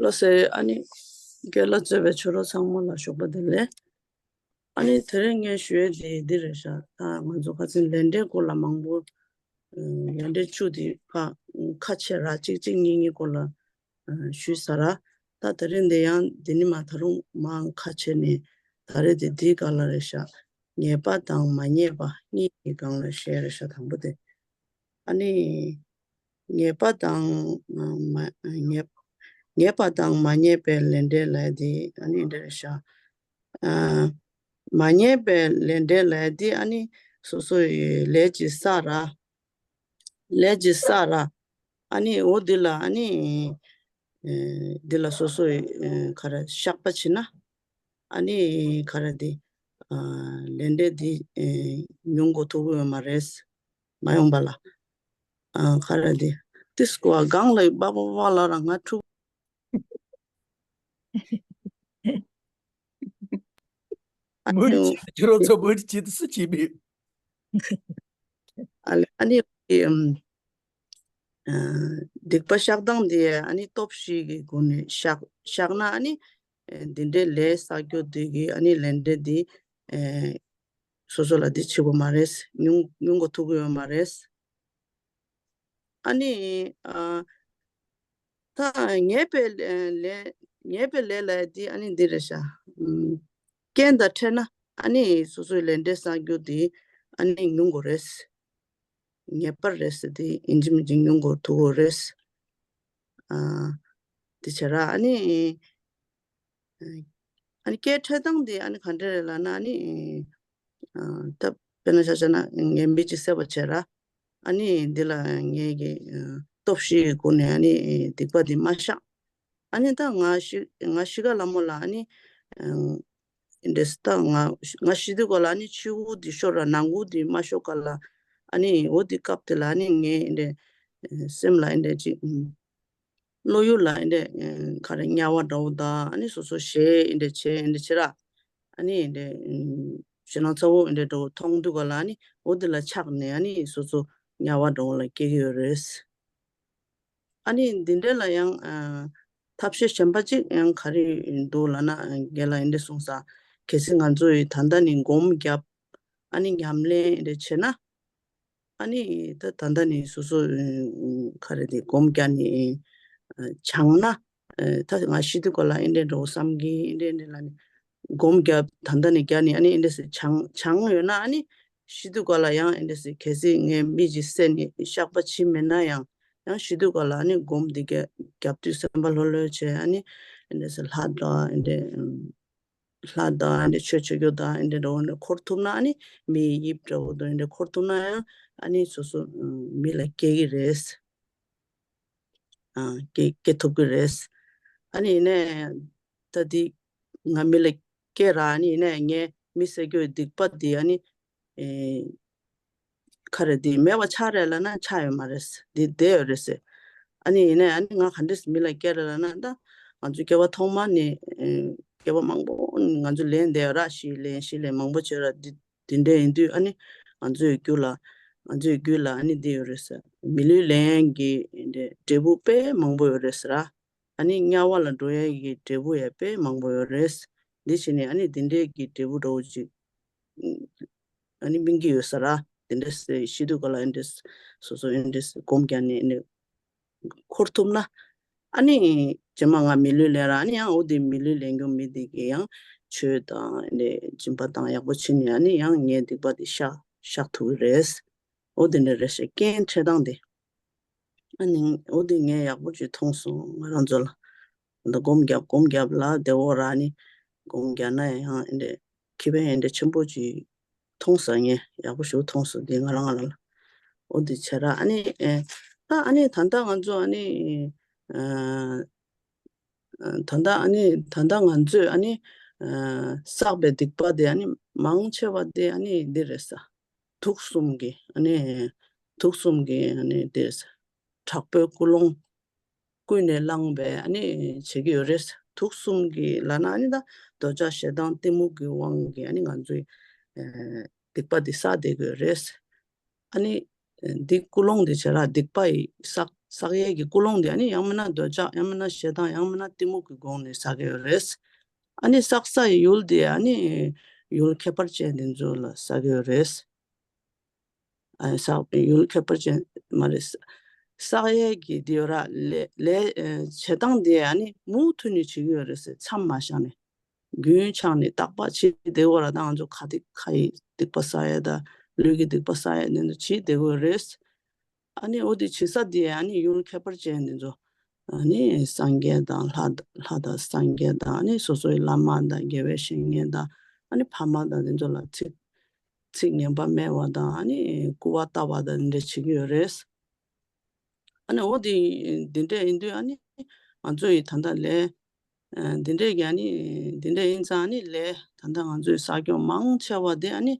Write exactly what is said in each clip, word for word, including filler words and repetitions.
ལོ་ཟེར་ཨ་ནི་རྒན་ལགས་གཙོས་པའི་ཆོས་གྲོགས་ཚང་མ་ལ་ཞོགས་པ་བདེ་ལེགས། ཨ་ནི་དེ་རིང་ངས་ཞུ་ཡས་དེ་འདི་རེད་ཤག་ད་ང་ཚོ་ཁ་སང་ལས་འབྲས་སྐོར་ལ་མང་པོ་ལས་འབྲས་བཅུ་དེ་ཁ་ཁ་ཕྱེ་ར་གཅིག་གཅིག་གཉིས་གཉིས་སྐོར་ལ་ཞུས་ཚར་ར། ད་དེ་རིང་འདི་ཡང་འདི་ནི་མ་ད་རུང་མང་ཁ་ཕྱེ་ནས་ད་རེས་དེ་འདིའི་སྒང་ལ་རེད་ཤག་ངེས་པ་དང་མ་ངེས་པ་གཉིས་ཀྱི་སྒང་ལ་བཤད་རེད་ཤག་དང་པོ་དེ། ཨ་ནི། ངེས་པ་དང་མ་ངེས་ངེས་པ་དང་མ་ངེས་པའི་ལས་འབྲས་ལབ་ཡ་དེ་ཨ་ནི་འདི་རེད་ཤག་ཨ། མ་ངེས་པའི་ལས་འབྲས་ལབ་ཡ་དེ་ཨ་ནི་སོ་སོ་ཡི་ལས་ཀྱི་བསགས་ར། ལས་ཀྱི་བསགས་ར། ཨ་ནི་འོ་འདི་ལ་ཨ་ནི་ཨེ། འདི་ལ་སོ་སོ་ཡི་ཨེ། ག་རེ་བཤགས་པ་བྱེད་ན། ཨ་ནི་ག་རེ་དེ། ཨ། ལས་འབྲས་དེ་ཨེ། མྱོང་དགོས་ཐུག་གི་ཡོད་མ་རེད། མ་ཡོང་པ་ལ། ཨ། ག་རེ་དེ། ཏིས་ཀོ་ཨ་སྒང་ལ་ཡི་པ་པ་པ་ལ་ར་ང་ཕྲུག་ཨ་མུ་ནི་ཆེ་ཁྱོད་རང་ཚོ་མུ་ནི་ཆེ་དུ་སུ་བྱེད་མི། ཨ་ལེ་ཨ་ནི་ཨམ། ཨ། སྡིག་པ་བཤགས་སྟངས་དེ་ཨ་ནི་སྟོབས་བཞི་གི་སྒོ་ནས་བཤགས་བཤགས་ན་ཨ་ནི། ཨེ། འདི་འདྲའི་ལས་བསགས་རྒྱུ་དེ་གི་ཨ་ནི་ལས་འབྲས་དེ། ཨེ། སོ་སོ་ལ་འདི་བྱེད་དགོས་མ་རེད། མྱོང་མྱོང་དགོས་ཐུག་གི་ཡོད་མ་རེད། ཨ་ནི། ཨ། ད་ངེས་པའི་ལས་ངེས་པའི་ལས་ལ་འདི་ཨ་ནི་འདི་རེད་ཤག་ཨམ། རྐྱེན་དང་འཕྲད་ན་ཨ་ནི་སོ་སོའི་ལས་འབྲས་བསགས་རྒྱུ་དེ་ཨ་ནི་མྱོང་དགོས་རེད། ངེས་པར་རེད་ཟེར་དེ་ཡིན་གཅིག་མིན་གཅིག་མྱོང་དགོས་ཐུག་གི་རེད། ཨ། དེ་བྱས་ར་ཨ་ནི། ཨ་ནི་སྐད་འཕྲད་སྟངས་དེ་ཨ་ནི་ག་འདྲ་རེད་ལབ་ན་ཨ་ནི། ཨ། ད་དཔེར་ན་ཆ་བཞག་ན་ངས་མི་གཅིག་བསད་པ་བྱས་ར། ཨ་ནི་འདི་ལ་ངས་ཀྱི་ཨ། སྟོབས་བཞི་གི་སྒོ་ནས་ཨ་ནི་སྡིག་པ་འདི་མ་བཤགས། ཨ་ནི་ད་ང་ཤི་ང་ཤི་ཁ་ལ་མོ་ལ་ཨ་ནི། ཨ། འདྲེས་ད་ང་ང་ཤི་དུས་ག་ལ་ཨ་ནི་ཕྱི་དབུགས་འདི་ཤོར་ར་ནང་དབུགས་འདི་མ་ཤོར་ག་ལ་ཨ་ནི་འོ་འདི་སྐབས་དེ་ལ་ཨ་ནི་ངས་འདྲེ་སེམས་ལ་འདྲེ་ཅིག་བློ་ཡུལ་ལ་ཨེ་འདྲ་ག་རེ་དམྱལ་བ་འདྲ་བོ་དང་ཨ་ནི་སོ་སོ་ཞེ་ཨེ་འདྲ་བྱེད་ཨེ་འདྲ་བྱེད་ར། ཨ་ནི་ཨེ་འདྲ་ཞེ་སྣང་ཚ་བོ་ཨེ་འདྲ་འདྲ་བོ་མཐོང་དུས་ག་ལ་ཨ་ནི་འོ་དེ་ལ་ཆགས་ནས་ཨ་ནི་སོ་སོ་དམྱལ་བ་འདྲ་བོ་ལ་སྐྱེ་གི་ཡོད་རེད། ཨ་ནི་འདི་འདྲ་ལ་ཡང་ཐབས་ཤེས་གཞན་པ་གཅིག་ཡང་ག་རེ་འདུག་ལབ་ན་རྒན་ལགས་ཨེ་འདྲ་གསུངས་ས། གལ་སྲིད་ང་ཚོ་ཡི་ད་ལྟ་ནས་སྒོམ་བརྒྱབ། ཨ་ནི་ཉམས་ལེན་ཨེ་འདྲ་བྱེད་ན། ཨ་ནི་ད་ད་ལྟ་ནས་སོ་སོ་ག་རེ་དེ་སྒོམ་རྒྱག་ནས་སྦྱངས་ན། ད་ང་ཤི་དུས་ག་ལ་ཨེ་འདྲ་འགྲོ་བསམ་གི་ཨེ་འདྲ་ཨེ་འདྲ་ལ་ནི་སྒོམ་རྒྱབ་ད་ལྟ་ནས་རྒྱག་ནས་ཨ་ནི་ཨེ་འདྲ་སེ་སྦྱངས་སྦྱངས་ཡོད་ན་ཨ་ནི་ཤི་དུས་ག་ལ་ཡང་ཨེ་འདྲ་སེ་གལ་སྲིད་ངས་མི་ཅིག་བསད་ནས་བཤགས་པ་བྱེད་མེད་ན་ཡང་ཡང་ཤི་དུས་ག་ལ་ཨ་ནི་སྒོམ་འདི་ག་རྒྱབ་དུས་སེམས་པ་ལྷོད་ལྷོད་བྱས་ཨ་ནི་ཨེ་འདྲ་སེ་ལྷ་དང་ཨེ་འདྲ། ལྷ་དང་ཨེ་འདྲ་ཆོས་བྱེད་རྒྱུ་དང་ཨེ་འདྲ་འགྲོ་ནས་འཁོར་ཐུབ་ན་ཨ་ནི་མིའི་དབྱིབས་འདྲ་བོ་དང་ཨེ་འདྲ་འཁོར་ཐུབ་ན་ཡང་ཨ་ནི་སོ་སོ་མི་ལ་སྐྱེ་གི་རེད། ཨ། སྐྱེ་སྐྱེ་ཐུབ་ཀྱི་རེད། ཨ་ནི་ཡིན་ནའི་ད་འདི་ང་མི་ལ་སྐྱེ་ར་ཨ་ནི་ཡིན་ནའི་ངས་མི་བསད་རྒྱུའི་སྡིག་པ་འདི་ཨ་ནི། ཨེ། ག་རེ་འདི་མེད་པ་ཆགས་རེད་ལབ་ན་ཆགས་ཡོད་མ་རེད། འདི་བསྡད་ཡོད་རེད་ཟེར། ཨ་ནི་ཡིན་ནའི་ཨ་ནི་ང་ག་འདྲས་མི་ལ་སྐྱེ་རེད་ལབ་ན་ད་ང་ཚོ་སྐྱེ་བ་ཐོག་མ་ནས་ཨེ། སྐྱེ་བ་མང་པོ་ང་ཚོ་ལེན་བསྡད་ཡོད་ར་ཤི་ལེན་ཤི་ལེན་མང་པོ་བྱས་ར་འདི་འདི་འདྲས་ཡིན་དུས་ཨ་ནི་ང་ཚོའི་རྒྱུད་ལ་ང་ཚོའི་རྒྱུད་ལ་ཨ་ནི་འདི་ཡོད་རེད་ཟེར། མི་ལུས་ལེན་གྱི་འབྲས་བུ་དཔེ་མང་པོ་ཡོད་རེད་ཟེར་ར། ཨ་ནི་དམྱལ་བ་ལ་འགྲོ་ཡས་ཀྱི་འབྲས་བུ་ཡང་དཔེ་མང་པོ་ཡོད་རེད། འདི་བྱས་ནས་ཨ་ནི་འདི་འདྲས་ཀྱི་འབྲས་བུ་འདྲ་བོ་ཅིག་ཨ་ནི་སྨིན་གྱི་ཡོད་ས་ར། འདི་འདྲས་ཤི་དུས་ག་ལ་ཨ་འདྲས་སོ་སོ་ཨ་འདྲས་སྒོམ་རྒྱག་ནས་ཨ་ནི་འཁོར་ཐུབ་ན། ཨ་ནི་རྗེས་མ་ང་མི་ལུས་ལེན་ར་ཨ་ནི་ཡང་འོ་དེ་མི་ལུས་ལེན་རྒྱུ་མི་དེ་གི་ཡང་ཆོས་དང་ཨ་ནི་སྦྱིན་པ་དང་ཡག་པོ་བྱེད་ནས་ཨ་ནི་ཡང་ངའི་སྡིག་པ་དེ་བཤགས་བཤགས་ཐུབ་ཀྱི་རེད། འོ་དེ་འདྲ་རེད་ཤག་རྐྱེན་འཕྲད་སྟངས་དེ། ཨ་ནི་འོ་དེ་ངས་ཡག་པོ་ཅིག་མཐོང་སོང་ང་རང་ཚོ་ལ། ད་སྒོམ་རྒྱབ་སྒོམ་རྒྱབ་ལ་བདེ་བོ་ར་ནི་སྒོམ་རྒྱབ་ན་ཡང་ཨེ་འདྲ་ཁེ་ཕན་ཨེ་འདྲ་ཆེན་པོ་ཅིག་མཐོང་སོང་ངས་ཡག་པོ་ཞིག་མཐོང་སོང་དེ་ང་རང་ང་རང་ལ། འོ་དེ་བྱས་ར་ཨ་ནི་ཨེ་ད་ཨ་ནི་ད་ལྟ་ང་ཚོ་ཨ་ནི་ཨ། ད་ལྟ་ཨ་ནི་ད་ལྟ་ང་ཚོས་ཨ་ནི་ཨ། བསགས་པའི་སྡིག་པ་དེ་ཨ་ནི་མང་ཆེ་བ་དེ་ཨ་ནི་འདི་རེད་ས། དུག་གསུམ་གྱི་ཨ་ནི་དུག་གསུམ་གྱི་ཨ་ནི་འདི་རེད་ས། དྲག་པོའི་ཀུན་སློང་ཀུན་ནས་བསླངས་པའི་ཨ་ནི་བྱེད་ཀྱི་ཡོད་རེད་ས། དུག་གསུམ་གྱི་ལབ་ན་ཨ་ནི་ད་འདོད་ཆགས་ཞེ་སྡང་གཏི་མུག་གི་དབང་གིས་ཨ་ནི་ང་ཚོའི་ཨ། སྡིག་པ་འདི་བསགས་བསྡད་ཀྱི་ཡོད་རེད་ས། ཨ་ནི་ འདི་ཀུན་སློང་དེ་བྱས་ར་སྡིག་པ་ཡི་བསགས་བསགས་ཡས་ཀྱི་ཀུན་སློང་དེ་ཨ་ནི་ཡང་མིན་ན་འདོད་ཆགས་ཡང་མིན་ན་ཞེ་སྡང་ཡང་མིན་ན་གཏི་མུག་གི་སྒོ་ནས་བསགས་ཡོད་རེད། ཨ་ནི་བསགས་ས་ཡི་ཡུལ་དེ་ཨ་ནི་ཡུལ་ཁྱད་པར་ཅན་དེ་ཚོ་ལ་བསགས་ཡོད་རེད། ཨ་བསགས་ཡུལ་ཁྱད་པར་ཅན་མ་རེད། བསགས་ཡས་ཀྱི་དེ་ཡོད་ར་ལས་ལས་བྱེད་སྟངས་དེ་ཨ་ནི་མུ་མཐུད་ནས་བྱེད་ཀྱི་ཡོད་རེད་ཟེར་མཚམས་མ་བཞག་ནས། རྒྱུན་ཆགས་ནས་རྟག་པར་བྱེད་བསྡད་ཡོད་ར། ད་ང་ཚོ་ཁ་དེ་ཁ་ཡི་སྡིག་པ་བསགས་ཡས་དང་ལུས་ཀྱི་སྡིག་པ་བསགས་ཡས་དེ་ཚོ་བྱེད་བསྡད་ཡོད་རེད། ཨ་ནི་འོ་དེ་བྱེད་ས་དེ་ཨ་ནི་ཡུལ་ཁྱད་པར་ཅན་དེ་ཚོ་ཨ་ནི་སངས་རྒྱས་དང་ལྷ་ལྷ་དང་སངས་རྒྱས་དང་ཨ་ནི་སོ་སོའི་བླ་མ་དང་དགེ་བའི་བཤེས་གཉེན་དང་ཨ་ནི་ཕ་མ་དང་དེ་ཚོ་ལ་ཚིག་ཚིག་ངན་པ་སྨྲ་བ་དང་ཨ་ནི་སྐུར་བ་བཏབ་པ་དང་འདི་འདྲ་བྱེད་ཀྱི་ཡོད་རེད། ཨ་ནི་འོ་དེ་འདི་འདྲ་ཡིན་དུས་ཨ་ནི་ང་ཚོ་ཡི་ད་ལྟ་ལས་འདི་འདྲས་ཀྱི་ཨ་ནི་འདི་འདྲ་ཡིན་ཙང་ཨ་ནི་ལས་ད་ལྟ་ང་ཚོའི་ས་ཁྱོན་མང་ཆེ་བ་དེ་ཨ་ནི་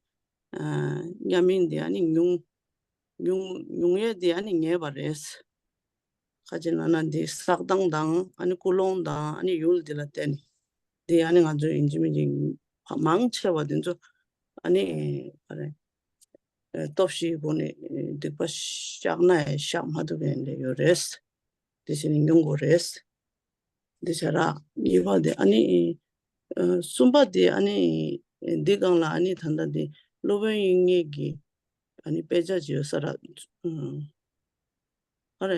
ཨ་ཉམས་ལེན་དེ་ཨ་ནི་ཉུང་ཉུང་ཉུང་ཡས་དེ་ཨ་ནི་ངེས་པ་རེད། ཁ་ཅིག་ལབ་ན་འདི་བསགས་སྟངས་དང་ཨ་ནི་ཀུན་སློང་དང་ཨ་ནི་ཡུལ་འདི་ལ་བརྟེན་ནས་འདི་ཨ་ནི་ང་ཚོའི་ཡིན་གཅིག་མིན་གཅིག་མང་ཆེ་བ་དེ་ཚོ་ཨ་ནི་ག་རེ་སྟོབས་ཤིག་སྒོ་ནས་སྡིག་པ་བཤགས་ན་ཡང་བཤགས་མ་ཐུབ་མཁན་འདྲ་ཡོད་རེད། དེ་བཞིན་ཉུང་དགོས་རེད། འདི་བྱ་ར་གཉིས་པ་དེ་ཨ་ནི་ཨ་གསུམ་པ་དེ་ཨ་ནི་འདི་སྒང་ལ་ཨ་ནི་ད་ལྟ་འདི་སློབ་དཔོན་དབྱིག་གཉེན་གྱི་ཨ་ནི་དཔེ་ཆ་ཅིག་ཡོད་ས་ར། ཨ་རེ་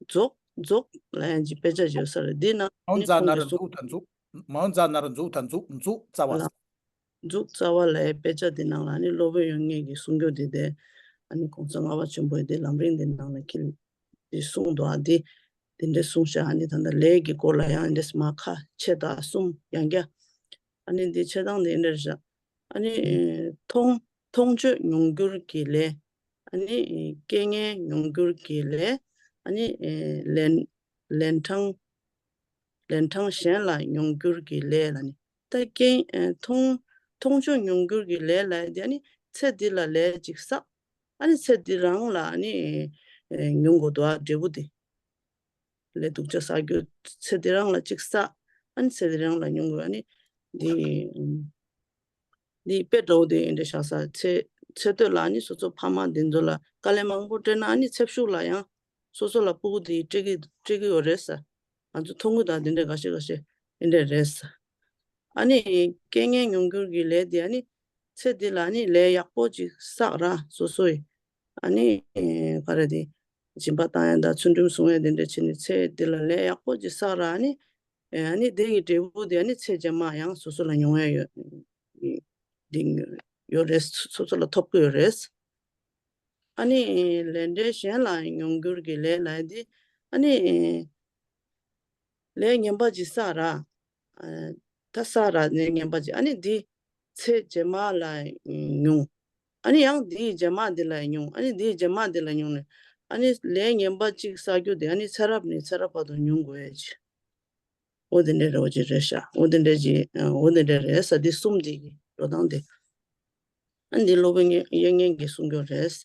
རྫོགས་རྫོགས་ལ་ཡང་ཅིག་དཔེ་ཆ་ཅིག་ཡོད་ས་ར། འདི་ནང་ཨ་མའོ་ནི་ཛ་ཁོང་ན་གིས་ར་གསུངས་འཛུགས་དང་འཛུགས། མའོ་ཛ་ན་ར་འཛུགས་དང་འཛུགས། འཛུགས་རྩ་བ། ལ་འཛུགས་རྩ་བ་ལ་ཡང་དཔེ་ཆ་འདི་ནང་ལ་ཨ་ནི་སློབ་དཔོན་དབྱིག་གཉེན་གྱི་གསུང་རྒྱུ་འདི་དེ་ཨ་ནི་གོང་ས་ལྔ་པ་ཆེན་པོའི་འདི་ལམ་རིམ་འདི་ནང་ལ་འཁྱེར་འདི་གསུངས་འདུག་ཨ་འདི་འདི་འདྲ་གསུངས་ཤག་ཨ་ནི་ད་ལྟ་ལས་ཀྱི་སྐོར་ལ་ཡང་འདི་མ་ཁ་ཕྱེ་དང་གསུམ་ཡང་བརྒྱ། ཨ་ནི་འདི་ཕྱེ་སྟངས་འདི་འདྲ་ཞག་ཨ་ནི་མཐོང་མཐོང་ཆོས་མྱོང་འགྱུར་གྱི་ལས། ཨ་ནི་རྐྱེན་ངན་མྱོང་འགྱུར་གྱི་ལས། ཨ་ནི་ལན་ལན་གྲངས་ལན་གྲངས་གཞན་ལ་མྱོང་འགྱུར་གྱི་ལས་ལ་ནི། ད་རྐྱེན་མཐོང་མཐོང་ཆོས་མྱོང་འགྱུར་གྱི་ལས་ལ་དེ་ཨ་ནི་ཚེ་འདི་ལ་ལས་ཅིག་བསགས། ཨ་ནི་ཚེ་འདི་རང་ལ་ཨ་ནི་མྱོང་དགོས་འདུག་ཨ་འབྲས་བུ་དེ། ལས་སྡུག་ཅག་བསགས་རྒྱུ་ཚེ་འདི་རང་ལ་ཅིག་བསགས། ཨ་ནི་ཚེ་འདི་རང་ལ་མྱོང་དགོས་ཨ་ནི་འདི། འདི་དཔེ་འདྲ་བོ་དེ་འདྲ་བཞག་ས་ཚེ་ཚེ་སྟོད་ལ་ཨ་ནི་སོ་སོ་ཕ་མ་འདི་ཚོ་ལ་དཀའ་ལས་མང་པོ་སྤྲད་ན་ཨ་ནི་ཚེ་གཞུག་ལ་ཡང་སོ་སོ་ལ་ཕྲུ་གུ་དེ་སྤྲད་ཀྱི་སྤྲད་ཀྱི་ཡོད་རེད་ས། ང་ཚོ་མཐོང་གི་དང་འདི་འདྲ་འགའ་ཤས་འགའ་ཤས་འདི་འདྲ་རེད་ས། ཨ་ནི་རྐྱེན་ངན་མྱོང་འགྱུར་གྱི་ལས་དེ་ཨ་ནི་ཚེ་འདི་ལ་ཨ་ནི་ལས་ཡག་པོ་ཅིག་བསགས་ར་སོ་སོ་ཡི་ཨ་ནི་ག་རེ་དེ་སྦྱིན་པ་བཏང་ཡ་དང་ཚུལ་ཁྲིམས་སྲུང་ཡ་དེ་འདྲ་བྱས་ནས་ཚེ་འདི་ལ་ལས་ཡག་པོ་ཅིག་བསགས་ར་ཨ་ནི། ཨ་ནི་དེ་ཡི་འབྲས་བུ་དེ་ཨ་ནི་ཚེ་རྗེས་མ་ཡང་སོ་སོ་ལ་མྱོང་ཡ་ཡོད། འདི་ཡོད་རེད། སོ་སོ་ལ་ཐོབ་ཀྱི་ཡོད་རེད། ཨ་ནི་ལས་འབྲས་གཞན་ལ་མྱོང་འགྱུར་གྱི་ལས་ལ་དེ་ཨ་ནི་ལས་ངན་པ་ཅིག་བསགས་ར། ཨ་ད་བསགས་ར་ལས་ངན་པ་ཅིག་ཨ་ནི་འདི་ཚེ་རྗེས་མ་ལ་མྱོང་། ཨ་ནི་ཡང་འདིའི་རྗེས་མ་འདི་ལ་མྱོང་། ཨ་ནི་འདིའི་རྗེས་མ་འདི་ལ་མྱོང་ནས་ཨ་ནི་ལས་ངན་པ་ཅིག་བསགས་རྒྱུ་དེ་ཨ་ནི་ཚེ་རབས་ནས་ཚེ་རབས་བར་དུ་མྱོང་དགོས་ཡ་ཅིག་འོ་དེ་འདྲའི་རོ་ཅིག་རེད་ཤག་འོ་དེ་འདྲ་ཅིག་འོ་དེ་འདྲ་རེད་ས། འདི་གསུམ་འདི་གི་འགྲོ་སྟངས་དེ། ཨ་འདི་སློབ་དཔོན་དབྱིག་གཉེན་གྱི་གསུང་རྒྱུན་རེད།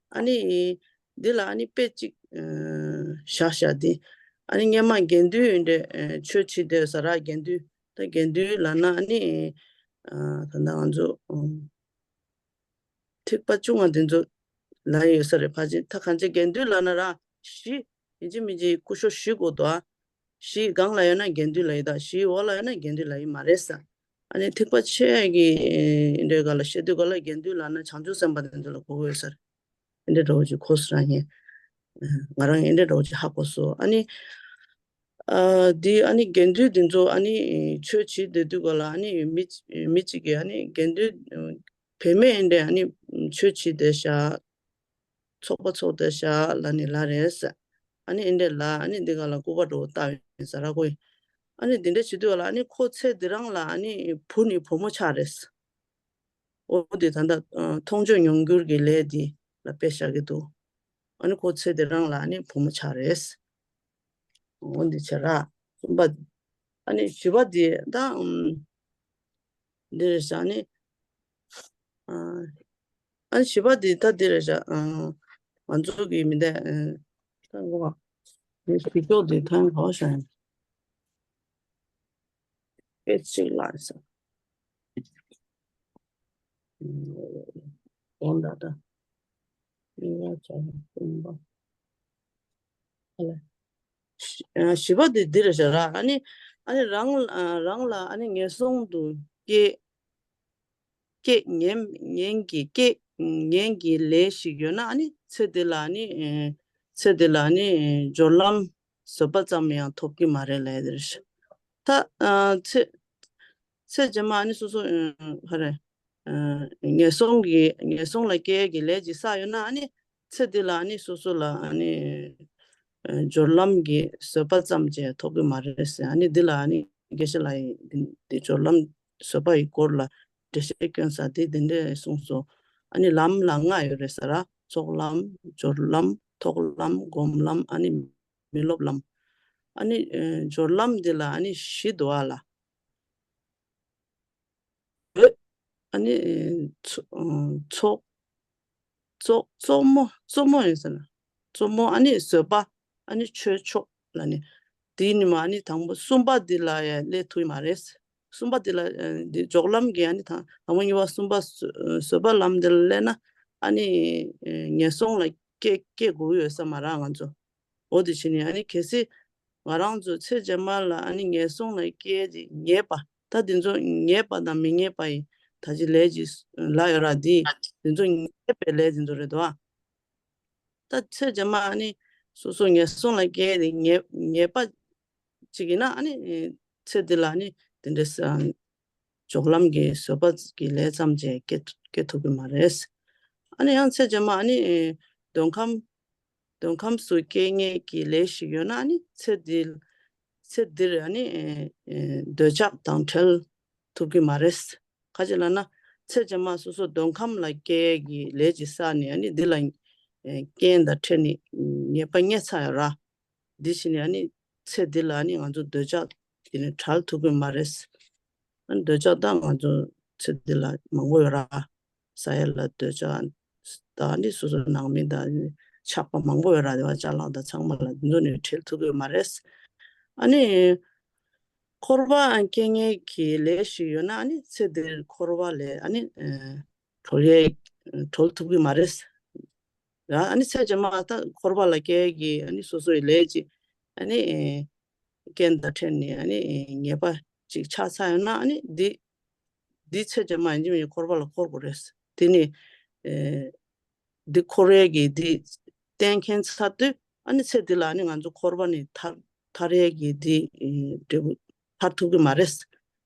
ཨ་ནི་འདི་ལ་ཨ་ནི་དཔེ་གཅིག་བཞག་བཞག་འདི། ཨ་ནི་སྔན་མ་དགེ་འདུན་འདྲ་ཆོས་བྱེད་བསྡད་ས་ར་དགེ་འདུན། ད་དགེ་འདུན་ལབ་ན་ཨ་ནི་ད་ལྟ་ང་ཚོ་ཐེག་པ་བཅུ་ལྔ་དེ་ཚོ་ལ་ཡོད་ས་རེད། ཕལ་ཆེར་ད་གང་ཅི་དགེ་འདུན་ལབ་ན་ར་བཞི། ཡིན་གཅིག་མིན་གཅིག་སྐུ་ཞབས་བཞི་དགོས་འདུག་ཨ། བཞི་སྒང་ལ་ཡོད་ན་དགེ་འདུན་ལབ་ཡི་ད། བཞིའི་འོག་ལ་ཡོད་ན་དགེ་འདུན་ལབ་ཡི་མ་རེད་ས། ཨ་ནི་ཐེག་པ་ཆེ་གི་འདྲའི་སྒང་ལ་བཤད་དུས་སྒང་ལ་དགེ་འདུན་ལབ་ན་བྱང་ཆུབ་སེམས་དཔའ་དེ་ཚོ་ལ་གོ་དགོས་ས་རེད། འདི་འདྲ་འདྲ་བོ་ཅིག་གོ་སོང་ར་ཡིན། ང་རང་ཡིན་འདྲ་འདྲ་བོ་ཅིག་ཧ་གོ་སོང་། ཨ་ནི། ཨ་འདི་ཨ་ནི་དགེ་འདུན་འདི་ཚོ་ཨ་ནི་ཆོས་བྱེད་བསྡད་དུས་སྒང་ལ་ཨ་ནི་མི་མི་གཅིག་གིས་ཨ་ནི་དགེ་འདུན་བུད་མེད་ཡིན་འདྲ་ཨ་ནི་ཆོས་བྱེད་བསྡད་ཤག་ཚོགས་པ་ཚོགས་བསྡད་ཤག་ལབ་ནས་ལབ་རེད་ཟེར། ཨ་ནི་ཨེ་འདྲས་ལབ། ཨ་ནི་འདི་ག་ལ་སྐུར་པ་འདྲ་བོ་བཏབ་ཡིན་ཟེར་ར་ཁོ་ཡིས། ཨ་ནི་འདི་འདྲ་བྱེད་དུས་ལ་ཨ་ནི་ཁོ་ཚེ་འདི་རང་ལ་ཨ་ནི་བུ་ནི་བུ་མོ་ཆགས་རེད་ཟེར། འོ་འདི་ད་ལྟ་མཐོང་ཆོས་མྱོང་འགྱུར་གྱི་ལས་འདི་ལ་དཔེ་བཞག་གི་འདུག་ཨ་ནི་ཁོ་ཚེ་འདི་རང་ལ་ཨ་ནི་བུ་མོ་ཆགས་རེད་ཟེར། འོ་འདི་བྱས་ར། གསུམ་པ། ཨ་ནི་བཞི་པ་འདི་ད་ཨམ། འདི་རེད་ཤག་ཨ་ནི། ཨ་ཨ་ནི་བཞི་པ་འདི་ད་འདི་རེད་ཤག་ཨ་ང་ཚོ་གི་མི་འདི་ཨ་ད་ངོ་མ། ངའི་ཕྱི་ཕྱོགས་འདི་ཐང་ག་བ་ཤག་ཡིན། སྐད་ཅིག་ལ་ཟེར། འོང་ད་ད། ཡིན་ཡང་བྱ་བ་གསུམ་པ། ཨ་ལ། བཞི་ཨ་བཞི་པ་དེ་འདི་རེད་ཤག་ར། ཨ་ནི་ཨ་ནི་རང་ཨ་རང་ལ་ཨ་ནི་ངན་སོང་དུ་སྐྱེ་སྐྱེ་ངན་ངན་གྱི་སྐྱེ་ངན་གྱི་ལས་ཤིག་ཡོད་ན། ཨ་ནི་ཚེ་འདི་ལ་ཨ་ནི་ཚེ་འདི་ལ་ཨ་ནི་སྦྱོར་ལམ་བཟོད་པ་ཙམ་ཡང་ཐོབ་ཀྱི་མ་རེད་ལབ་ཡ་དེ་རེད་ཤག་ད་ཨ་ཚེ་ཚེ་རྗེས་མ་ཨ་ནི་སོ་སོ་ཨ་ཧ་རེ། ཨ་ངན་སོང་གི་ངན་སོང་ལ་སྐྱེ་ཡས་ཀྱི་ལས་ཅིག་བསགས་ཡོད་ན། ཨ་ནི་ཚེ་འདི་ལ་ཨ་ནི་སོ་སོ་ལ་ཨ་ནི་ཨ་སྦྱོར་ལམ་གྱི་བཟོད་པ་ཙམ་ཅིག་ཐོབ་ཀྱི་མ་རེད་ཟེར། ཨ་ནི་འདི་ལ་ཨ་ནི་དགེ་བཤེས་ལགས་ཀྱིས་འདི་འདི་སྦྱོར་ལམ་བཟོད་པ་ཡི་སྐོར་ལ་འགྲེལ་བཤད་བསྐྱོན་ས་དེ་འདི་འདྲས་གསུངས་སོང་། ཨ་ནི་ལམ་ལ་ལྔ་ཡོད་རེད་ཟེར་ར། ཚོགས་ལམ། སྦྱོར་ལམ། ཐོགས་ལམ། སྒོམ་ལམ། ཨ་ནི་མི་སློབ་ལམ། ཨ་ནི་ཨ་སྦྱོར་ལམ་འདི་ལ་ཨ་ནི་བཞི་འདུག་ཨ་ལ། འོད། ཨ་ནི་ཚོ་ཚོགས་ཚོགས་གཙོ་མོ་གཙོ་མོ་ཡིན་ཟེར་ན། གཙོ་མོ། ཨ་ནི་བཟོད་པ། ཨ་ནི་ཆོས་མཆོག་ལ་ནི། དེ་ནི་མ་ཨ་ནི་དང་པོ་གསུམ་པ་འདི་ལ་ཡང་སླེབས་ཐུབ་ཀྱི་མ་རེད། གསུམ་པ་འདི་ལ་ཨ་འདི་སྦྱོར་ལམ་གྱི་ཨ་ནི་དང་དང་པོ་གཉིས་པ་གསུམ་པ་བཟོད་པ་ལམ་འདི་ལ་སླེབས་ན། ཨ་ནི་ངན་སོང་ལ་སྐྱེ་སྐྱེ་དགོས་ཀྱི་ཡོད་ས་མ་རེད་ང་ཚོ། འོ་དེ་བྱས་ནས་ཨ་ནི་གལ་སྲིད་ང་རང་ཚོ་ཚེ་རྗེས་མ་ལ་ཨ་ནི་ངན་སོང་ལ་སྐྱེ་ཡས་ཅིག་ངེས་པ། ད་དེ་ཚོ་ངེས་པ་དང་མི་ངེས་པ་ཡི་ད་ཅི་ལས་ཀྱི་ལ་ཡོད་ར། དེ་དེ་ཚོ་ངེས་པའི་ལས་དེ་ཚོ་རེད་དོ། ད་ཚེ་རྗེས་མ་ཨ་ནི་སོ་སོ་ངན་སོང་ལ་སྐྱེ་ཡས་དེ་ངེས་ངེས་པ་ཅིག་ཡིན་ན། ཨ་ནི་ཚེ་འདི་ལ་ཨ་ནི་དེ་འདྲས་སྦྱོར་ལམ་གྱི་བཟོད་པ་གི་ལས་ཙམ་ཅིག་སྐྱེ་སྐྱེ་ཐུབ་ཀྱི་མ་རེད། ཨ་ནི་ཡང་ཚེ་རྗེས་མ་ཨ་ནི་འདོད་ཁམས་འདོད་ཁམས་སུ་སྐྱེ་ངེས་ཀྱི་ལས་ཤིག་ཡོད་ན། ཨ་ནི་ཚེ་འདིར་ཚེ་འདིར་ཨ་ནི་འདོད་ཆགས་དང་བྲལ་ཐུབ་ཀྱི་མ་རེད། ག་ཅི་ལབ་ན། ཚེ་རྗེས་མ་སོ་སོ་འདོད་ཁམས་ལ་སྐྱེ་གི་ལས་ཅིག་བསགས་ནས། ཨ་ནི་འདི་ལ་རྐྱེན་དང་འཕྲད་ནས་ཉེས་པ་བསགས་ཚར་ཡོད་ར། འདི་བྱས་ནས་ཨ་ནི་ཚེ་འདི་ལ་ཨ་ནི་ང་ཚོ་འདོད་ཆགས་དེ་ནི་བྲལ་ཐུབ་ཀྱི་མ་རེད། ཨ་ནི་འདོད་ཆགས་ད་ང་ཚོ་ཚེ་འདི་ལ་མང་པོ་ཡོད་ར། ཟ་ཡ་ལ་འདོད་ཆགས་ད་ནི་སོ་སོ་ནང་མི་དང་ཆགས་པ་མང་པོ་ཡོད་ར། དེ་བ་ཅ་ལག་དང་ཚང་མ་ལ་འདི་ཚོ་ནི་བྲལ་ཐུབ་ཀྱི་མ་རེད། ཨ་ནི་འཁོར་བ་སྐྱེ་ངེས་ཀྱི་ལས་ཤིག་ཡོད་ན། ཨ་ནི་ཚེ་འདིར་འཁོར་བ་ལས་ཨ་ནི་གྲོལ་ཡས་གྲོལ་ཐུབ་ཀྱི་མ་རེད། ཡང་ཨ་ནི་ཚེ་རྗེས་མ་ད་འཁོར་བ་ལ་སྐྱེ་གི་ཨ་ནི་སོ་སོའི་ལས་ཀྱི་ཨ་ནི་རྐྱེན་དང་འཕྲད་ནས་ཨ་ནི་ཉེས་པ་ཅིག་ཆགས་ཚར་ཡོད་ན། ཨ་ནི་འདི་འདི་ཚེ་རྗེས་མ་ཡིན་གཅིག་མིན་གཅིག་འཁོར་བ་ལ་འཁོར་དགོས་རེད། དེ་ནི་འདི་འཁོར་ཡས་ཀྱི་འདི་གཏན་འཁེལ་ཚར་དུས། ཨ་ནི་ཚེ་འདི་ལ་ཨ་ནི་ང་ཚོ་འཁོར་བ་ནས་ཐར་ཐར་ཡས་ཀྱི་འདི་འབྲས་བུ་ཐར་ཐུབ་ཀྱི་མ་རེད།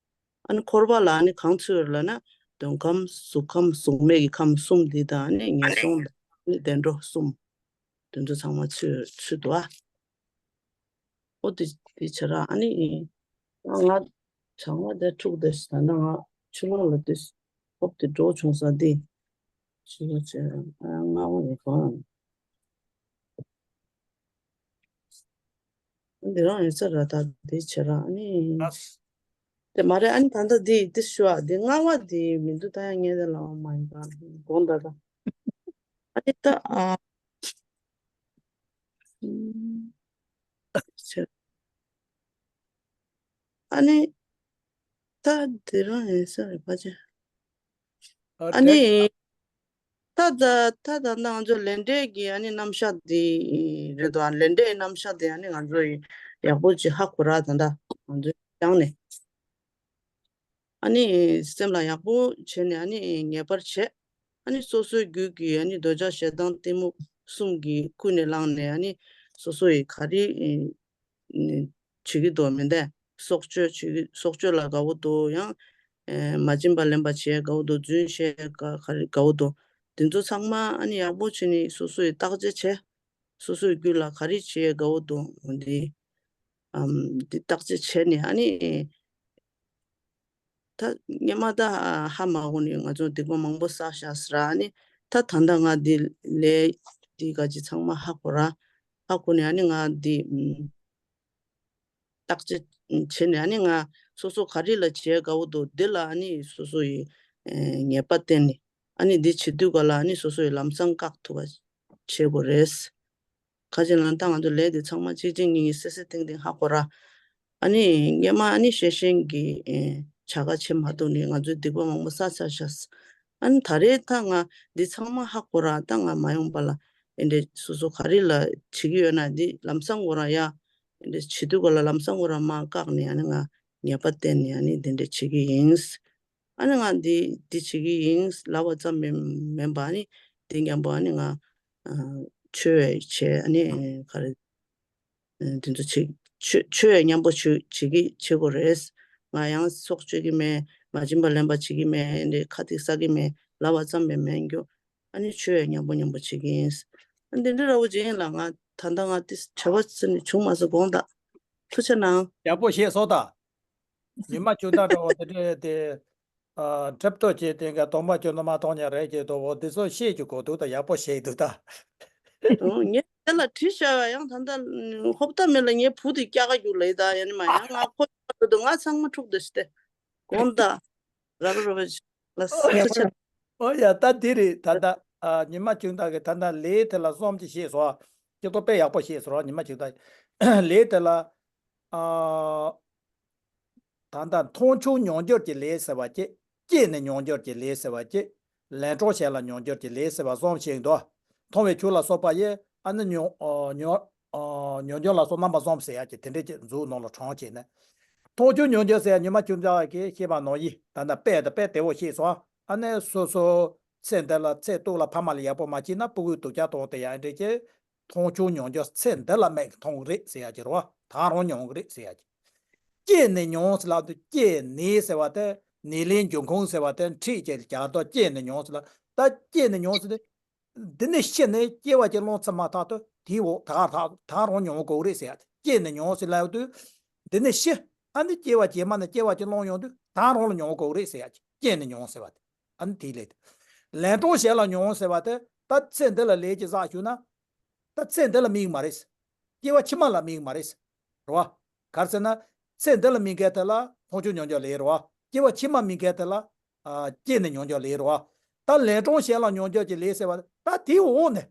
ཨ་ནི་འཁོར་བ་ལ་ཨ་ནི་གང་ཚུད་ཡོད་ལབ་ན། འདོད་ཁམས་གཟུགས་ཁམས་གཟུགས་མེད་ཀྱི་ཁམས་གསུམ་འདི་དང་། ཨ་ནི་ངན་སོང་དང་ཨ་ནི་བདེ་འགྲོ་གསུམ། དེ་ཚོ་ཚང་མ་ཚུད་ཚུད་འདུག་ཨ། ཨོ་དེ་དེ་བྱས་ར། ཨ་ནི་ང་ང་གྲང་བ་དེ་འཁྲུགས་དེ། ད་ནི་ང་ཆུ་ལོག་ལ་དེ་ཧོབ་དེ་འགྲོ་བྱུང་ས་དེ། ཆུ་ལོག་བྱས་ང་འོ་ཡི་གང་། འདི་རང་ཡོད་ས་ར། ད་འདི་བྱེད་ར། ཨ་ནི་ཨ་དེ་མ་རེད། ཨ་ནི་ད་ལྟ་འདི་འདི་ཞུ་ཨ། འདི་ལྔ་བ་འདི་མི་འདུག་ད་ཡང་ངས་དེ་ལ་མ་ཡིན་པ་དགོངས་ད་ད། ཨ་ནི་ད་ཨ་བྱེད། ཨ་ནི་ད་འདི་རང་ཡོད་ས་རེད་པ་ཅེ། ཨ་ཨ་ནི་ད་ད་ད་ད་ང་ཚོ་ལས་འབྲས་ཀྱི་ཨ་ནི་རྣམ་གཞག་འདི་རེད་དོ། ལས་འབྲས་རྣམ་གཞག་འདི་ཨ་ནི་ང་ཚོ་ཡག་པོ་ཅིག་ཧ་གོ་ར། ད་ད་ང་ཚོ་སྦྱངས་ནས། ཨ་ནི་སེམས་ལ་ཡག་པོ་བྱས་ནས་ཨ་ནི་ངེས་པར་བྱས། ཨ་ནི་སོ་སོའི་རྒྱུད་ཀྱི་ཨ་ནི་འདོད་ཆགས་ཞེ་སྡང་གཏི་མུག་གསུམ་གྱིས་ཀུན་ནས་བསླངས་ནས། ཨ་ནི་སོ་སོ་ཡི་ག་རེ་ཨེ་བྱེད་ཀྱི་འདུག་མིན་ཏེ། སྲོག་གཅོད་བྱེད་ཀྱི། སྲོག་གཅོད་ལ་དགའ་བོ་འདུག་ཡང་ཨེ་མ་བྱིན་པ་ལེན་པ་བྱེད་དགའ་བོ་འདུག་རྫུན་བཤད་ག་ག་རེ་དགའ་བོ་འདུག་དེ་ཚོ་ཚང་མ་ཨ་ནི་ཡག་པོ་བྱས་ནས་སོ་སོ་ཡི་བརྟག་དཔྱད་བྱས། སོ་སོའི་རྒྱུད་ལ་ག་རེ་བྱེད་དགའ་བོ་འདུག་འདི་ཨམ་འདི་བརྟག་དཔྱད་བྱས་ནས། ཨ་ནི་ད་སྔོན་མ་ད་ཧ་མ་གོ་ནས་ང་ཚོ་སྡིག་པ་མང་པོ་བསགས་ཤག་ཟེར། ཨ་ནི་ད་ད་ལྟ་ང་འདི་ལས་འདི་ག་ཅི་ཚང་མ་ཧ་གོ་ར། ཧ་གོ་ནས་ཨ་ནི་ང་འདི་ཨམ་བརྟག་དཔྱད་བྱས་ནས། ཨ་ནི་ང་སོ་སོ་ག་རེ་ལ་བྱེད་དགའ་བོ་འདུག་འདི་ལ་ཨ་ནི་སོ་སོ་ཡི་ཨེ་ངེས་པ་བསྟེན་ནས། ཨ་ནི་འདི་བྱེད་དུས་ག་ལ་ཨ་ནི་སོ་སོ་ཡི་ལམ་སང་བཀག་ཐུབ་པ་བྱེད་དགོས་རེད། ག་ཅི་ལབ་ན་ད་ང་ཚོ་ལས་འདི་ཚང་མ་གཅིག་རྐྱང་གཉིས་གཉིས་སེ་སེ་ཐེངས་ཐེངས་ཧ་གོ་ར། ཨ་ནི་སྔོན་མ་ཨ་ནི་ཤེས་བཞིན་གྱི་ཨེ་བྱ་དགའ་བྱེད་མ་ཐུབ་ནས་ང་ཚོའི་སྡིག་པ་མང་པོ་བསགས་ཚར་ཤག་ཨ་ནི་ད་རེས་ད་ང་འདི་ཚང་མ་ཧ་གོ་ར། ད་ང་མ་ཡོང་པ་ལ་ཨེ་འདྲ་སོ་སོ་ག་རེ་ལ་བྱེད་ཀྱི་ཡོད་ན་འདི་ལམ་སང་གོ་ར་ཡ། ཨེ་འདྲ་བྱེད་དུས་ག་ལ་ལམ་སང་གོ་ར་མ་བཀག་ནས་ཨ་ནི་ང་ངེས་པ་བསྟན་ནས་ཨ་ནི་འདི་འདྲ་བྱེད་ཀྱི་ཡིན། ཨ་ནི་ང་འདི་འདི་བྱེད་ཀྱི་ཡིན་ལབ་པ་ཙམ་མིན་མིན་པ། ཨ་ནི་འདི་མཉམ་པོ་ཨ་ནི་ང་ཨ་ཆོས་བྱས། ཨ་ནི་ག་རེ། ཨ་དེ་ཚོ་བྱེད་ཆོས་ཆོས་མཉམ་པོ་བྱེད་བྱེད་ཀྱི་བྱེད་དགོས་རེད། ང་ཡང་སྲོག་གཅོད་ཀྱི་མེད། མ་བྱིན་པ་ལེན་པ་བྱེད་ཀྱི་མེད། འདི་ཁ་ཐིག་ཟ་གི་མེད་ལབ་པ་ཙམ་མིན་མིན་རྒྱུ། ཨ་ནི་ཆོས་མཉམ་པོ་མཉམ་པོ་བྱེད་ཀྱི་ཡིན། ཨ་འདི་འདྲ་ར་བོ་ཅིག་ཡིན་ལ། ང་ད་ལྟ་ང་དེ་བྱ་བ་ཟེར་ནས་བྱུང་མ་སོང་། དགོངས་དག་ཐུགས་ཆེ་གནང་། ཡག་པོ་བཤད་སོང་ད། ཉི་མ་བཅུ་ཟླ་འདྲ་བོ་དེ་འདྲས་དེ། ཨ་གྲིབ་ཏོ་བྱས་དེ་ག་སྟོང་པ་བཅོ་ལྔ་མ་གཏོང་ཉ་རེད་ཀྱི་དོ་བོ་དེ་ཚོ་བཤད་རྒྱུ་གོ་འདུག་ད་ཡག་པོ་བཤད་འདུག་ད། ཨོ་ངས་དེ་ལ་བྲིས་བཞག་ཡང་ད་ལྟ་ཧོབ་ཏ་མེད་ལ། ངའི་བུ་དེ་སྐྱག་ག་རྒྱུག་ལེ་ད་ཡ་ནི་མ་ཡང་ང་ཁོ་ཡག་འདུག་ང་ཚང་མ་འཁྲུག་འདུག་ཞི་དེ། དགོངས་དག་ར་བ་ར་བ་ལ་ས་ཁ་ཆེ། ཨོ་ཡ་ད་དེ་རེད། ད་ལྟ་ཨ་ཉི་མ་བཅུ་ཟླ་གི་ད་ལྟ་ལས་དེ་ལ་གསུམ་ཅིག་བཤད་སོང་། ཅི་ཏོ་དཔེ་ཡག་པོ་བཤད་སོང་ར། ཉི་མ་བཅུ་ཟླ་ལས་དེ་ལ་ཨ། ད་ལྟ་མཐོང་ཆོས་མྱོང་འགྱུར་གྱི་ལས་ཟེར་བ་གཅིག་སྐྱེས་ནས་མྱོང་འགྱུར་གྱི་ལས་ཟེར་བ་གཅིག་ལན་གྲངས་གཞན་ལ་མྱོང་འགྱུར་གྱི་ལས་ཟེར་བ་གསུམ་ཞིག་འདུག་མཐོང་བའི་ཆོས་ལ་སོགས་པ་ཡི་ཨ་ནི་མྱོང་ཨ་མྱོང་འགྱུར་ལ་སོགས་རྣམ་པ་གསུམ་ཟེར་ཡ་གི་དེ་འདྲའི་གི་མཛུབ་ནང་ལ་དྲངས་བྱས་ནས། མཐོང་ཆོས་མྱོང་འགྱུར་ཟེར་ཡ་ཉི་མ་བཅུ་ཟླ་བ་གིས་བཤད་པ་ནང་བཞིན་ད་ལྟ་དཔེ་དང་དཔེ་དེ་བོ་བཤད་སོང་། ཨ་ནི་སོ་སོ་ཚེ་འདི་ལ་ཚེ་སྟོད་ལ་ཕ་མ་ལ་ཡག་པོ་མ་བྱས་ན་སྤུ་གུའི་སྡུག་ཅག་གཏོང་དེ་ཡ་འདྲ་གི་མཐོང་ཆོས་མྱོང་འགྱུར་ཚེ་འདི་ལ་མིག་མཐོང་གི་རེད་ཟེར་ཡ་གི་རེད་བ། ད་རུང་མྱོང་གི་རེད་ཟེར་ཡ་གི་སྐྱེས་ནས་མྱོང་ཟེར་ལབ་དུས་སྐྱེས་ནས་ཟེར་བ་དེ་ནས་ལེན་འབྱུང་ཁུངས་ཟེར་བ་དེ་འཁྲིས་ཀྱི་རྒྱ་དོ་སྐྱེས་ནས་མྱོང་ཟེར་ལ། ད་སྐྱེས་ནས་མྱོང་ཟེར་དུས་འདི་ནས་ཤི་ནས་སྐྱེ་བ་ཅིག་བླངས་ཚར་མ་ཐག་ཏུ་དེའི་འོག་ད་ད་ད་རུང་མྱོང་དགོས་རེད་ཟེར་ཡ་དེ། སྐྱེས་ནས་མྱོང་ཟེར་ལབ་དུས་འདི་ནས་ཤི། ཨ་ནི་སྐྱེ་བ་རྗེས་མ་ནས་སྐྱེ་བ་ཅིག་བླངས་ཡོང་དུས་ད་རུང་ལ་མྱོང་དགོས་རེད་ཟེར་ཡ་དེ། སྐྱེས་ནས་མྱོང་ཟེར་བ་དེ། ཨ་ནི་དེའི་ལས་དེ། ལན་གྲངས་གཞན་ལ་མྱོང་ཟེར་བ་དེ། ད་ཚེ་འདི་ལ་ལས་ཅིག་བསགས་བཅུག་ན། ད་ཚེ་འདི་ལ་དམིགས་མ་རེད། སྐྱེ་བ་ཕྱི་མ་ལ་དམིགས་མ་རེད། རེད་བ། ག་རེ་ཟེར་ན། ཚེ་འདི་ལ་དམིགས་མཁན་དེ་ལ་མཐོང་ཆོས་མྱོང་འགྱུར་ལས་རེད་བ། སྐྱེ་བ་ཕྱི་མ་དམིགས་མཁན་དེ་ལ། ཨ་སྐྱེས་ནས་མྱོང་འགྱུར་ལས་རེད་བ། ད་ལན་གྲངས་གཞན་ལ་མྱོང་འགྱུར་གྱི་ལས་ཟེར་བ་ད་དེའི་འོག་ནས།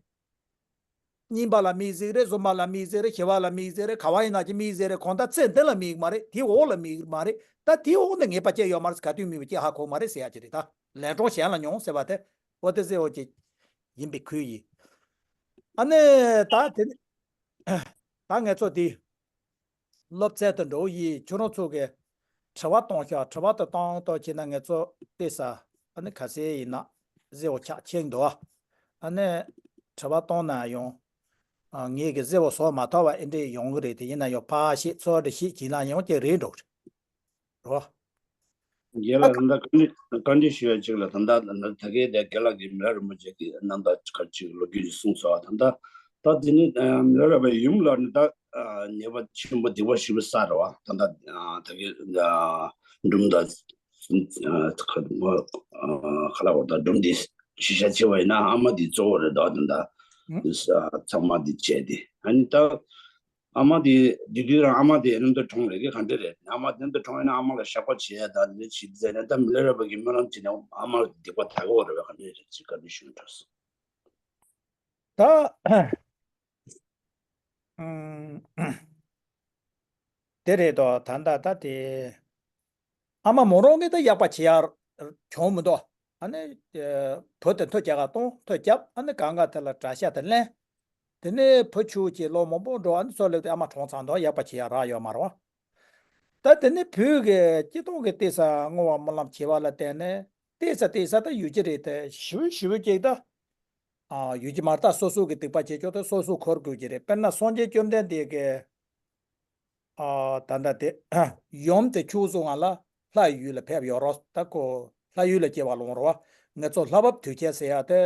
སྙིམ་པ་ལ་དམིགས་ཟིག་རེད། གཟུགས་མ་ལ་དམིགས་ཟིག་རེད། ཤི་བ་ལ་དམིགས་ཟིག་རེད། ག་བ་ཡིན་ན་ཅི་དམིགས་ཟིག་རེད། གང་ལྟར་ཚེ་འདི་ལ་དམིགས་མ་རེད། དེའི་འོག་ལ་དམིགས་མ་རེད། ད་དེའི་འོག་ནས་ངེས་པ་ཅི་ཡོད་མ་རེད། ག་དུས་དམིགས་པ་ཅི་ཧ་གོ་མ་རེད་ཟེར་ཡ་ཅི་རེད། ད་ལན་གྲངས་གཞན་ལ་མྱོང་ཟེར་བ་དེ། འོ་དེ་ཟེར་འོ་ཅི་ཡིན་པའི་ཁུལ་ཡིན། ཨ་ནི་ད་དེ་ནི་ད་ངས་ཚོ་དེ། སློབ་ཚན་དུ་འགྲོ་ཡིས་ཁྱོད་རང་ཚོ་གི་དྲི་བ་གཏོང་ཤག་དྲི་བ་དུ་བཏང་ཏོ་བྱས་ན་ངས་ཚོ་དེ་ས་ཨ་ནི་ག་ཚད་ཡིན་ན་ཟེར་བ་ཆགས་ཆེན་འདུག་ཨ་ནི་དྲི་བ་གཏོང་ན་ཡང་ཨ་ངེད་ཀྱི་ཟེར་བ་བཟོ་མ་ཐུབ་པ་ཨེ་འདྲས་ཡོང་གི་རེད། དེ་ཡིན་ན་ཡང་ཕར་བཤད་ཚུར་འདྲ་བཤད་བྱས་ན་ཡང་ཀྱང་རེད་འགྲོ་གི་རེད་རོ། རྒན་ལགས་ད་ལྟ་བཀའ་འདྲི་བཀའ་འདྲི་ཞུ་ཡ་གཅིག་ལ། ད་ལྟ་ད་ལྟ་ད་གའི་དེ་རྒན་ལགས་ཀྱིས་མི་ལ་རིན་པོ་ཆེ་གི་རྣམ་ཐར་ཁ་ཅིག་ལོ་རྒྱུས་ཅིག་གསུངས་སོང་བ། ད་ལྟ་ད་དེ་ནི་ཨ་མི་ལ་རས་པའི་ཡུམ་ལ་ནི་ད་ཨ་ཉེས་པ་ཆེན་པོ་སྡིག་པ་ཞེ་པོ་བསགས་རེད་བ། ད་ལྟ་ཨ་ད་གའི་ཨ་འབྲུམ་ད་ཨ་ཁ་ཨ་ཁ་ལ་བ་ད་འབྲུམ་འདི་ཤི་ཤ་ཆེ་བ་ཡིན་ན་ཨ་མ་འདི་གཙོ་བོ་རེད་དོ། ད་ལྟ་ཨ་ཚང་མ་འདི་བྱས་ཏེ་ཨ་ནི་ད། ཨ་མ་དེ་དེ་དུས་རང་ཨ་མ་དེ་གནམ་དུ་གྲོངས་རེད་གི་ག་འདྲ་རེད། ཨ་མ་གནམ་དུ་གྲོངས་ཡིན་ན་ཨ་མ་ལ་བཤགས་པ་བྱེད་ཡ་དང་དེ་བྱེད་ཟེར་ནས་ད་མི་ལ་རས་པ་གི་སྨོན་ལམ་བྱེད་ནས་ཨ་མ་ལ་སྡིག་པ་དག་གི་འོ་རེད་བ། ག་འདྲ་རེད་ཅིག་ག་འདྲ་ཞུ་འགྲོ་སོང་། ད་ཨུམ། དེ་རེད་དོ། ད་ད་ད་དེ། ཨ་མ་མོ་རང་གིས་ད་ཡག་པ་བྱེད་ཡ་བྱུང་མི་འདུག་ཨ་ནི་བུ་དེ་མཐོ་རྒྱག་ག་གཏོང་མཐོ་རྒྱབ། ཨ་ནི་གང་ག་དེ་ལ་གྲྭ་ཤག་དེ་ལེན། དེ་ནས་བུ་ཆུང་ཅིག་ལོ་མང་པོ་འགྲོ། ཨ་ནི་སོ་སླེབས་ཏེ་ཨ་མ་གྲོངས་ཚར་འདུག་ཡག་པ་བྱེད་ཡ་རག་ཡོད་མ་རེད་བ། ད་དེ་ནས་བུ་གིས་སྤྱིར་བཏང་གི་བལྟས་ས་བསྔོ་བ་སྨོན་ལམ་བྱེད་པ་ལ་བརྟེན་ནས་བལྟས་ས་བལྟས་ས་ད་ཡོད་ཀྱི་རེད། དེ་ཞེ་པོ་ཞེ་པོ་ཅིག་ད་ཨ་ཡོད་ཀྱི་མ་རེད། ད་སོ་སོ་གི་སྡིག་པ་བྱེད་ཆོག་ད་སོ་སོ་འཁུར་དགོས་ཀྱི་རེད། དཔེར་ན་སངས་རྒྱས་བཅོམ་ལྡན་འདས་ཀྱིས། ཨ་ད་ལྟ་དེ་ཡུམ་དེ་ཁྱོད་སོང་ང་ལ་ལྷ་ཡི་ཡུལ་ལ་ཕེབས་ཡོད་རོགས། ད་ཁོ་ལྷ་ཡུལ་ལ་སྐྱེ་བ་ལོངས་རོགས། ངེད་ཚོ་ལྷ་བབས་དུས་ཆེན་ཟེར་ཡ་དེ།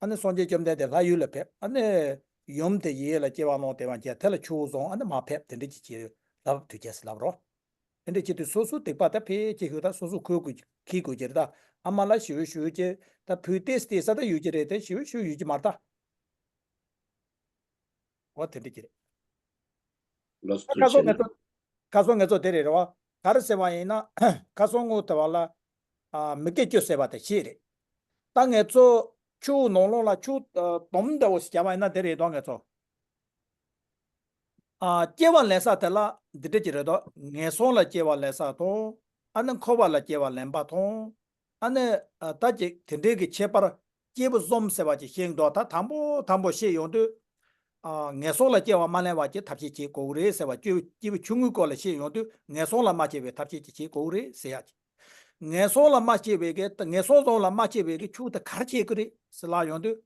ཨ་ནི་སངས་རྒྱས་བཅོམ་ལྡན་འདས་ལྷ་ཡུལ་ལ་ཕེབས། ཨ་ནི་ཡུམ་དེ་ཡུལ་ལ་སྐྱེ་བ་ལོངས་དེ་བ་ཅན་དེ་ལ་ཁྱོད་སོང་ཨ་ནི་མ་ཕེབས། དེ་འདྲ་ཅིག་བྱས་ལྷ་བབས་དུས་ཆེན་ཟེར་ལབ་རོགས། དེ་འདྲ་བྱེད་དུས་སོ་སོ་སྡིག་པ་ད་ཕལ་ཆེར་ཤོས་ད་སོ་སོ་འཁུར་དགོས་འཁྱེར་དགོས་ཀྱི་རེད། ད་ཨ་མ་ལ་ཞེ་པོ་ཞེ་པོ་ཅིག་ད་བུ་བལྟས་བལྟས་ས་ད་ཡོད་ཀྱི་རེད། དེ་ཞེ་པོ་ཞེ་པོ་ཡོད་ཀྱི་མ་རེད་ད། འོ་དེ་འདྲ་ཅིག་རེད། ལགས་སོ། ད་ཁ་ཐུགས་རྗེ་སང་ངེད་ཆེ། ཚོ། ཁ་སང་ངེད་ཚོ་དེ་རེད་རེད་བ། ག་རེ་ཟེར་བ་ཡིན་ན་ཁ་སང་ངོ་དེ་བ་ལ་ཨ་མི་སྐད་ཅོ་ཟེར་བ་དེ་ཤེས་རེད། ད་ངེད་ཚོ་ཆུ་ནང་ལོགས་ལ་ཆུ་ཨ་དོམ་འདྲ་བོ་ཞིག་བརྒྱབ་པ་ཡིན་ན་དེ་རེད་དོ། ངེད་ཚོ་ཨ་སྐྱེ་བ་ལེན་ས་དེ་ལ་འདི་འདྲ་ཅིག་རེད་དོ། ངན་སོང་ལ་སྐྱེ་བ་ལེན་ས་དང་། ཨ་ནི་འཁོར་བ་ལ་སྐྱེ་བ་ལེན་པ་དང་། ཨ་ནི་ཨ་ད་ཅིག་དེ་འདྲའི་གི་ཁྱད་པར་སྐྱེས་བུ་གསུམ་ཟེར་བ་ཅིག་ཤེས་འདུག་ད་དང་པོ་དང་པོ་ཤེས་ཡོང་དུས། ཨ་ངན་སོང་ལ་སྐྱེ་བ་མ་ལེན་པ་ཅིག་ཐབས་ཤེས་བྱེད་དགོས་རེད་ཟེར་བ། སྐྱེས་སྐྱེས་བུ་ཆུང་ངུའི་སྐོར་ལ་ཤེས་ཡོང་དུས་ངན་སོང་ལ་མ་སྐྱེ་བའི་ཐབས་ཤེས་ཅིག་བྱེད་དགོས་རེད་ཟེར་ཡ་ཅིག་ངན་སོང་ལ་མ་སྐྱེ་བའི་གི་ངན་སོང་གསུམ་ལ་མ་སྐྱེ་བའི་གི་ཆོས་དེ་ག་རེ་བྱེད་དགོས་རེད་ཟེར་ལབ་ཡོང་དུས།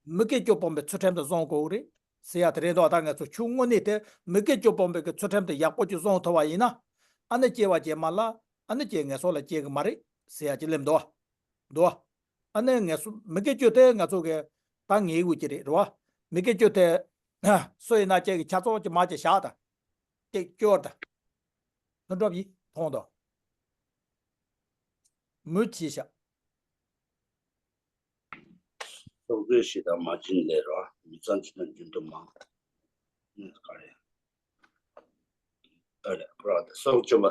མི་དགེ་བཅུ་སྤོང་བའི་ཚུལ་ཁྲིམས་དེ་བཟུང་དགོས་རེད་ཟེར་ཡ་དེ་རེད་འདུག་ད་ང་ཚོ་ཆོས་དངོས་གནས་དེ་མི་དགེ་བཅུ་སྤོང་བའི་གི་ཚུལ་ཁྲིམས་དེ་ཡག་པོ་ཅིག་བཟུང་ཐུབ་པ་ཡིན་ན། ཨ་ནི་སྐྱེ་བ་རྗེས་མ་ལ་ཨ་ནི་ཅིག་ངན་སོང་ལ་སྐྱེ་གི་མ་རེད་ཟེར་ཡ་ཅིག་སླེབས་འདུག་བ། འདུག་བ། ཨ་ནི་ངན་སོང་མི་དགེ་བཅུ་དེ་ང་ཚོ་གི་ད་ངེས་དགོས་ཀྱི་རེད་རེད་བ། མི་དགེ་བཅུ་དེ་སུ་ཡིན་ན་ཅིག་གི་ཆ་ཚང་ཅིག་མ་ཅིག་བཞག་དང་། ཅིག་སྐྱོར་དང་། ལྷུན་གྲུབ་ཡིན་མཐོང་དང་། མུ་བྱེད་བཞག་སྲོག་རྩོལ་ཞེ་དྲག་མ་བྱིན་ལས་རོགས། མི་ཚངས་སྤྱོད་ན་རྒྱུན་དུ་མང་། ཨ་རེ། ཨ་རེ་ཁོ་རང་དེ་སྲོག་གཅོད་པ།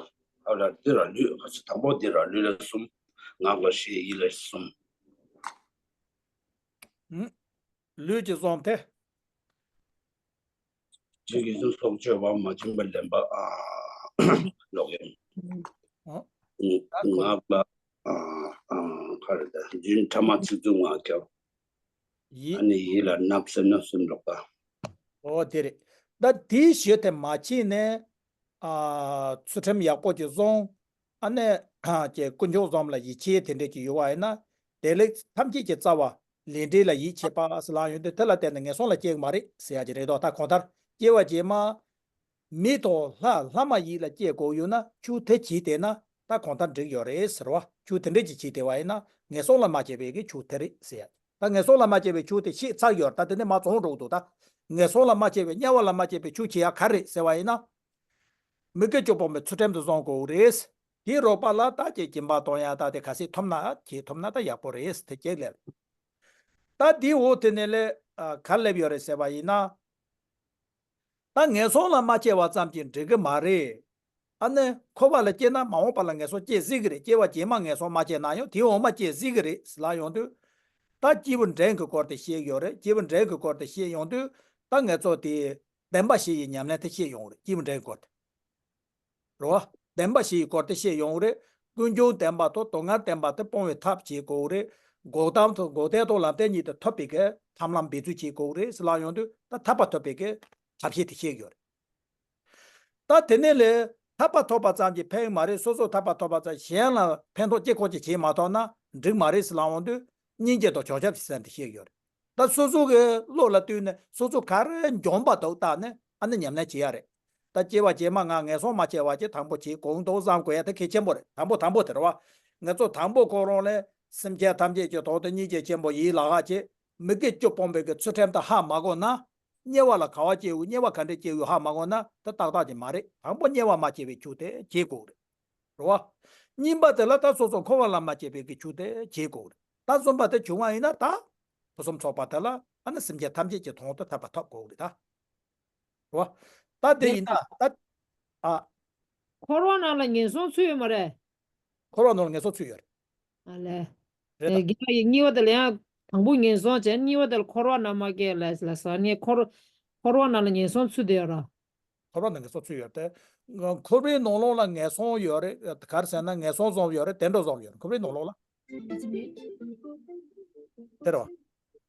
ཨ་རེ་འདི་ར་ལུས་ཁ་ཚ་དང་པོ་འདི་ར་ལུས་ལ་གསུམ། ངག་ལ་བཞི་ཡིད་ལ་གསུམ། ཨུམ། ལུས་ཀྱི་གསུམ་སྟེ། ཅིག་གིས་སྲོག་གཅོད་པ་མ་བྱིན་པ་ལེན་པ། ཨ་ལོག་གཡེམ། ཨ། ངག་ལ་ཨ་ཨ་ག་རེ་ད་རྒྱུན་ཕྲ་མ་ཚིག་རྩུབ་ངག་འཁྱལ། ཡིད། ཨ་ནི་ཡིད་ལ་བརྣབ་སེམས་ན་སེམས་ལོག་པ། ཨོ་དེ་རེད། ད་དེའི་གཞི་དེ་མ་བྱས་ནས། ཨ་ཚུལ་ཁྲིམས་ཡག་པོ་ཅིག་བཟུང་། ཨ་ནི་ཀྱེ་དཀོན་མཆོག་གསུམ་ལ་ཡིད་ཆེས་དེ་འདྲས་ཅིག་ཡོད་པ་ཡིན་ན། བདེ་ལེགས་ཐམས་ཅད་ཀྱི་རྩ་བ་ལས་འབྲས་ལ་ཡིད་ཆེས་པ་ཟེར་ལབ་ཡོང་དུས་དེ་ལ་བརྟེན་ནས་ངན་སོང་ལ་སྐྱེ་གི་མ་རེད་ཟེར་ཡ་ཅིག་རེད་དོ། ད་གང་ལྟར་སྐྱེ་བ་རྗེས་མ། མི་དང་ལྷ་ལྷ་མ་ཡིན་ལ་སྐྱེ་དགོས་ཡོད་ན་ཆོས་དེ་བྱས་བསྡད་ན་ད་གང་ལྟར་འགྲིག་ཡོད་རེད་ཟེར་བ། ཆོས་དེ་འདྲས་ཅིག་བྱས་བསྡད་པ་ཡིན་ན་ངན་སོང་ལ་མ་སྐྱེ་བའི་གི་ཆོས་དེ་རེད་ཟེར་ཡ། ད་ངན་སོང་ལ་མ་སྐྱེ་བའི་ཆོས་དེ་ཤེས་ཚར་ཡོད་རེད། ད་དེ་ནས་མར་བྱུང་འགྲོ་གི་འདུག་ད་ངན་སོང་ལ་མ་སྐྱེ་བའི་དམྱལ་བ་ལ་མ་སྐྱེ་བའི་ཆོས་བྱེད་ཡ་ག་རེ་རེད་ཟེར་བ་ཡིན་ན། མི་དགེ་བཅུ་སྤོང་བའི་ཚུལ་ཁྲིམས་དེ་བཟུང་དགོས་རེད། དེའི་རོགས་པ་ལ་ད་ཀྱེ་སྦྱིན་པ་གཏོང་ཡ་ད་དེ་ག་ཚད་ཐུབ་ན་བྱེད་ཐུབ་ན་ད་ཡག་པོ་རེད། དེ་གཅིག་ལས། ད་དེའི་འོག་དེ་ནས་ལས་ཨ་ག་རེ་སླེབས་ཡོད་རེད་ཟེར་བ་ཡིན་ན། ད་ངན་སོང་ལ་མ་སྐྱེ་བ་ཙམ་གྱིས་འགྲིག་གི་མ་རེད། ཨ་ནི་འཁོར་བ་ལ་སྐྱེས་ན་མ་འོངས་པ་ལ་ངན་སོང་སྐྱེ་སྲིད་ཀྱི་རེད། སྐྱེ་བ་རྗེས་མ་ངན་སོང་མ་སྐྱེས་ན་ཡང་དེའི་འོག་མ་སྐྱེ་སྲིད་ཀྱི་རེད་ཟེར་ལབ་ཡོང་དུས། ད་སྐྱེས་བུ་འབྲིང་གི་སྐོར་དེ་བཤད་ཡོད་རེད། སྐྱེས་བུ་འབྲིང་གི་སྐོར་དེ་བཤད་ཡོང་དུས་ད་ངེད་ཚོ་དེ་བདེན་པ་བཞི་ཡི་ཉམས་ལེན་དེ་བཤད་ཡོང་རེད། སྐྱེས་བུ་འབྲིང་གི་སྐོར་དེ། རེད་བ། བདེན་པ་བཞི་ཡི་སྐོར་དེ་བཤད་ཡོང་རེད། ཀུན་འབྱུང་བདེན་པ་དང་སྡུག་བསྔལ་བདེན་པ་དེ་སྤོང་བའི་ཐབས་བྱེད་དགོས་རེད། འགོག་དང་འགོག་བདེན་དང་ལམ་བདེན་གཉིས་དེ་ཐོབ་པའི་གི་ཐབས་ལམ་འབད་རྩོལ་བྱེད་དགོས་རེད་ཟེར་ལབ་ཡོང་དུས་ད་ཐར་པ་ཐོབ་པའི་གི་ཐབས་ཤེས་དེ་བཤད་ཡོད་རེད། ད་དེ་ནས་ལས་ཐར་པ་ཐོབ་པ་ཙམ་གྱིས་ཕན་གྱི་མ་རེད། སོ་སོ་ཐར་པ་ཐོབ་པ་ཙམ་གཞན་ལ་ཕན་ཐོགས་ཅི་ཁོག་ཅིག་བྱེད་མ་ཐུབ་ན་འགྲིག་མ་རེད་ཟེར་ལབ་ཡོང་དུས་སྙིང་རྗེ་དང་བྱང་ཆུབ་ཀྱི་སེམས་དེ་བཤད་ཡོད་རེད། ད་སོ་སོ་གི་བློ་ལ་བསྟུན་ནས་སོ་སོ་ག་རེ་འཇོན་པ་འདུག་བལྟས་ནས་ཨ་ནི་ཉམས་ལེན་བྱེད་ཡ་རེད། ད་སྐྱེ་བ་རྗེས་མ་ང་ངན་སོང་མ་སྐྱེ་བ་ཅིག་དང་པོ་བྱེད་དགོས་འདུག་བསམ་དགོས་ཡ་དེ་གལ་ཆེན་པོ་རེད། དང་པོ་དང་པོ་དེ་རེད་བ། ང་ཚོ་དང་པོ་ཁོ་རང་ལས་སེམས་ཅན་ཐམས་ཅད་ཀྱི་དོན་དུ་སྙིང་རྗེ་ཆེན་པོ་ཡིད་ལ་ཧ་ཅེ། མི་དགེ་བཅུ་སྤོང་བའི་གི་ཚུལ་ཁྲིམས་དེ་ཧ་མ་གོ་ན། དམྱལ་བ་ལ་ག་བ་སྐྱེ་ཡོད། དམྱལ་བ་ག་འདྲ་སྐྱེ་ཡོད་ཧ་མ་གོ་ན་དེ་ཏག་ཏག་ཅིག་མ་རེད། དང་པོ་དམྱལ་བ་མ་སྐྱེ་བའི་ཆོས་དེ་བྱེད་དགོས་རེད། རེད་བ། གཉིས་པ་དེ་ལ་ད་སོ་སོ་འཁོར་བ་ལ་མ་སྐྱེ་བའི་གི་ཆོས་དེ་བྱེད་དགོས་རེད། ད་གསུམ་པ་དེ་བྱུང་བ་ཡིན་ན་ད་ཕུན་སུམ་ཚོགས་པ་དེ་ལ་ཨ་ནི་སེམས་ཅན་ཐམས་ཅད་ཀྱི་དོན་དུ་ཐར་པ་ཐོབ་དགོས་རེད་ད། རེད་བ། ད་དེ་ཡིན་ན་ད་ཨ། འཁོར་བ་ནང་ལ་ངན་སོང་ཚུད་ཡོད་མ་རེད། འཁོར་བ་ནང་ལ་ངན་སོང་ཚུད་ཡོད་རེད། ཨ་ལས། རེད་ད། དགེ་བ་ཡི་གཉིས་པ་དེ་ལ་ཡང་དང་པོ་ངན་སོང་བྱས། གཉིས་པ་དེ་ལ་འཁོར་བ་ནང་མ་སྐྱེས་ལ་ལ་ཟེར་ནས་འཁོར་འཁོར་བ་ནང་ལ་ངན་སོང་ཚུད་དེ་ཡོད་ར། འཁོར་བ་ནང་ངན་སོང་ཚུད་ཡོད་དེ། འཁོར་བའི་ནང་ལོགས་ལ་ངན་སོང་ཡོད་རེད། ག་རེ་ཟེར་ན་ངན་སོང་བཟོ་ཡོད་རེད། བདེ་འགྲོ་བཟོ་ཡོད་རེད། འཁོར་བའི་ནང་ལོགས་ལ། དེ་རེད་བ།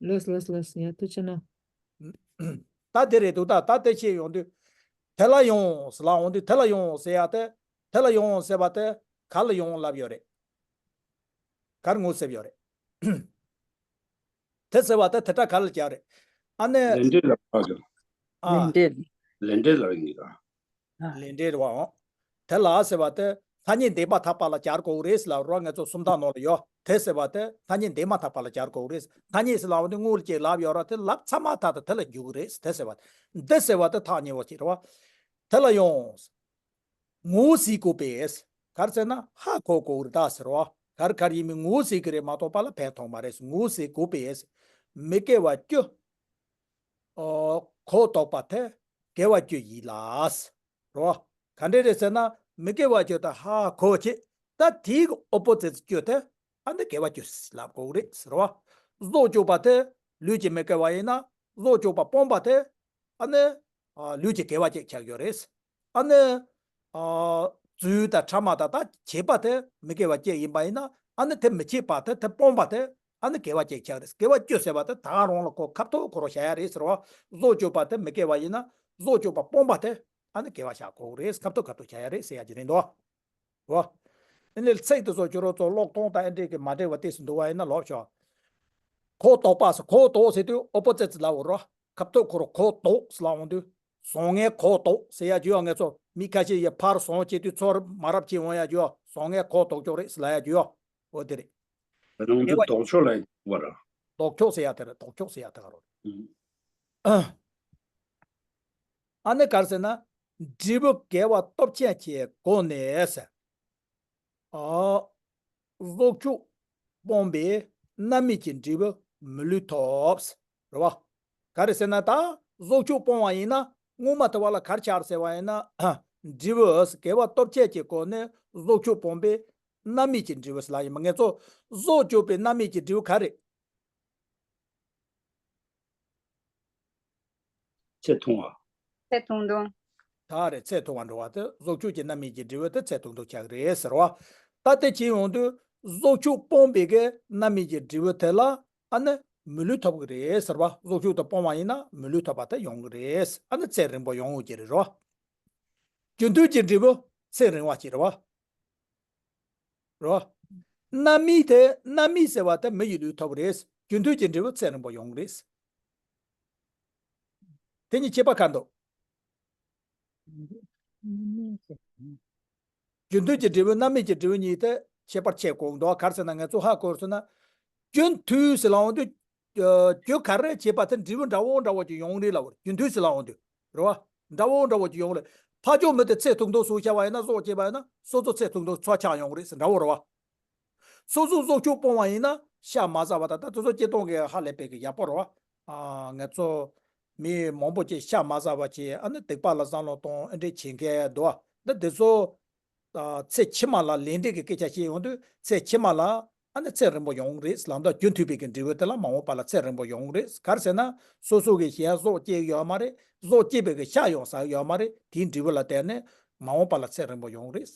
ལགས་ལགས་ལགས། ཡ་ཐུགས་རྗེ་གནང་། ད་དེ་རེད་འདུག་ད་ད་དེ་བཤད་ཡོང་དུས། དེ་ལ་ཡོང་ཟེར་ལབ་འོང་དུས་དེ་ལ་ཡོང་ཟེར་ཡ་དེ། དེ་ལ་ཡོང་ཟེར་བ་དེ་ག་ལ་ཡོང་ལབ་ཡོད་རེད། ག་རེ་ངོ་ཟེར་ཡོད་རེད། དེ་ཟེར་བ་དེ་དེ་སྒྲ་ག་ལ་སྦྱར་རེད། ཨ་ནི། ལས་འབྲས་ལ་བརྟག་དགོས། ཨ། ལས་འབྲས། ལས་འབྲས་ལ་ངེས་ཀ་ལས་འབྲས་རེད་བའོ། དེ་ལ་ཟེར་བ་དེ་ཐ་སྙད་འདས་མ་ཐག་པ་ལ་སྦྱར་དགོས་རེད་ཟེར་ལབ་རོགས། ང་ཚོ་སུམ་རྟགས་ནང་ལ་ཡོད། དེ་ཟེར་བ་དེ་ཐ་སྙད་འདས་མ་ཐག་པ་ལ་སྦྱར་དགོས་རེད། ཐ་སྙད་ཟེར་ལབ་འོང་དུས་དངོས་ལ་ཅིག་ལབ་ཡོད་ར། དེ་ལབ་ཚར་མ་ཐག་ཏུ་དེ་ལ་འཇུག་གི་རེད། དེ་ཟེར་བ་དེ། འདི་ཟེར་བ་དེ་ཐག་ཉེ་བོ་ཅིག་རེད་བ། དེ་ལ་ཡོང་། ངོ་ཟེར་དགོས་པས། ག་རེ་ཟེར་ན་ཧ་གོ་དགོས་རེད་ད་ཟེར་བ། ག་རེ་ག་རེ་ཡིན་མིན་ངོ་ཟེར་གི་རེད་མ་གཏོགས་པ་ལ་ཕན་ཐོགས་མ་རེད། ངོ་ཟེར་དགོས་པས། མི་དགེ་བ་བཅུ། ཨོ། གོ་ལྡོག་པ་དེ་དགེ་བ་བཅུ་ཡིན་ལ། རོ། ག་འདྲ་རེད་ཟེར་ན་མི་དགེ་བ་བཅུ་དེ་ཧ་གོ་བྱེད། ད་དེའི་ཨོ་པོ་ཛིཊ་བཅུ་དེ་ཨ་ནི་དགེ་བ་བཅུ་ལབ་དགོས་རེད་ཟེར་བ། བཟོ་བཅུག་པ་དེ་ལུས་ཀྱི་མི་དགེ་བ་ཡིན་ན་བཟོ་བཅུག་པ་སྤོང་བ་དེ་ཨ་ནི་ཨ་ལུས་ཀྱི་དགེ་བ་ཅིག་ཆགས་ཡོད་རེད། ཨ་ནི་ཨ་རྫུས་དང་ཕྲ་མ་དང་ད་བྱེད་པ་དེ་མི་དགེ་བ་བཅུ་ཡིན་པ་ཡིན་ན་ ཨ་ནི་དེ་མི་བྱེད་པ་དེ་དེ་སྤོང་པ་དེ་ཨ་ནི་དགེ་བ་བྱེད་ཆགས་རེད། དགེ་བ་བཅུ་ཟེར་བ་དེ་ད་ག་རང་ལ་ཁོ་ཁ་ཐོག་ཁོ་རང་བྱ་ཡ་རེད་ཟེར་བ། བཟོ་བཅོས་པ་དེ་མི་དགེ་བ་ཡིན་ན་བཟོ་བཅོས་པ་སྤོང་པ་དེ་ཨ་ནི་དགེ་བ་བྱ་དགོས་རེད། ཁ་ཐོག་ཁ་ཐོག་བྱ་ཡ་རེད་ཟེར་ཡ་ཅིག་རེད་འདུག་བ། ཨ་ནི་ཚིག་དེ་ཚོ་ཁྱོད་རང་ཚོ་ཀློག་སྟངས་དང་ཨེ་འདྲས་ཀྱི་མ་འདྲ་བ་ཏོག་ཙམ་འདུག་བ། ཡིན་ན་ལོབས་ཤོག་ཁོ་དོགས་པ་ཟེར། ཁོ་དོགས་ཟེར་དུས་ཨོ་པོ་ཛིཊ་ལབ་འོ་རོ། ཁ་ཐོག་ཁོ་རང་ཁོ་དོགས་ཟེར་ལབ་འོང་དུས། བཟང་ངན་ཁོ་དོགས་ཟེར་ཡ་རྒྱུ་ཡ། ངས་ཚོ་མི་ཁ་ཤས་ཡ་ཕར་བཟང་བྱེད་དུས་ཚུར་མ་རབས་བྱེད་འོང་ཡ་རྒྱུ་ཡ། བཟང་ངན་ཁོ་དོགས་ཀྱོག་རེད་ཟེར་ལབ་ཡ་རྒྱུ་ཡ། འོ་དེ་རེད། ད་ནང་དུ་དེ་བ་ལྡོག་ཕྱོགས་ལ་ཡོད་པ་ར། ལྡོག་ཕྱོགས་ཟེར་ཡ་དེ་རེད། ལྡོག་ཕྱོགས་ཟེར་ཡ་དེ་ག་རོ། ཨ་ནི་ག་རེ་ཟེར་ན། འབྲས་བུ་དགེ་བ་སྟོབས་ཆེན་གྱི་སྒོ་ནས་ཟེར། ཨ། བཟོ་བཅོས་སྤོང་པའི་རྣམ་སྨིན་གྱི་འབྲས་བུ་མི་ལུས་ཐོབ། རེད་བ། ག་རེ་ཟེར་ན་ད་བཟོ་བཅོས་སྤོང་བ་ཡིན་ན་སྔོན་མ་དེ་བ་ལ་ག་རེ་ཆགས་ཟེར་བ་ཡིན་ན། འབྲས་བུ་དགེ་བ་སྟོབས་ཆེན་གྱི་སྒོ་ནས་བཟོ་བཅོས་སྤོང་པའི་རྣམ་སྨིན་གྱི་འབྲས་བུ་ཟེར་ལབ་ཡིན་པ། ངས་ཚོ་བཟོ་བཅོས་པའི་རྣམ་སྨིན་གྱི་འབྲས་བུ་ག་རེ། ཚེ་ཐུང་བ། ཚེ་ཐུང་ཐུང་། ད་རེ་ཚེ་ཐུང་བ་འགྲོ་བ་དེ་བཟོ་བཅོས་ཀྱི་རྣམ་སྨིན་གྱི་འབྲས་བུ་དེ་ཚེ་ཐུང་ཐུང་ཆགས་ཀྱི་རེད་ཟེར་བ། ད་དེ་བྱེད་ཡོང་དུས་བཟོ་བཅོས་སྤོང་པའི་གི་རྣམ་སྨིན་གྱི་འབྲས་བུ་དེ་ལ་ཨ་ནི་མི་ལུས་ཐོབ་ཀྱི་རེད་ཟེར་བ། བཟོ་བཅོས་དེ་སྤོང་བ་ཡིན་ན་མི་ལུས་ཐོབ་པ་དེ་ཡོང་གི་རེད། ཨ་ནི་ཚེ་རིང་པོ་ཡོང་གི་རེད་རོ། རྒྱུ་མཐུན་གྱི་འབྲས་བུ་ཚེ་རིང་བ་ཅིག་རེད་བ། རོ། རྣམ་སྨིན་དེ་རྣམ་སྨིན་ཟེར་བ་དེ་མི་ཡི་ལུས་ཐོབ་རེད། རྒྱུ་མཐུན་གྱི་འབྲས་བུ་ཚེ་རིང་པོ་ཡོང་རེད། དེ་གཉིས་ཁྱད་པར་ག་འདུག་རྒྱུ་མཐུན་གྱི་འབྲས་བུ་རྣམ་སྨིན་གྱི་འབྲས་བུ་གཉིས་དེ་ཁྱད་པར་ཕྱེ་དགོས་འདུག་ག་རེ་ཟེར་ན་ང་ཚོ་ཧ་གོ་སོང་ན། རྒྱུ་མཐུན་ཟེར་ལབ་འོང་དུས། རྒྱུ་ག་རེ་བྱས་པ་དེ་འབྲས་བུ་འདྲ་བོ་འདྲ་བོ་ཅིག་ཡོང་རེད་ལབ། རྒྱུ་མཐུན་ཟེར་ལབ་འོང་དུས། རེད་བ། འདྲ་བོ་འདྲ་བོ་ཅིག་ཡོང་རེད། ཕ་ཆོས་མི་དེ་ཚེ་ཐུང་ཐུང་སུ་བྱ་བ་ཡིན་ན་སྲོག་བཅད་པ་ཡིན་ན་སོ་སོ་ཚེ་ཐུང་ཐུང་ཚོ་ཆགས་ཡོང་རེད་ཟེར་འདྲ་བོ་རེད་བ། སོ་སོ་བཟོ་བཅོས་སྤོང་བ་ཡིན་ན་ཤ་མ་ཟ་བ་དང་ད་དེ་ཚོ་སྤྱིར་བཏང་གི་ཧ་ལས་པའི་གི་ཡག་པོ་རེད་བ། ཨ། ང་ཚོ་མི་མང་པོ་ཅིག་ཤ་མ་ཟ་བ་ཅིག་ཨ་ནི་སྡིག་པ་ལ་བསམ་བློ་གཏོང་ཨེ་འདྲས་བྱེད་མཁན་འདུག་བ། འདི་དེ་ཚོ། ཚེ་ཕྱི་མ་ལ་ལས་འབྲས་ཀྱི་སྐད་ཆ་བཤད་ཡོང་དུས་ཚེ་ཕྱི་མ་ལ་ཨ་ནི་ཚེ་རིང་པོ་ཡོང་རེད་ལབ་ད། རྒྱུ་མཐུན་པའི་གི་འབྲས་བུ་དེ་ལ་མ་འོངས་པ་ལ་ཚེ་རིང་པོ་ཡོང་རེད། ག་རེ་ཟེར་ན་སོ་སོ་གི་ཤ་སྲོག་བཅད་ཡོད་མ་རེད། སྲོག་བཅད་པའི་གི་ཤ་ཡང་ཟ་ཡོད་མ་རེད། དེའི་འབྲས་བུ་ལ་བརྟེན་ནས་མ་འོངས་པ་ལ་ཚེ་རིང་པོ་ཡོང་རེད།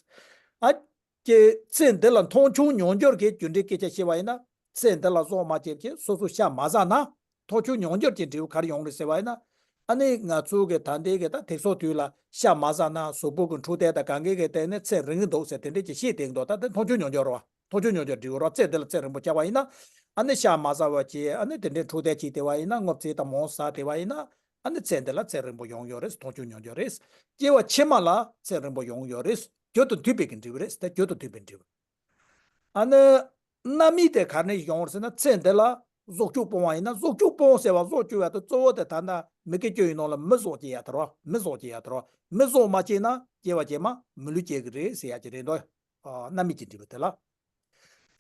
ཨ། ཀྱེ་ཚེ་འདི་ལ་མཐོང་ཆུང་མྱོང་འགྱུར་གྱི་རྒྱུ་འབྲས་སྐད་ཆ་བཤད་པ་ཡིན་ན། ཚེ་འདི་ལ་སྲོག་མ་བཅད་ཀྱི་སོ་སོ་ཤ་མ་ཟ་ན། མཐོང་ཆུང་མྱོང་འགྱུར་གྱི་འབྲས་བུ་ག་རེ་ཡོང་རེད་ཟེར་བ་ཡིན་ན། ཨ་ནི་ང་ཚོ་གི་ད་ལྟའི་གི་ད་དེང་སང་དུས་ལ་ཤ་མ་ཟ་ན་གཟུགས་པོ་གི་འཕྲོད་བསྟེན་དང་གང་གི་གི་སྟེང་ནས་ཚེ་རིང་གི་འདུག་ཟེར་དེ་འདྲས་ཀྱི་བཤད་བསྡད་འདུག་ད་དེ་མཐོང་ཆུང་མྱོང་འགྱུར་རེད་བ། མཐོང་ཆུང་མྱོང་འགྱུར་འབྲས་བུ་རེད་བ། ཚེ་འདི་ལ་ཚེ་རིང་པོ་བྱ་བ་ཡིན་ན། ཨ་ནི་ཤ་མ་ཟ་བ་བྱས་ཨ་ནི་དེ་འདྲས་འཕྲོད་བསྟེན་བྱས་བསྡད་པ་ཡིན་ན། སྔོ་ཚལ་དང་མང་ཟ་བསྡད་པ་ཡིན་ན། ཨ་ནི་ཚེ་འདི་ལ་ཚེ་རིང་པོ་ཡོང་ཡོད་རེད། མཐོང་ཆུང་མྱོང་ཡོད་རེད། སྐྱེ་བ་ཕྱི་མ་ལ་ཚེ་རིང་པོ་ཡོང་ཡོད་རེད། རྒྱུ་དང་མཐུན་པའི་གི་འབྲས་བུ་རེད། དེ་རྒྱུ་དང་མཐུན་པའི་འབྲས་བུ། ཨ་ནི། རྣམ་སྨིན་དེ་ག་ནས་ཡོང་བ་ཟེར་ན། ཚེ་འདི་ལ་བཟོ་བཅོས་སྤོང་བ་ཡིན་ན། བཟོ་བཅོས་སྤོང་ཟེར་བ་བཟོ་བཅོས་ཡ་དེ་གཙོ་བོ་དེ་ད་ལྟ་མི་དགེ་བཅུ་ཡི་ནང་ལ་མི་བཟོ་བཅོས་ཡ་དེ་རེད་བ། མི་བཟོ་བཅོས་ཡ་དེ་རེད་བ། མི་བཟོ་མ་བཅོས་ན་སྐྱེ་བ་རྗེས་མ་མི་ལུས་སྐྱེ་གི་རེད་ཟེར་ཡ་ཅིག་རེད་འདུག་ཨ། རྣམ་སྨིན་གྱི་འབྲས་བུ་དེ་ལ།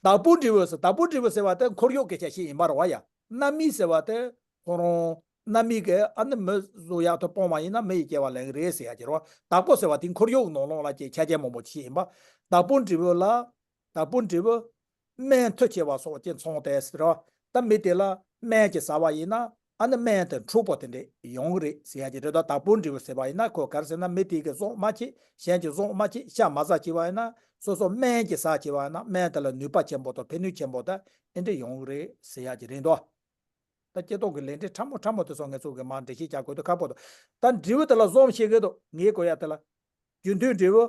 བདག་པོའི་འབྲས་བུ་ཟེར། བདག་པོའི་འབྲས་བུ་ཟེར་བ་དེ་འཁོར་གཡོག་གི་སྐད་ཆ་ཞིག་ཡིན་པ་རེད་བ་ཡ། རྣམ་སྨིན་ཟེར་བ་དེ་ཁོ་རང་རྣམ་སྨིན་གྱི་ཨ་ནི་མི་བཟོ་ཡག་ཏུ་སྤོང་བ་ཡིན་ན་མི་ཡི་སྐྱེ་བ་ལེན་གི་རེད་ཟེར་ཡ་ཅིག་རེད་བ། བདག་པོ་ཟེར་བ་དེ་འཁོར་གཡོག་ནང་ལོགས་ལ་ཅིག་ཆ་རྐྱེན་མང་པོ་ཅིག་ཡིན་པ། བདག་པོའི་འབྲས་བུ་ལ། བདག་པོའི་འབྲས་བུ། སྨན་མཐུ་ཆེ་བ་སོགས་ཀྱིས་མཚོན་ཏེ་ཟེར་བ། ད་མི་དེ་ལ་སྨན་ཅིག་ཟ་བ་ཡིན་ན་ཨ་ནི་སྨན་དེ་འཁྲུགས་པོ་དེ་འདྲས་ཡོང་གི་རེད་ཟེར་ཡ་ཅིག་རེད། ད་བདག་པོའི་འབྲས་བུ་ཟེར་བ་ཡིན་ན་ཁོ་ག་རེ་ཟེར་ན། མི་དེ་གིས་བཟོ་མ་བྱེད། གཞན་གྱིས་བཟོ་མ་བྱེད། ཤ་མ་ཟ་བྱས་པ་ཡིན་ན། སོ་སོ་སྨན་ཅིག་ཟ་བྱས་པ་ཡིན་ན་སྨན་དེ་ལ་ནུས་པ་ཆེན་པོ་དང་ཕན་ནུས་ཆེན་པོ་དང་ཨེ་འདྲས་ཡོང་གི་རེད་ཟེར་ཡ་ཅིག་རེད་འདུག་ད་སྐྱེ་ཐོག་གི་ལས་འབྲས་ཕྲ་མོ་ཕྲ་མོ་དེ་ཚོ་ངེད་ཚོ་གི་མར་འགྲེལ་བཤད་རྒྱག་དགོས་དུས་ཁག་པོ་འདུག་ད་འབྲས་བུ་དེ་ལ་བཟོ་བྱེད་དགོས་འདུག་ངས་གོ་ཡ་དེ་ལ། རྒྱུ་མཐུན་འབྲས་བུ།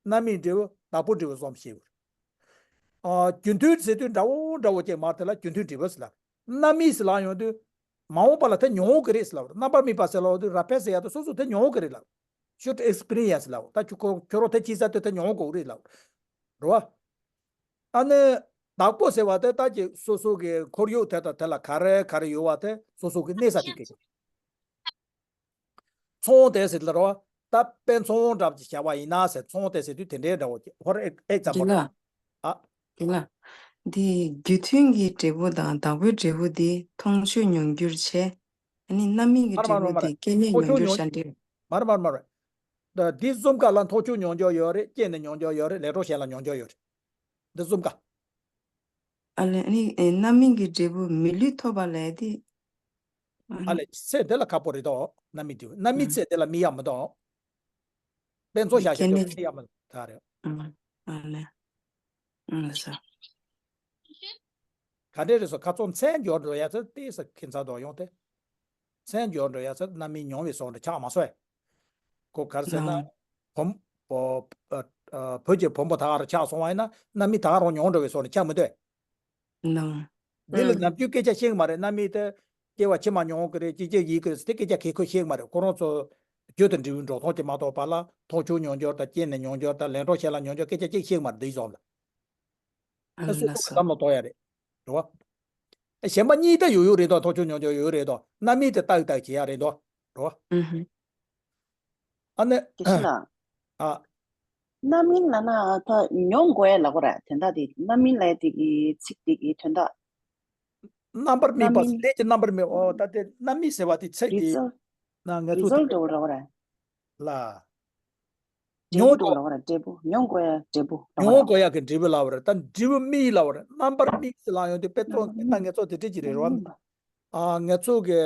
རྣམ་སྨིན་འབྲས་བུ། བདག་པོའི་འབྲས་བུ་བཟོ་བྱེད་དགོས། ཨ། རྒྱུ་མཐུན་ཟེར་དུས་འདྲ་བོ་འདྲ་བོ་ཅིག་མར་དེ་ལ་རྒྱུ་མཐུན་འབྲས་བུ་ཟེར་ལབ། རྣམ་སྨིན་ཟེར་ལབ་ཡོང་དུས། མ་འོངས་པ་ལ་དེ་མྱོང་གི་རེད་ཟེར་ལབ། རྣམ་པར་སྨིན་པ་ཟེར་ལབ་དུས་ར་ཕན་ཟེར་ཡ་དེ་སོ་སོ་དེ་མྱོང་གི་རེད་ལབ། Should experience ལབ། ད་ཁྱོད་ཁོ་ཁྱོད་རང་དེ་ཅི་ཟེར་དུས་དེ་མྱོང་དགོས་རེད་ལབ། རེད་བ། ཨ་ནི། བདག་པོ་ཟེར་བ་དེ་ད་ཀྱི་སོ་སོ་གི་ཁོར་ཡུག་དེ་དང་དེ་ལ་ག་རེ་ག་རེ་ཡོད་བ་དེ་སོ་སོ་གི་གནས་ས་དེ་སྐད་ཀྱི། ཚོང་དེ་ཟེར་ལ་རོ། ད་དཔེ་ཚོང་འདྲ་ཅིག་བྱ་བ་ཡིན་ན་ཟེར། ཚོང་དེ་ཟེར་དུས་དེ་འདྲའི་འདྲ་བོ་ཅིག་ཧོར་ཨེ་ཨེ་ཙམ་པོ་རེད། ཨ། དེ་ལ། འདི་རྒྱུ་མཐུན་གྱི་འབྲས་བུ་དང་བདག་པོའི་འབྲས་བུ་འདི་མཐོང་ཆོས་མྱོང་འགྱུར་བྱས། ཨ་ནི་རྣམ་སྨིན་གྱི་འབྲས་བུ་འདི་སྐྱེ་གནས་མྱོང་འགྱུར་ཤ་འདྲེ། མར་མར་མར། ད་འདི་གསུམ་ཀ་ལ་མཐོང་ཆོས་མྱོང་འགྱུར་ཡོད་རེད། སྐྱེས་ནས་མྱོང་འགྱུར་ཡོད་རེད། ལས་གྲོགས་གཞན་ལ་མྱོང་འགྱུར་ཡོད་རེད། འདི་གསུམ་ཀ། ཨ་ལས་ཨ་ནི་ཨེ་རྣམ་སྨིན་གྱི་འབྲས་བུ་མི་ལུས་ཐོབ་པ་ལས་དེ། ཨ་ལས་ཚེ་འདི་ལ་ཁག་པོ་རེད་དོ། རྣམ་སྨིན་འབྲས་བུ་རྣམ་སྨིན་ཚེ་འདི་ལ་མི་ཡག་མི་འདུག་དཔེ་མཚོན་བཞག་བཞག་རྒྱུ་མི་ཡག་མི་འདུག་ད་རེད། ཨ་ལས། ཨ་ལས། ག་འདྲས་རེད་སོ། ཁ་ཚོ་མཚན་སྦྱོར་འགྲོ་ཡ་ཚོ་ཏོག་ཙམ་ཁྱད་མཚར་དུ་ཡོང་སྟེ། མཚན་སྦྱོར་འགྲོ་ཡ་ཚོ་རྣམ་སྨིན་མྱོང་བའི་བཟོ་འདྲ་ཆགས་མ་སོང་ངས། ཁོ་ག་རེ་ཟེར་ན། ཨ། བུམ། བོ། ཨ། ཨ། བོད་ཀྱི་བུམ་པ་ད་ག་རང་ཆགས་སོང་བ་ཡིན་ན་རྣམ་སྨིན་ད་ག་རང་མྱོང་འགྲོ་བའི་བཟོ་འདྲ་ཆགས་མི་འདུག་གས། ལགས། འདི་ལ་ཨང་། ནམ་རྒྱུན་སྐད་ཆ་བཤད་ཀྱི་མ་རེད། རྣམ་སྨིན་དེ་སྐྱེ་བ་ཕྱི་མ་མྱོང་གི་རེད། ཅི་ཅི་ཡིན་གྱི་རེད་ཟེར་ཏེ་སྐད་ཆ་གས་ཁོས་བཤད་ཀྱི་མ་རེད། ཁོ་རང་ཚོ་རྒྱུ་དང་འབྲས་བུའི་འགྲོ་སྟངས་ཀྱི་མ་གཏོགས་པ་ལ་ཐོག་མཆོག་མྱོང་འགྱུར་དང་རྐྱེན་ནས་མྱོང་འགྱུར་དང་ལན་གྲངས་བཤད་ལ་མྱོང་འགྱུར་སྐད་ཆ་གཅིག་བཤད་ཀྱི་མ་རེད། འདི་བཟོ་ལ། ཨ། ཨ། སོ་སོ་ལགས་གི་སོ། བསམ་བློ་གཏོང་ཡ་རེད། རེད་བ། གཞན་པ་གཉིས་ད་ཡོད་ཡོད་རེད་དོ། ཐོག་མཆོག་མྱོང་འགྱུར་ཡོད་རེད་དོ། རྣམ་སྨིན་དེ་ཏག་ཏག་བྱེད་ཡ་རེད་དོ། རེད་བ། ཨུ་ཧུ། ཨ་ནི། དགེ་བཤེས་ལགས། ཨ། རྣམ་སྨིན་ལབ་ན་ད་མྱོང་དགོས་ཡ་ལབ་དགོས་རེད། དོན་དག་དེ་རྣམ་སྨིན་ལབ་ཡ་དེ་གི་ཚིག་དེ་གི་དོན་དག་རྣམ་པར་སྨིན་པ། རྣམ་སྨིན། ལས་ཀྱི་རྣམ་པར་སྨིན། ཨོ། ད་དེ་རྣམ་སྨིན་ཟེར་བ་དེ་ཚིག་དེ། རི་ཛལ། ན་ང་ཚོ་རི་ཛལ་འགྲོ་ར་བ་ར། ལ། འབྲས་བུ་མྱོང་འགྲོ་དགོས། ར་བ་ར། འབྲས་བུ། མྱོང་དགོས་ཡ་འབྲས་བུ་ར་བ་ར། མྱོང་དགོས་ཡ་གི་འབྲས་བུ་ལབ་པ་རེད། ད་འབྲས་བུ་སྨིན་ལབ་པ་རེད། རྣམ་པར་སྨིན་ཟེར་ལབ་ཡོང་དུས་དཔེ་ཚོ་ད་ང་ཚོ་དེ་འདྲ་ཅིག་རེད་ར་བ། རྣམ་སྨིན་པ། ཨ། ང་ཚོ་གི་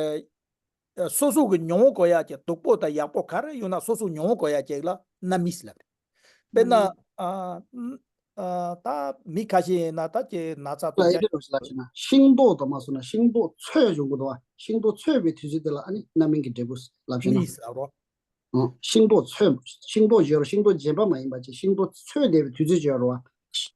སོ་སོ་གི་མྱོང་དགོས་ཡ་ཅིག་སྡུག་པོ་དང་ཡག་པོ་ག་རེ་ཡོང་ན་སོ་སོ་མྱོང་དགོས་ཡ་ཅིག་ལ་རྣམ་སྨིན་ཟེར་ལབ་རེད། དཔེར་ན། ཨ། ཨ། ད་མི་ཁ་ཤས་ཡིན་ན་ད་ཀྱི་ན་ཚ་ལ་དུག་ཨེ་ཅག་འདྲ་བ་ཞིག་ལབ་ཤེ་ན། ཤིང་ཏོག་དང་མ་སོང་ན་ཤིང་ཏོག་ཚོས་ཡོང་གི་འདུག་བ། ཤིང་ཏོག་ཚོས་པའི་དུས་ཚོད་དེ་ལ་ཨ་ནི་རྣམ་སྨིན་གྱི་འབྲས་བུ་ལབ་ཤེ་ན། སྨིན་ཟེར་རོ། ཨང་། ཤིང་ཏོག་ཚོས། ཤིང་ཏོག་ཡོད་རོ། ཤིང་ཏོག་རྗེན་པ་མ་ཡིན་པ་ཅིག་ཤིང་ཏོག་ཚོས་བསྡད་པའི་དུས་ཚོད་ཅིག་ཡོད་རོ་བ།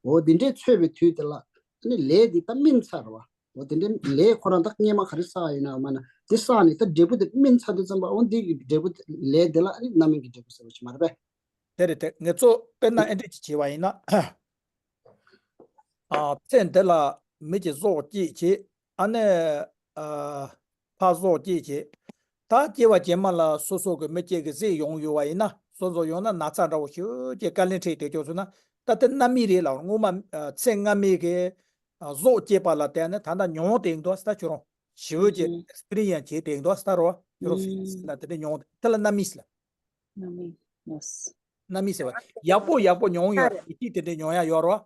འོ་དེ་འདྲའི་ཚོས་པའི་དུས་དེ་ལ་ཨ་ནི་ལས་དེ་ད་སྨིན་ཚར་རོ་བ། འོ་དེ་འདྲའི་ལས་ཁོ་རང་ད་སྔས་མ་ག་རེ་བསགས་ཡིན་ན་མ་ན་དེ་བསགས་ནས་ད་འབྲས་བུ་དེ་སྨིན་ཚར་དུས་ཙམ་པ་འོ་འདི་གི་འབྲས་བུ་དེ་ལས་དེ་ལ་ཨ་ནི་རྣམ་སྨིན་གྱི་འབྲས་བུ་ཟེར་བ་ཞིག་མ་རེད་པས། དེ་རེད་དེ། ངེད་ཚོ་དཔེར་ན་ཨེ་འདྲ་ཅིག་བྱས་པ་ཡིན་ན། ཨ། ཚེ་འདི་ལ་མི་གྱི་སྲོག་སྐྱེས་བྱས། ཨ་ནི། ཨ། ཕར་སྲོག་སྐྱེས་བྱས། ད་སྐྱེ་བ་རྗེས་མ་ལ་སོ་སོ་གི་མི་གཅིག་གི་ཟས་ཡོང་ཡོད་པ་ཡིན་ན། སོ་སོ་ཡོང་ན་ན་ཚ་འདྲ་བོ་ཞེ་པོ་ཅིག་དཀའ་ལས་འཕྲད་དེ་སྐྱོ་སོང་ན། ད་དེ་རྣམ་སྨིན་རེད་ལབ། སྔོན་མ། ཨ། ཚེ་སྔ་མའི་གི། ཨ། སྲོག་སྐྱེས་པ་ལ་བརྟེན་ནས་ད་ལྟ་མྱོང་བསྡད་འདུག་ཟེར། ད་ཁྱོད་རང་ཞེ་པོ་ཅིག་ཨེག་སི་པི་རི་ཡན་སི་བྱས་བསྡད་འདུག་ཟེར། ད་རོ། ཁྱོད་རང་ཕི་ལིང་སི་ལ་དེ་འདྲ་མྱོང་། དེ་ལ་རྣམ་སྨིན་ཟེར་ལབ། རྣམ་སྨིན། ཡེ་སི། རྣམ་སྨིན་ཟེར་བ། ཡག་པོ་ཡག་པོ་མྱོང་ཡོད། ཡིད་ཆེས་དེ་འདྲ་མྱོང་ཡ་ཡོད་རོ།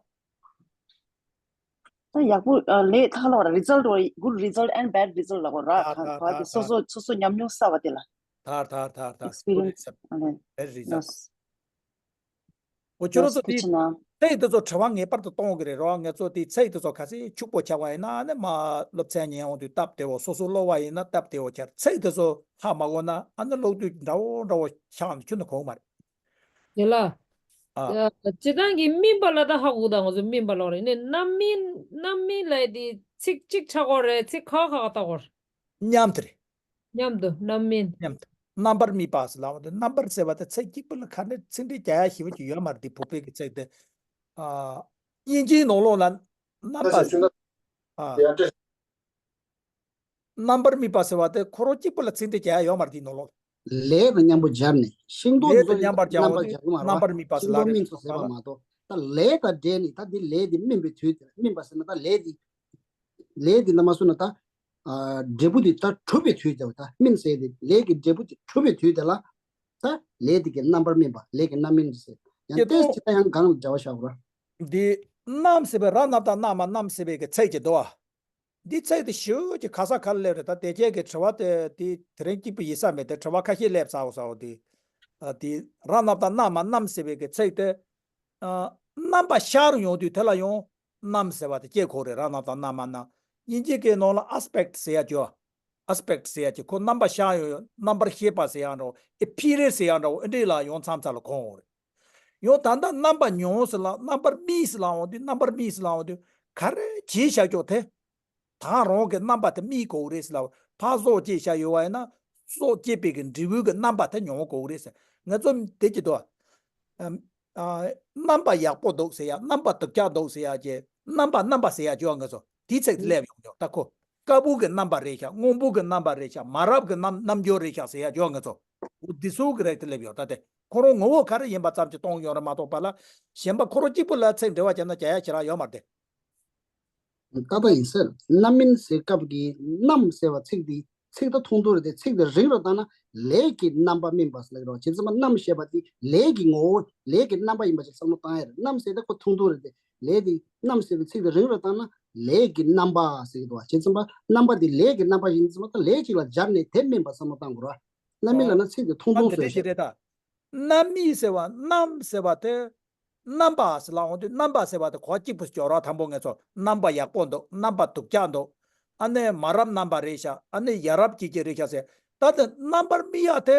ད་ཡག་པོ། ཨ། ལས་ད་ག་ལབ་ར། རི་ཛལ་ཊི་འོ། good result and bad result ལབ་དགོས་ར། ད་ག་ག་ག་དེ་སོ་སོ་སོ་སོ་ཉམས་མྱོང་བསགས་པ་དེ་ལ། ད་ད་ད་ད། ཨེག་སི་པི་རི་ཡན་སི། ཨ་ལེ། bad result། ཡེ་སི། འོ་ཁྱོད་རང་ཚོ་དེ་ཚིག་དེ་ཚོ་དྲི་བ་ངེས་པར་དུ་གཏོང་གི་རེད་རོ། ང་ཚོ་དེ་ཚིག་དེ་ཚོ་ག་ཚོད་ཕྱུག་པོ་ཆགས་པ་ཡིན་ན་ཨ་ནི་མ་སློབ་ཚན་ཉན་འོང་དུས་སྟབས་བདེ་བོ། སོ་སོ་སློབ་པ་ཡིན་ན་སྟབས་བདེ་བོ་ཆགས། ཚིག་དེ་ཚོ་ཧ་མ་གོ་ན་ཨ་ནི་ཀློག་དུས་འདྲ་བོ་འདྲ་བོ་ཆགས་ནས་ཁྱོན་ནས་གོ་གི་མ་རེད། དེ་ལ། ཨ། ཨ། སྤྱིར་བཏང་གི་སྨིན་པ་ལ་ད་ཧ་གོ་ད་ང་ཚོ་སྨིན་པ་ལོག་རེད། ནས་རྣམ་སྨིན། རྣམ་སྨིན་ལབ་དེ་ཚིག་གཅིག་ཆགས་ཀྱི་རེད། ཚིག་ཁག་ཁག་བཏགས་ཀྱི་རེད། མཉམ་དུ་རེད། མཉམ་དུ་རྣམ་སྨིན། མཉམ་དུ། རྣམ་པར་སྨིན་པ་ཟེར་ལབ་པ་དེ། རྣམ་པར་ཟེར་བ་དེ་ཚིག་གཅིག་པུ་ལ་ག་འདྲ་ཚིག་འགྲེལ་རྒྱག་ཡ་ཞེ་པོ་ཅིག་ཡོད་མ་རེད། དེ་བོད་པའི་གི་ཚིག་དེ། ཨ། དབྱིན་ཇིའི་ནང་ལོགས་ལ་རྣམ་པ་ཟེར། ཨ། རྣམ་པར་སྨིན་པ་ཟེར་བ་དེ་ཁོ་རང་གཅིག་པུ་ལ་ཚིག་འགྲེལ་རྒྱག་ཡ་ཡོད་མ་རེད། དེའི་ནང་ལོགས། ལས་དང་མཉམ་པོ་སྦྱར་ནས། ཤིང་ཏོག་ལས་དང་མཉམ་པར་སྦྱར་བ་དེ་རྣམ་པར་སྦྱར་གི་མ་རེད་བ། རྣམ་པར་སྨིན་པ་ཟེར་ལབ་རེད། ཤིང་ཏོག་སྨིན་ཚུལ་ཟེར་བ་མ་གཏོགས། ད་ལས་དང་འབྲེལ་ནས་ད་འདི་ལས་འདི་སྨིན་པའི་དུས་དེ། སྨིན་པ་ཟེར་ན་ད་ལས་འདི། ལས་འདི་ནམ་སོང་ན་ད། ཨ། འབྲས་བུ་འདི་ད་གྲུབ་པའི་དུས་དེ། ད་སྨིན་ཟེར་དེ་ལས་ཀྱི་འབྲས་བུ་འདི་གྲུབ་པའི་དུས་དེ་ལ། ད་ལས་འདི་གི་རྣམ་པར་སྨིན་པ། ལས་ཀྱི་རྣམ་སྨིན་ཟེར། ཡང་ཏོག་ཙམ་ཅིག་ད་ཡང་གང་ལ་འབྲེལ་བ་བཞག་དགོས་ར། འདི་རྣམ་ཟེར་བའི་ར་ན་བཏགས་རྣ་མ་རྣམ་ཟེར་བའི་གི་ཚིག་ཅིག་འདུག་ཨ། འདི་ཚིག་དེ་ཞེ་པོ་ཅིག་ག་ས་ག་ལ་སླེབས་རེད། ད་དེ་རྗེས་ཀྱི་དྲི་བ་དེ་དེ་དེ་རིང་གཅིག་པུ་ཡིན་ས་མེད་དེ། དྲི་བ་ཁ་ཤས་སླེབས་ཚར་བ་ཚར་བ་དེ། ཨ། དེ་ར་ན་བཏགས་རྣ་མ་རྣམ་ཟེར་བའི་གི་ཚིག་དེ། ཨ། རྣམ་པ་ཤར་ཡོང་དུས་དེ་ལ་ཡང་རྣམ་ཟེར་བ་དེ་སྐྱེ་གོ་རེད། ར་ན་བཏགས་རྣ་མ་རྣམ། དབྱིན་ཇི་གི་ནང་ལ་ཨེ་སི་པེག་ཊི་ཟེར་ཡ་ཅིག་ཡོད། ཨེ་སི་པེག་ཊི་ཟེར་ཡ་ཅིག་ཁོ་རྣམ་པ་ཤར་ཡོང་ཡོད། རྣམ་པར་ཤེས་པ་ཟེར་ཡ་འདྲ་བོ། ཨེ་པི་རི་ཡན་སི་ཟེར་ཡ་འདྲ་བོ། ཨེ་འདྲ་ལ་ཡང་མཚམས་མཚམས་ལ་གོ་འོང་རེད། ཡང་ད་ལྟ་རྣམ་པ་མྱོང་ཟེར་ལ། རྣམ་པར་སྨིན་ཟེར་ལ་འོང་དུས། རྣམ་པར་སྨིན་ཟེར་ལ་འོང་དུས་ག་རེ་བྱས་བཞག་ཀྱོག་དེ། ད་རང་གི་རྣམ་པ་དེ་སྨིན་དགོས་རེད་ཟེར་ལ། ཕར་སྲོག་སྐྱེས་བཞག་ཡོད་པ་ཡིན་ན་སྲོག་སྐྱེས་པའི་གི་འབྲས་བུ་གི་རྣམ་པ་དེ་མྱོང་དགོས་རེད་ཟེར། ང་ཚོ་དེ་ཅི་འདུག་ཨ། ཨ། རྣམ་པ་ཡག་པོ་འདུག་ཟེར་ཡ། རྣམ་པ་སྡུག་ཅག་འདུག་ཟེར་ཡ་གི་རྣམ་པ་རྣམ་པ་ཟེར་ཡ་ཅིག་ཡོད། ང་ཚོ་དེའི་ཚིག་དེ་སླེབས་ཡོང་ཀྱོག་ད་ཁོ་དཀར་པོ་གི་རྣམ་པ་རེད་ཤག་སྔོན་པོ་གི་རྣམ་པ་རེད་ཤག་མ་རབས་ཀྱི་རྣམ་རྣམ་འགྱུར་རེད་ཤག་ཟེར་ཡ་ཅིག་ཡོད། ང་ཚོ་འོ་འདི་ཚོ་གི་རེད་དེ་སླེབས་ཡོད། ད་དེ་ཁོ་རང་ངོ་བོ་ག་རེ་ཡིན་པ་ཙམ་ཅིག་གཏོང་ཡོང་རེད་མ་གཏོགས་པ་ལ། གཞན་པ་ཁོ་རང་གཅིག་པུ་ལ་ཚིག་འགྲེལ་བ་བརྒྱབ་ན་རྒྱག་ཡ་ཞེ་དྲག་ཡོད་མ་རེད་དེ། ཏག་ཏག་ཡིན་ཟེར། རྣམ་སྨིན་ཟེར་སྐབས་ཀྱི་རྣམ་ཟེར་བ་ཚིག་འདི་ཚིག་ད་ཐུང་ཐུང་རེད་དེ། ཚིག་འདི་རིང་རུ་བཏང་ན་ལས་ཀྱི་རྣམ་པ་སྨིན་པ་ཟེར་ལབ་ཀྱི་རེད་བ། བྱས་ཙང་མ་རྣམ་ཞེས་པ་འདི་ལས་ཀྱི་ངོ་བོ། ལས་ཀྱི་རྣམ་པ་ཡིན་པ་ཞིག་བསམ་བློ་བཏང་ཡ་རེད། རྣམ་ཟེར་ད་ཁོ་ཐུང་ཐུང་རེད་དེ། ལས་འདི་རྣམ་ཟེར་བའི་ཚིག་འདི་རིང་རུ་བཏང་ན་ལས་ཀྱི་རྣམ་པ་ཟེར་གྱི་འདུག་བ། བྱས་ཙང་མ་རྣམ་པ་འདི་ལས་ཀྱི་རྣམ་པ་ཡིན་ཙང་མ་ད་ལས་གཅིག་ལ་སྦྱར་ནས་དེ་སྨིན་པ་བསམ་བློ་བཏང་དགོས་རེད་བ། རྣམ་སྨིན་ལབ་ན་ཚིག་འདི་ཐུང་ཐུང་བཟོས་ཤག་རྣམ་སྨིན་ཟེར་བ། རྣམ་ཟེར་བ་དེ། རྣམ་པ་ཟེར་ལབ་འོང་དུས་རྣམ་པ་ཟེར་བ་དེ་གོ་གཅིག་པུ་སྦྱོར་བ་དང་པོ་ངས་ཚོ་རྣམ་པ་ཡག་པོ་འདུག་རྣམ་པ་སྡུག་ཅག་འདུག་ཨ་ནི་མ་རབས་རྣམ་པ་རེད་ཤག་ཨ་ནི་ཡ་རབས་སྐྱིད་ཀྱི་རེད་ཤག་ཟེར། ད་དེ་རྣམ་པར་དམིགས་ཡ་དེ།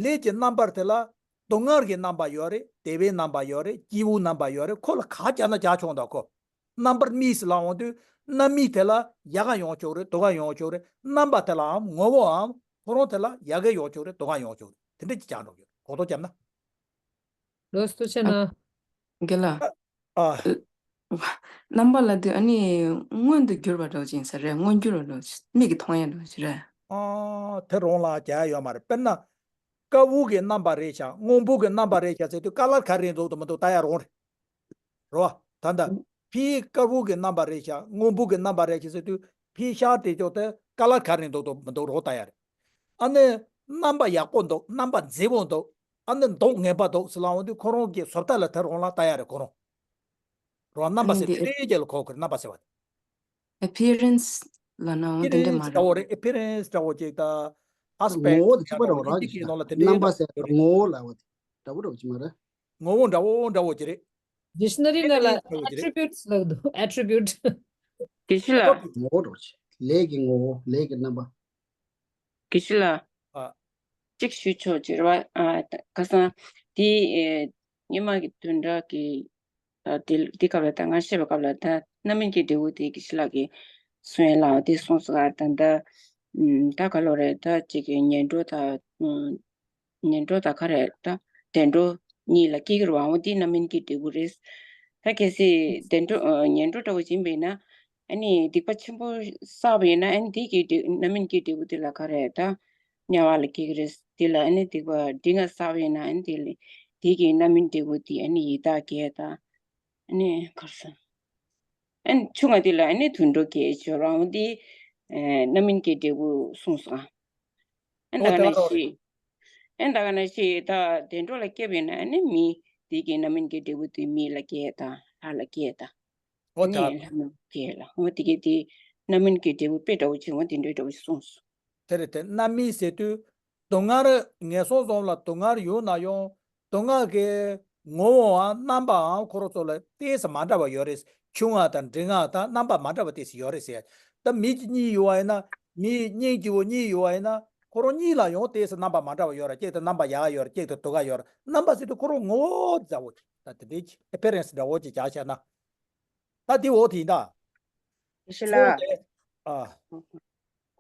ལས་ཀྱི་རྣམ་པར་དེ་ལ་སྡུག་བསྔལ་གྱི་རྣམ་པ་ཡོད་རེད། བདེ་བའི་རྣམ་པ་ཡོད་རེད། སྐྱིད་པོའི་རྣམ་པ་ཡོད་རེད། ཁོ་ལ་ག་རྒྱག་ན་རྒྱག་ཆོག་འདུག་གོ། རྣམ་པར་དམིགས་ཟེར་ལབ་འོང་དུས་རྣམ་དམིགས་དེ་ལ་ཡག་ག་ཡོང་ཆོག་རེད། སྡུག་ག་ཡོང་ཆོག་རེད། རྣམ་པ་དེ་ལའམ་ངོ་བོའམ་ཁོ་རང་དེ་ལ་ཡག་ག་ཡོང་ཆོག་རེད། སྡུག་ག་ཡོང་ཆོག་རེད། དེ་འདྲ་ཅིག་ཀྱང་འགྲོ་གི་ཡོད། གོ་རྟོགས་བརྒྱབ་ན། ལོས་ཐུགས་ཆེ་གནང་། རྒན་ལགས། ཨ། རྣམ་པ་ལབ་དུས་ཨ་ནི་མངོན་དུ་གྱུར་པ་འདྲ་བོ་ཅིག་ཡིན་ས་རེད། མངོན་གྱུར་བ་འདྲ་བོ་ཅིག་མིག་གིས་མཐོང་ཡ་འདྲ་བོ་ཅིག་རེད། ཨ། དེ་རང་ལ་རྒྱག་ཡ་ཡོད་མ་རེད། དཔེར་ན། དཀར་པོ་གི་རྣམ་པ་རེད་ཤག་སྔོན་པོ་གི་རྣམ་པ་རེད་ཤག་ཟེར་དུས་ཀ་ལར་ག་རེ་འདུག་དང་མི་འདུག་ལྟ་ཡ་རང་རེད། རེད་བ། ད་ལྟ་ཕིའི་དཀར་པོ་གི་རྣམ་པ་རེད་ཤག་སྔོན་པོ་གི་རྣམ་པ་རེད་ཤག་ཟེར་དུས་ཕིའི་ཤར་དེ་ཅོག་དེ་ཀ་ལར་ག་རེ་འདུག་དང་མི་འདུག་རང་ལྟ་ཡ་རེད། ཨ་ནི། རྣམ་པ་ཡག་པོ་འདུག་རྣམ་པ་མཛེས་པོ་འདུག་ཨ་ནི་མདོག་ངན་པ་འདུག་ཟེར་ལབ་འོང་དུས་ཁོ་རང་གི་བཟོ་ལྟ་ལ་དེ་རང་ལ་ལྟ་ཡ་རེད་ཁོ་རང་། རང་རྣམ་པ་ཨ་ནི་ཟེར་དེ་དེ་རེད་རྒྱལ་ལ་གོ་གི་རྣམ་པ་ཟེར་བ་དེ། Appearance ལབ་ན་འོ་དེ་འདྲ་Appearance མ་འདྲ་བོ་རེད། རེད། Appearance འདྲ་བོ་ཅིག་ད་Aspect ངོ་བོ་དེ་ཁྱད་པར་འདྲ་བོ་རང་རེད་ཤག་རྣམ་པ་ཟེར་ངོ་བོ་ལབ་པ་དེ་འདྲ་བོ་འདྲ་བོ་ཅིག་མ་རེད། ངོ་བོ་འདྲ་བོ་འདྲ་བོ་ཅིག་རེད། Dictionary ནང་ལ་Appearance འདྲ་བོ་ཅིག་རེད། Attributes ལབ་འདུག Attribute། དགེ་བཤེས་ལགས། ངོ་བོ་འདྲ་བོ་ཅིག་ལས་ཀྱི་ངོ་བོ། ལས་ཀྱི་རྣམ་པ། དགེ་བཤེས་ལགས། ཨ། གཅིག་ཞུ་ཆོག་ཅེས་རེད་བ། ཨ། ཁ་སང་དེ་ཨེ། སྔོན་མ་གི་བདུན་ཕྲག་གི་ཨ། དེ་དེ་སྐབས་ལ་ད་ང་བཤད་པའི་སྐབས་ལ་ད་རྣམ་སྨིན་གྱི་འབྲས་བུ་དེ་དགེ་བཤེས་ལགས་ཀྱིས་གསུང་ཡས་ལ་དེ་གསུངས་སོང་། ད་ད་ད་ག་ལོ་རེད། ད་གཅིག་གི་ངན་འགྲོ་དང་། ངན་འགྲོ་དང་ག་རེ་ད་བདེ་འགྲོ་གཉིས་ལ་སྐྱེ་གི་རེད་བ། འོ་འདི་རྣམ་སྨིན་གྱི་འབྲས་བུ་རེད། ད་གལ་སྲིད་བདེ་འགྲོ་ཨ། ངན་འགྲོ་འདྲ་བོ་ཡིན་པས་ན། ཨ་ནི་སྡིག་པ་ཆེན་པོ་བསགས་པ་ཡིན་ན་ཨ་ནི་དེ་གི་འབྲས་རྣམ་སྨིན་གྱི་འབྲས་བུ་དེ་ལ་ག་རེ་ད་དམྱལ་བ་ལ་སྐྱེ་གི་རེད། དེ་ལ་ཨ་ནི་སྡིག་པ་འབྲིང་ང་བསགས་པ་ཡིན་ན་ཨ་ནི་དེ་ལ་དེ་གི་རྣམ་སྨིན་འབྲས་བུ་དེ་ཨ་ནི་ཡི་དྭགས་སྐྱེ་དང་། ཨ་ནི་གར་སོང་། ཨ་ནི་ཆུང་ང་དེ་ལ་ཨ་ནི་དུད་འགྲོ་སྐྱེ་ཆོག་རང་འོ་དེ་ཨ། རྣམ་སྨིན་གྱི་འབྲས་བུ་གསུངས་སོང་། ཨ་འོ་ད་ག་ད་ནང་རོ་རེད། བཞིན། ཨ་ད་ག་ནང་བཞིན་ད་བདེ་འགྲོ་ལ་སྐྱེས་པས་ན་ཨ་ནི་མི་དེ་གི་རྣམ་སྨིན་གྱི་འབྲས་བུ་དེ་མི་ལ་སྐྱེ་དང་ལྷ་ལ་སྐྱེ་དང་། ཨོ་ད། ནི་ལྷ་མི་སྐྱེ་ལ་འོ་དེ་གི་དེ་རྣམ་སྨིན་གྱི་འབྲས་བུ་དཔེ་འདྲ་བོ་ཆེ་འོ་དེ་འདྲའི་འདྲ་བོ་ཞིག་གསུངས་སོང་། དེ་རེད་དེ་རྣམ་སྨིན་ཟེར་དུས་སྡུག་བསྔལ་ངན་སོང་གསུམ་ལ་སྡུག་བསྔལ་ཡོད་ན་ཡང་སྡུག་བསྔལ་གྱི་ངོ་བོའམ་རྣམ་པའམ་ཁོ་རང་ཚོ་ལ་ཏོག་ཙམ་མ་འདྲ་བ་ཡོད་རེད། ཆུང་བ་དང་འབྲིང་བ་དང་རྣམ་པ་མ་འདྲ་བ་ཏོག་ཙམ་ཡོད་རེད་ཟེར། ད་མི་གཉིས་ཡོད་པ་ཡིན་ན་མི་སྙིང་རྗེ་བོ་གཉིས་ཡོད་པ་ཡིན་ན་ཁོ་རང་གཉིས་ལ་ཡང་ཏོག་ཙམ་རྣམ་པ་མ་འདྲ་བ་ཡོད་རེད། གཅིག་ཏུ་རྣམ་པ་ཡག་ཡོད་རེད། གཅིག་ཏུ་སྡུག་ག་ཡོད་རེད། རྣམ་པ་ཟེར་དུས་ཁོ་རང་ངོ་བོ་འདྲ་བོ་ཅིག་ད་དེ་འདྲའི་ཅིག་ཨེ་པི་རེན་སི་འདྲ་བོ་ཅིག་བྱ་བྱས་ན། ད་དེ་འོ་དེ་ཡིན་ད། དགེ་བཤེས་ལགས། ཨ།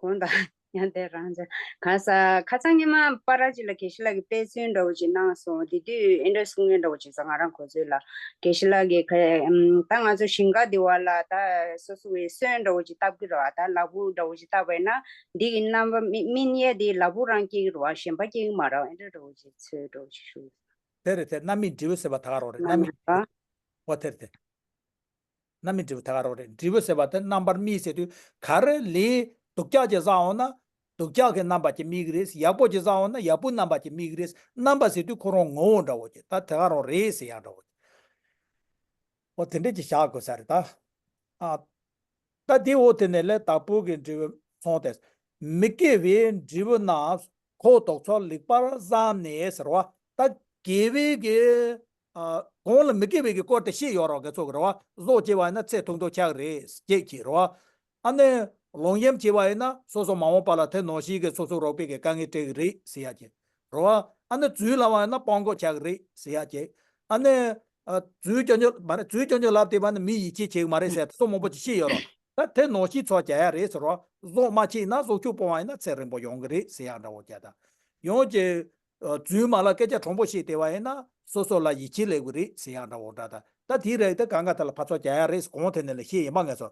གོང་དང་ཡང་དེ་རང་ཅག་ག་ས་ཁ་སང་ཉི་མ་པ་ར་ཅིག་ལ་དགེ་བཤེས་ལགས་ཀྱིས་དཔེ་མཚོན་འདྲ་བོ་ཅིག་གནང་སོང་། དེ་དུས་ཨེ་འདྲ་གསུང་མཁན་འདྲ་བོ་ཅིག་ས་ང་རང་གོ་ཚོད་ལ་དགེ་བཤེས་ལགས་ཀྱིས་ག་ད་ང་ཚོ་ཞིང་ཁ་དེ་བ་ལ་ད་སོ་སོ་བའི་སོན་འདྲ་བོ་ཅིག་བཏབ་ཀྱི་རེད་བ། ད་ལ་ཕུག་འདྲ་བོ་ཅིག་བཏབ་པས་ན་འདི་གི་རྣམ་པ་སྨིན་ཡས་དེ་ལ་ཕུག་རང་སྐྱེ་གི་རེད་བ། གཞན་པ་སྐྱེ་གི་མ་རེད་བ། ཨེ་འདྲ་འདྲ་བོ་ཅིག་ཚོད་འདྲ་བོ་ཅིག་ཞུ། དེ་རེད་དེ་རྣམ་སྨིན་འབྲས་བུ་ཟེར་བ་ད་ག་རང་རེད། རྣམ་སྨིན་འབྲས་བུ། འོ་དེ་རེད་དེ། རྣམ་སྨིན་འབྲས་བུ་ད་ག་རང་རེད། འབྲས་བུ་ཟེར་བ་དེ་རྣམ་པར་སྨིན་ཟེར་དུས་ག་རེ་ལས་སྡུག་ཅག་ཅིག་བསགས་འོང་ན་སྡུག་ཅག་གི་རྣམ་པ་ཅིག་སྨིན་གི་རེད། ཡག་པོ་ཅིག་བསགས་འོང་ན་ཡག་པོའི་རྣམ་པ་ཅིག་སྨིན་གི་རེད། རྣམ་པ་ཟེར་དུས་ཁོ་རང་ངོ་བོ་འདྲ་བོ་ཅིག་ད་དེ་ག་རང་རེད་ཟེར་ཡག་འདྲ་བོ་ཅིག་འོ་དེ་འདྲས་ཅིག་བཞག་དགོས་ས་རེད་ད། ཨ། ད་དེ་འོ་དེ་ནས་ལས་བདག་པོ་གི་འབྲས་བུ་སོང་སྟེ། མི་དགེ་བའི་འབྲས་བུ་རྣམས་ཁོ་དོག་ཚོར་ལེགས་པར་བསམས་ནས་ཟེར་བ། ད་དགེ་བའི་གི་ཨ། གོང་ལ་མི་དགེ་བའི་གི་སྐོར་དེ་བཤད་ཡོད་རོགས་དགེ་ཚོགས་ཀྱི་རེད་བ། གཟུགས་བྱས་པ་ཡིན་ན་ཚེ་ཐུང་ཐུང་ཆགས་ཀྱི་རེད་ཅེས་ཀྱི་རེད་བ། ཨ་ནི་ལོག་གཡེམ་བྱས་པ་ཡིན་ན་སོ་སོ་མ་འོངས་པ་ལ་དེ་ནང་བཞིན་གྱི་སོ་སོ་རོགས་པའི་གི་དཀའ་ངལ་སྤྲད་ཀྱི་རེད་ཟེར་ཡ་ཅིག་རེད་བ། ཨ་ནི་རྫུན་ལབ་པ་ཡིན་ན་དཔང་རྐང་ཆགས་ཀྱི་རེད་ཟེར་ཡ་ཅིག་ཨ་ནི་ཨ། རྫུན་རྐྱང་རྐྱང་མ་རེད། རྫུན་རྐྱང་རྐྱང་ལབ་བསྡད་པ་ཡིན་ན་མི་ཡིད་ཆེས་བྱེད་ཀྱི་མ་རེད་ཟེར་ཡ་དེ་ཚོ་མང་པོ་ཅིག་བཤད་ཡོད་རོགས། ད་དེ་ནང་བཞིན་ཚོ་རྒྱག་ཡ་རེད་ཟེར་རོགས། གཟུགས་མ་བྱས་ན་གཟུགས་ཕྱུག་སྤོང་བ་ཡིན་ན་ཚེ་རིང་པོ་ཡོང་གི་རེད་ཟེར་ཡ་འདྲ་བོ་རྒྱག་ད། ཡང་ཅིག་རྫུན་མ་ལ་སྐད་ཆ་དྲང་པོ་བཤད་བསྡད་པ་ཡིན་ན་སོ་སོ་ལ་ཡིད་ཆེས་སླེབས་ཀྱི་རེད་ཟེར་ཡག་འདྲ་བོ་འདྲ་ད། ད་དེའི་རིགས་དེ་གང་ག་དེ་ལ་ཕར་ཚུར་རྒྱག་ཡག་རེད་ཟེར། གོང་དེ་ནས་ལ་བཤད་ཡིན་པ་ངས་སོ།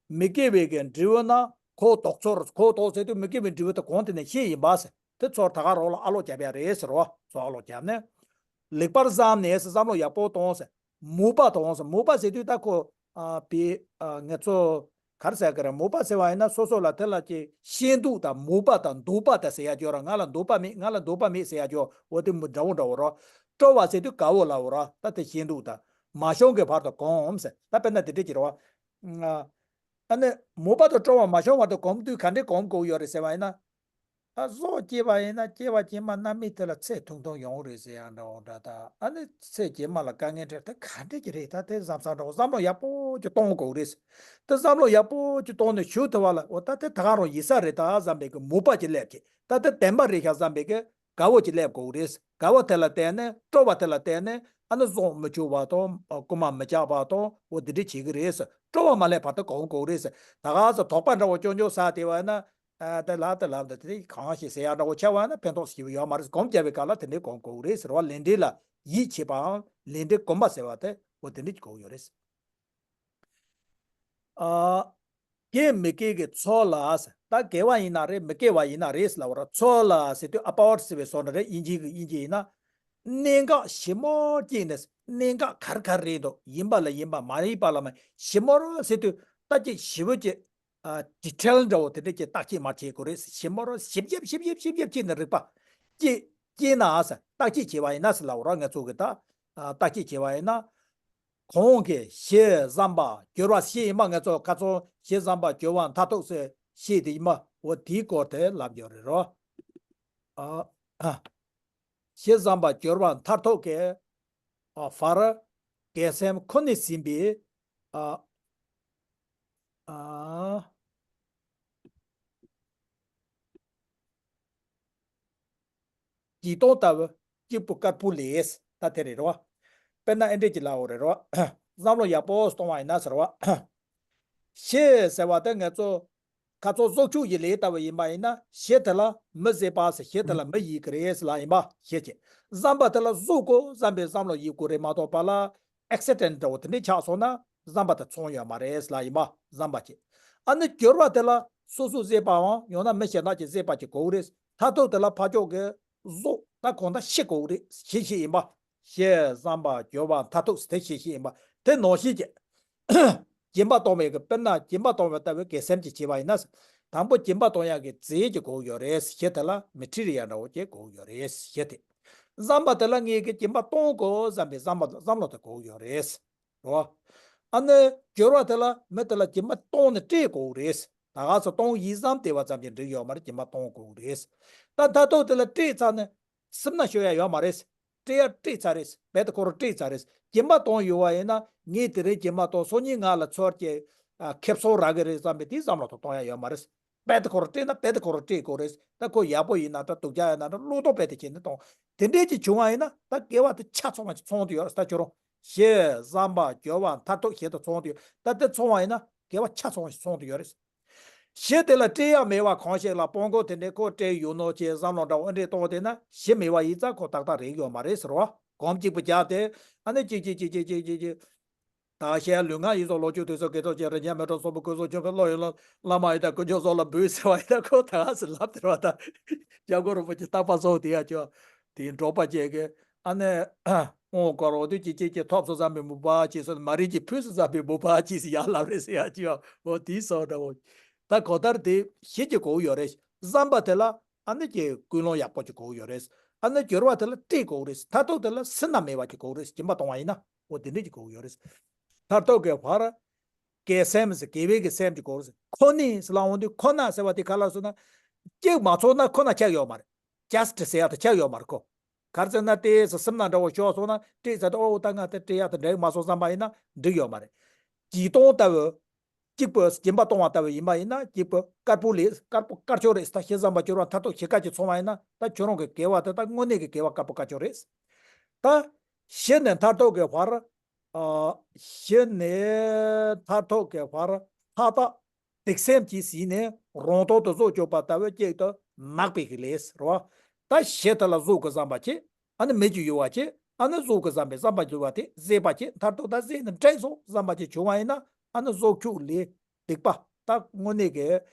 མི་དགེ་བའི་གི་འབྲས་བུ་རྣམས་ཁོ་དོག་ཚོར། ཁོ་དོག་ཟེར་དུས་མི་དགེ་བའི་འབྲས་བུ་དེ་གོང་དེ་ནས་བཤད་ཡིན་པ་ཟེར། དེ་ཚོར་ད་ག་རོགས་ལ་ཨ་ལོག་རྒྱབ་ཡག་རེད་ཟེར་རོ། ཚོ་ཨ་ལོག་རྒྱབ་ནས། ལེགས་པར་བསམས་ནས་ཟེར། བསམ་བློ་ཡག་པོ་བཏང་ཟེར། མོས་པ་དང་ཟེར། མོས་པ་ཟེར་དུས་ད་ཁོ། ཨ། པའི། ཨ། ངེད་ཚོ་ག་རེ་ཟེར་གི་རེད། མོས་པ་ཟེར་བ་ཡིན་ན་སོ་སོ་ལ་དེ་ལ་ཅིག་ཤེས་འདོད་དང་མོས་པ་དང་འདོད་པ་དང་ཟེར་ཡ་ཅིག་ཡོད་ར། ང་ལ་འདོད་པ་མེད། ང་ལ་འདོད་པ་མེད་ཟེར་ཡ་ཅིག་ཡོད། འོ་དེ་མོ་འདྲ་བོ་འདྲ་བོ་ར། སྤྲོ་བ་ཟེར་དུས་དགའ་བོ་ལབ་པ་ར། ད་དེ་ཤེས་འདོད་དང་མ་བྱུང་གི་བར་དུ་གོམས་ཟེར། ད་དཔེར་ན་དེ་འདྲ་ཅིག་རེད་བ། ཨ། ཨ་ནི་མོས་པ་དང་སྤྲོ་བ་མ་བྱུང་བར་དུ་གོམས་དུས་ག་འདྲས་གོམས་དགོས་ཡོད་རེད་ཟེར་བ་ཡིན་ན། ཨ་བཟོ་སྐྱེས་པ་ཡིན་ན་སྐྱེས་པ་རྗེས་མ་རྣམ་སྨིན་དེ་ལ་ཚེ་ཐུང་ཐུང་ཡོང་རེད་ཟེར་ཡང་འདྲ་བོ་འདྲ། ད་ཨ་ནི་ཚེ་རྗེས་མ་ལ་དཀའ་ངལ་འཕྲད་དེ་ག་འདྲ་ཅིག་རེད། ད་དེ་བསམ་བསམ་འདྲ་བོ་བསམ་བློ་ཡག་པོ་ཅིག་གཏོང་དགོས་རེད། དེ་བསམ་བློ་ཡག་པོ་ཅིག་གཏོང་ནས་ཞུ་ཐུབ་པ་ལ་འོ་ད་དེ་ད་ག་རང་ཡིན་ས་རེད་ད་བསམ་པའི་གི་མོས་པ་ཅིག་སླེབས་ཀྱི། ད་དེ་བདེན་པ་རེད་ཤག་བསམ་པའི་གི་དགའ་བོ་ཅིག་སླེབས་དགོས་རེད། དགའ་བ་དེ་ལ་བརྟེན་ནས་སྤྲོ་བ་དེ་ལ་བརྟེན་ནས་ཨ་ནི་བཟོ་མི་བཅུག་པ་དང་རྐུ་མ་མི་རྐྱབ་པ་དང་འོ་དེ་འདྲ་བྱེད་ཀྱི་རེད། སྤྲོ་བ་མ་སླེབས་བར་དུ་གོམས་དགོས་རེད། ད་ག་ཚོད་དོགས་པ་འདྲ་བོ་སྐྱོ་སྐྱོ་ཟ་དེ་བ་ན། ཨ་དེ་ལ་དེ་ལ་འདི་དེ་གང་ཞིག་ཟེར་ཡག་འདྲ་བོ་ཆགས་པ་ན་ཕན་ཐོགས་ཞེ་པོ་ཡོད་མ་རེད། གོམས་བརྒྱབ་པའི་སྐབས་ལ་དེ་འདྲའི་གོམས་དགོས་རེད་ཟེར་བ། ལས་འབྲས་ལ་ཡིད་ཆེས་པའམ་ལས་འབྲས་གོམས་པ་ཟེར་བ་དེ་འོ་དེ་འདྲ་གོམས་ཡོད་རེད། ཨ་དགེ་མི་དགེ་གི་ཚོགས་ལ་ཟེར། ད་དགེ་བ་ཡིན་ན་རེད་མི་དགེ་བ་ཡིན་ན་རེད་ཟེར་ལབ་པ་རེད། ཚོགས་ལ་ཟེར་དུས་ཨ་པ་ཝར་ཟེར་བའི་བཟོ་འདྲ་རེད། དབྱིན་ཇི་གི་དབྱིན་ཇི་ཡིན་ན། གནད་འགག་ཞིབ་མོ་གཅིག་ནས་གནད་འགག་ག་རེ་ག་རེ་རེད་འདུག་ཡིན་པ་ལ་ཡིན་པ་མ་ཡིན་པ་ལ་མ་ཞིབ་མོ་རོ་ཟེར་དུས་ད་ཅིག་ཞིབ་པོ་ཅིག་ཨ་ཌི་ཊེལ་འདྲ་བོ་དེ་འདྲ་ཅིག་བརྟག་དཔྱད་མ་བྱེད་དགོས་རེད། ཞིབ་མོ་རོ་ཞིབ་ཞིབ་ཞིབ་ཞིབ་ཞིབ་ཞིབ་བྱས་ནས་རིག་པ་སྐྱེས་སྐྱེས་ན་ཨ་ས་བརྟག་དཔྱད་བྱས་པ་ཡིན་ན་ཟེར་ལབ་རོགས། ང་ཚོ་གི་ད་ཨ་བརྟག་དཔྱད་བྱས་པ་ཡིན་ན། གོང་གི་ཞེས་བསམ་པ་སྦྱོར་བ་ཞེས་ཡིན་པ། ང་ཚོ་ཁ་སང་ཞེས་བསམ་པ་སྦྱོར་བ་མཐར་ཐུག་ཟེར་ཞེས་དེ་ཡིན་པ་འོ་དེའི་སྐོར་དེ་ལབ་ཡོད་རེད་རོ། ཨ་ཨ། ཞེས་བསམ་པ་སྦྱོར་བ་མཐར་ཐུག་གི་ཨ་བར་དགེ་སེམས་ཁོ་ནས་ཟིན་པའི་ཨ་ཨ། ཇི་ལྟར་ལྟ་བུ་གཅིག་པུ་དཀར་པོ་ལས། ད་དེ་རེད་རོ། དཔེར་ན་ཨེ་འདྲས་ཀྱི་ལའོ་རེད་རོ། བསམ་བློ་ཡག་པོ་གཏོང་བ་ཡིན་ན་ཟེར་བ། ཞེས་ཟེར་བ་དེ་ང་ཚོ་ཁ་ཚོ་བཟོ་བཅུག་ཡི་ལས་ལྟ་བུ་ཡིན་པ་ཡིན་ན་ཞེ་དེ་ལ་མི་བཟད་པ་ཟེར། ཞེ་དེ་ལ་མི་ཡི་གི་རེད་ཟེར་ལ་ཡིན་པ་ཞེ་ཅེ། བསམ་པ་དེ་ལ་བཟོ་དགོས་བསམ་པའི་བསམ་བློ་ཡི་དགོས་རེད་མ་གཏོགས་པ་ལ། ཨེག་སི་ཌེན་ཊི་འདྲ་བོ་དེ་འདྲས་ཆགས་སོང་ན་བསམ་པ་དེ་ཚང་ཡོད་མ་རེད་ལ་ཡིན་པ་བསམ་པ་བྱེད། ཨ་ནི་སྦྱོར་བ་དེ་ལ་སོ་སོས་བཟོས་པའམ་ཡང་ན་མི་གཞན་དག་གིས་བཟོས་པ་ཅིག་དགོས་རེད། མཐར་ཐུག་དེ་ལ་ཕར་ཕྱོགས་ཀྱི་བཟོ་ད་གང་ལྟར་ཤེས་དགོས་རེད། ཤེས་ཤེས་ཡིན་པ། ཞེས་བསམ་པ་སྦྱོར་བ་མཐར་ཐུག་དེ་ཤེས་ཤེས་ཡིན་པ་དེ་ནང་བཞིན་གྱི། སྦྱིན་པ་གཏོང་བའི་གི་དཔེར་ན་སྦྱིན་པ་གཏོང་བའི་ལྟ་བུའི་དགེ་སེམས་ཀྱི་བྱེད་པ་ཡིན་ན། དང་པོ་སྦྱིན་པ་གཏོང་ཡག་གི་རྫས་ཀྱི་དགོས་ཡོད་རེད་ཞེས་དེ་ལ་མེ་ཊི་རི་ཡལ་འདྲ་བོ་ཅིག་དགོས་ཡོད་རེད་ཞེས་དེ། བསམ་པ་དེ་ལ་ངས་གི་སྦྱིན་པ་གཏོང་དགོས་བསམ་པའི་བསམ་པ་བསམ་བློ་དེ་དགོས་ཡོད་རེད། རོ། ཨ་ནི་སྦྱོར་བ་དེ་ལ་མི་དེ་ལ་སྦྱིན་པ་གཏོང་ནས་སྤྲད་དགོས་རེད། ད་ག་ཚོད་གཏོང་ཡིན་བསམ་བསྡད་པ་ཙམ་གྱིས་འགྲིག་ཡོད་མ་རེད། སྦྱིན་པ་གཏོང་དགོས་རེད། ད་མཐར་ཐུག་དེ་ལ་སྤྲད་ཚར་ནས་སེམས་ནང་ཤོར་ཡ་ཡོད་མ་རེད། སྤྲད་ཡ་སྤྲད་ཚར་རེད། རྦད་དེ་ཁོ་རང་སྤྲད་ཚར་རེད། སྦྱིན་པ་གཏོང་ཡོད་པ་ཡིན་ན་ངས་དེ་རིང་སྦྱིན་པ་གཏོང་སང་ཉིན་ང་ལ་ཚུར་གྱི་ཨ་ཁེ་བཟང་རག་གི་རེད་བསམ་པའི་དེའི་བསམ་བློ་དང་གཏོང་ཡ་ཡོད་མ་རེད། རྦད་དེ་ཁོ་རང་སྤྲད་ན་རྦད་དེ་ཁོ་རང་སྤྲད་དགོས་རེད། ད་ཁོ་ཡག་པོ་ཡིན་ན་འདྲ་སྡུག་ཅག་ཡིན་ན་འདྲ་བློ་དོགས་རྦད་དེ་བྱས་ནས་གཏོང་། དེ་འདྲས་ཀྱི་བྱུང་བ་ཡིན་ན་ད་དགེ་བ་དེ་ཆ་ཚང་བ་ཞིག་ཚང་དུ་ཡོད་རེད། ད་ཁྱོད་རང་ཞེས་བསམ་པ་སྦྱོར་བ་མཐར་ཐུག་ཞེས་དང་ཚང་དུ་ཡོད། ད་དེ་ཚང་བ་ཡིན་ན་དགེ་བ་ཆ་ཚང་བ་ཞིག་ཚང་དུ་ཡོད་རེད། ཞེས་དེ་ལ་སྤྲད་ཡག་མེད་པ་གང་ཞིག་ལ་སྤྲང་པོ་དེ་འདྲས་ཁོ་སྤྲད་ཡོད་ནོ་ཅེས་བསམ་བློ་འདྲ་བོ་ཨེ་འདྲས་གཏོང་བ་དེ་ན་ཞེ་མེད་པ་ཡིན་ཙང་ཁོ་ཏག་ཏག་རེག་ཡོད་མ་རེད་ཟེར་བ། གོམ་གཅིག་པུ་རྒྱག་སྟེ་ཨ་ནི་གཅིག་གཅིག་གཅིག་གཅིག་གཅིག་གཅིག་གཅིག་ད་ཞལ་ལུས་ངག་ཡིད་གསུམ་ལོངས་སྤྱོད་དུས་སུ་དགེ་ཚོགས་ཀྱི་རིགས་ངན་མི་གྲོགས་གསུམ་པོ་ཀུན་བཟང་མཆོད་པའི་བློ་ཡིས་བསླངས། བླ་མ་ཡི་དམ་དཀོན་མཆོག་གསུམ་ལ་འབུལ་ཟེར་བ་ཡིན་ན་ཁོ་ད་ག་སེ་ལབ་སྟེར་བ་དང་། སྐྱབས་མགོན་རིན་པོ་ཆེ་རྟག་པར་སོང་དེ་ཡ་ཅོ། དེའི་འབྲོག་པ་བཅས་ཀྱི་ཨ་ནི་དབང་བསྐུར་འོ་དུས་ཀྱི་ཅིག་ཅིག་ཐོབ་སོང་བསམ་པའི་མོས་པ་ཅིག་སོང་མ་རིག་གི་ཕུལ་སོང་བསམ་པའི་མོས་པ་ཅིག་སོང་ཡར་ལབ་རེད་ཟེར་ཡ་ཅིག་ཡ་འོ་དེའི་སོགས་འདྲ་བོ། ད་གོ་ལྟར་དེ་ཞེ་ཅིག་གོ་ཡོད་རེད། བསམ་པ་དེ་ལ་ཨ་ནི་ཀྱི་ཀུན་སློང་ཡག་པོ་ཅིག་གོ་ཡོད་རེད། ཨ་ནི་སྦྱོར་བ་དེ་ལ་སྤྲད་དགོས་རེད། མཐར་ཐུག་དེ་ལ་སེར་སྣ་མེད་པ་ཅིག་གོ་རེད། སྦྱིན་པ་གཏོང་བ་ཡིན་ན་འོ་དེ་འདྲས་ཅིག་གོ་ཡོད་རེད། མཐར་ཐུག་གི་བར་དགེ་སེམས་ཟེར་དགེ་བའི་གི་སེམས་ཀྱི་སྐོར་ཟེར། ཁོ་ནས་ཟེར་ལ་འོང་དུས་ཁོ་ན་ཟེར་བ་དེ་ག་ལ་སོང་ན། གཅིག་མ་ཚོགས་ན་ཁོ་ན་ཆགས་ཡོད་མ་རེད། ཇ་སི་ཊི་ཟེར་ཡག་དེ་ཆགས་ཡོད་མ་རེད་ཁོ། ག་རེ་ཟེར་ན་དེ་ཟེར་སེར་སྣ་འདྲ་བོ་ཤོར་སོང་ན་སྤྲད་ཚར་དུས་ཨོ་ད་ང་དེ་སྤྲད་ཡག་དེ་འགྲིག་མ་སོང་བསམ་པ་ཡིན་ན་འགྲིག་ཡོད་མ་རེད། གྱིས་གཏོང་ལྟ་བུ། གཅིག་པུ་སྦྱིན་པ་གཏོང་བ་ལྟ་བུ་ཡིན་པ་ཡིན་ན་གཅིག་པུ་དཀར་པོ་ལས་དཀར་པོ་དཀར་ཕྱོགས་རེད། ད་ཞེས་བསམ་པ་སྦྱོར་བ་མཐར་ཐུག་ཞེ་ཁ་ཅིག་ཚང་བ་ཡིན་ན་ད་ཁྱོད་རང་གི་དགེ་བ་དེ་ད་དངོས་གནས་ཀྱི་དགེ་བ་དཀར་པོ་དཀར་ཕྱོགས་རེད། ད་ཞེ་ནས་མཐར་ཐུག་གི་བར། ཨ། ཞེ་ནས་མཐར་ཐུག་གི་བར་ལྷ་དག་སྡིག་སེམས་ཀྱིས་ཟིན་ནས་རང་དོན་དུ་བཟོ་བཅུག་པ་ལྟ་བུ་གཅིག་ཏུ་ནག་པའི་གི་ལས་རེད་བ། ད་ཞེ་དེ་ལ་གཟུགས་ཀྱི་བསམ་པ་བྱེད། ཨ་ནི་མི་གྱི་ཡུལ་བ་བྱེད། ཨ་ནི་གཟུགས་ཀྱི་བསམ་པའི་བསམ་པ་འགྱུར་བ་དེ་བཟོད་པ་བྱེད། མཐར་ཐུག་ད་བཟོད་ནས་འགྲིག་སོང་བསམ་པ་ཅིག་བྱུང་བ་ཡིན་ན་ཨ་ནི་གཟུགས་ཁྱུག་ལས་སྡིག་པ་ད་དངོས་གནས་ཀྱི་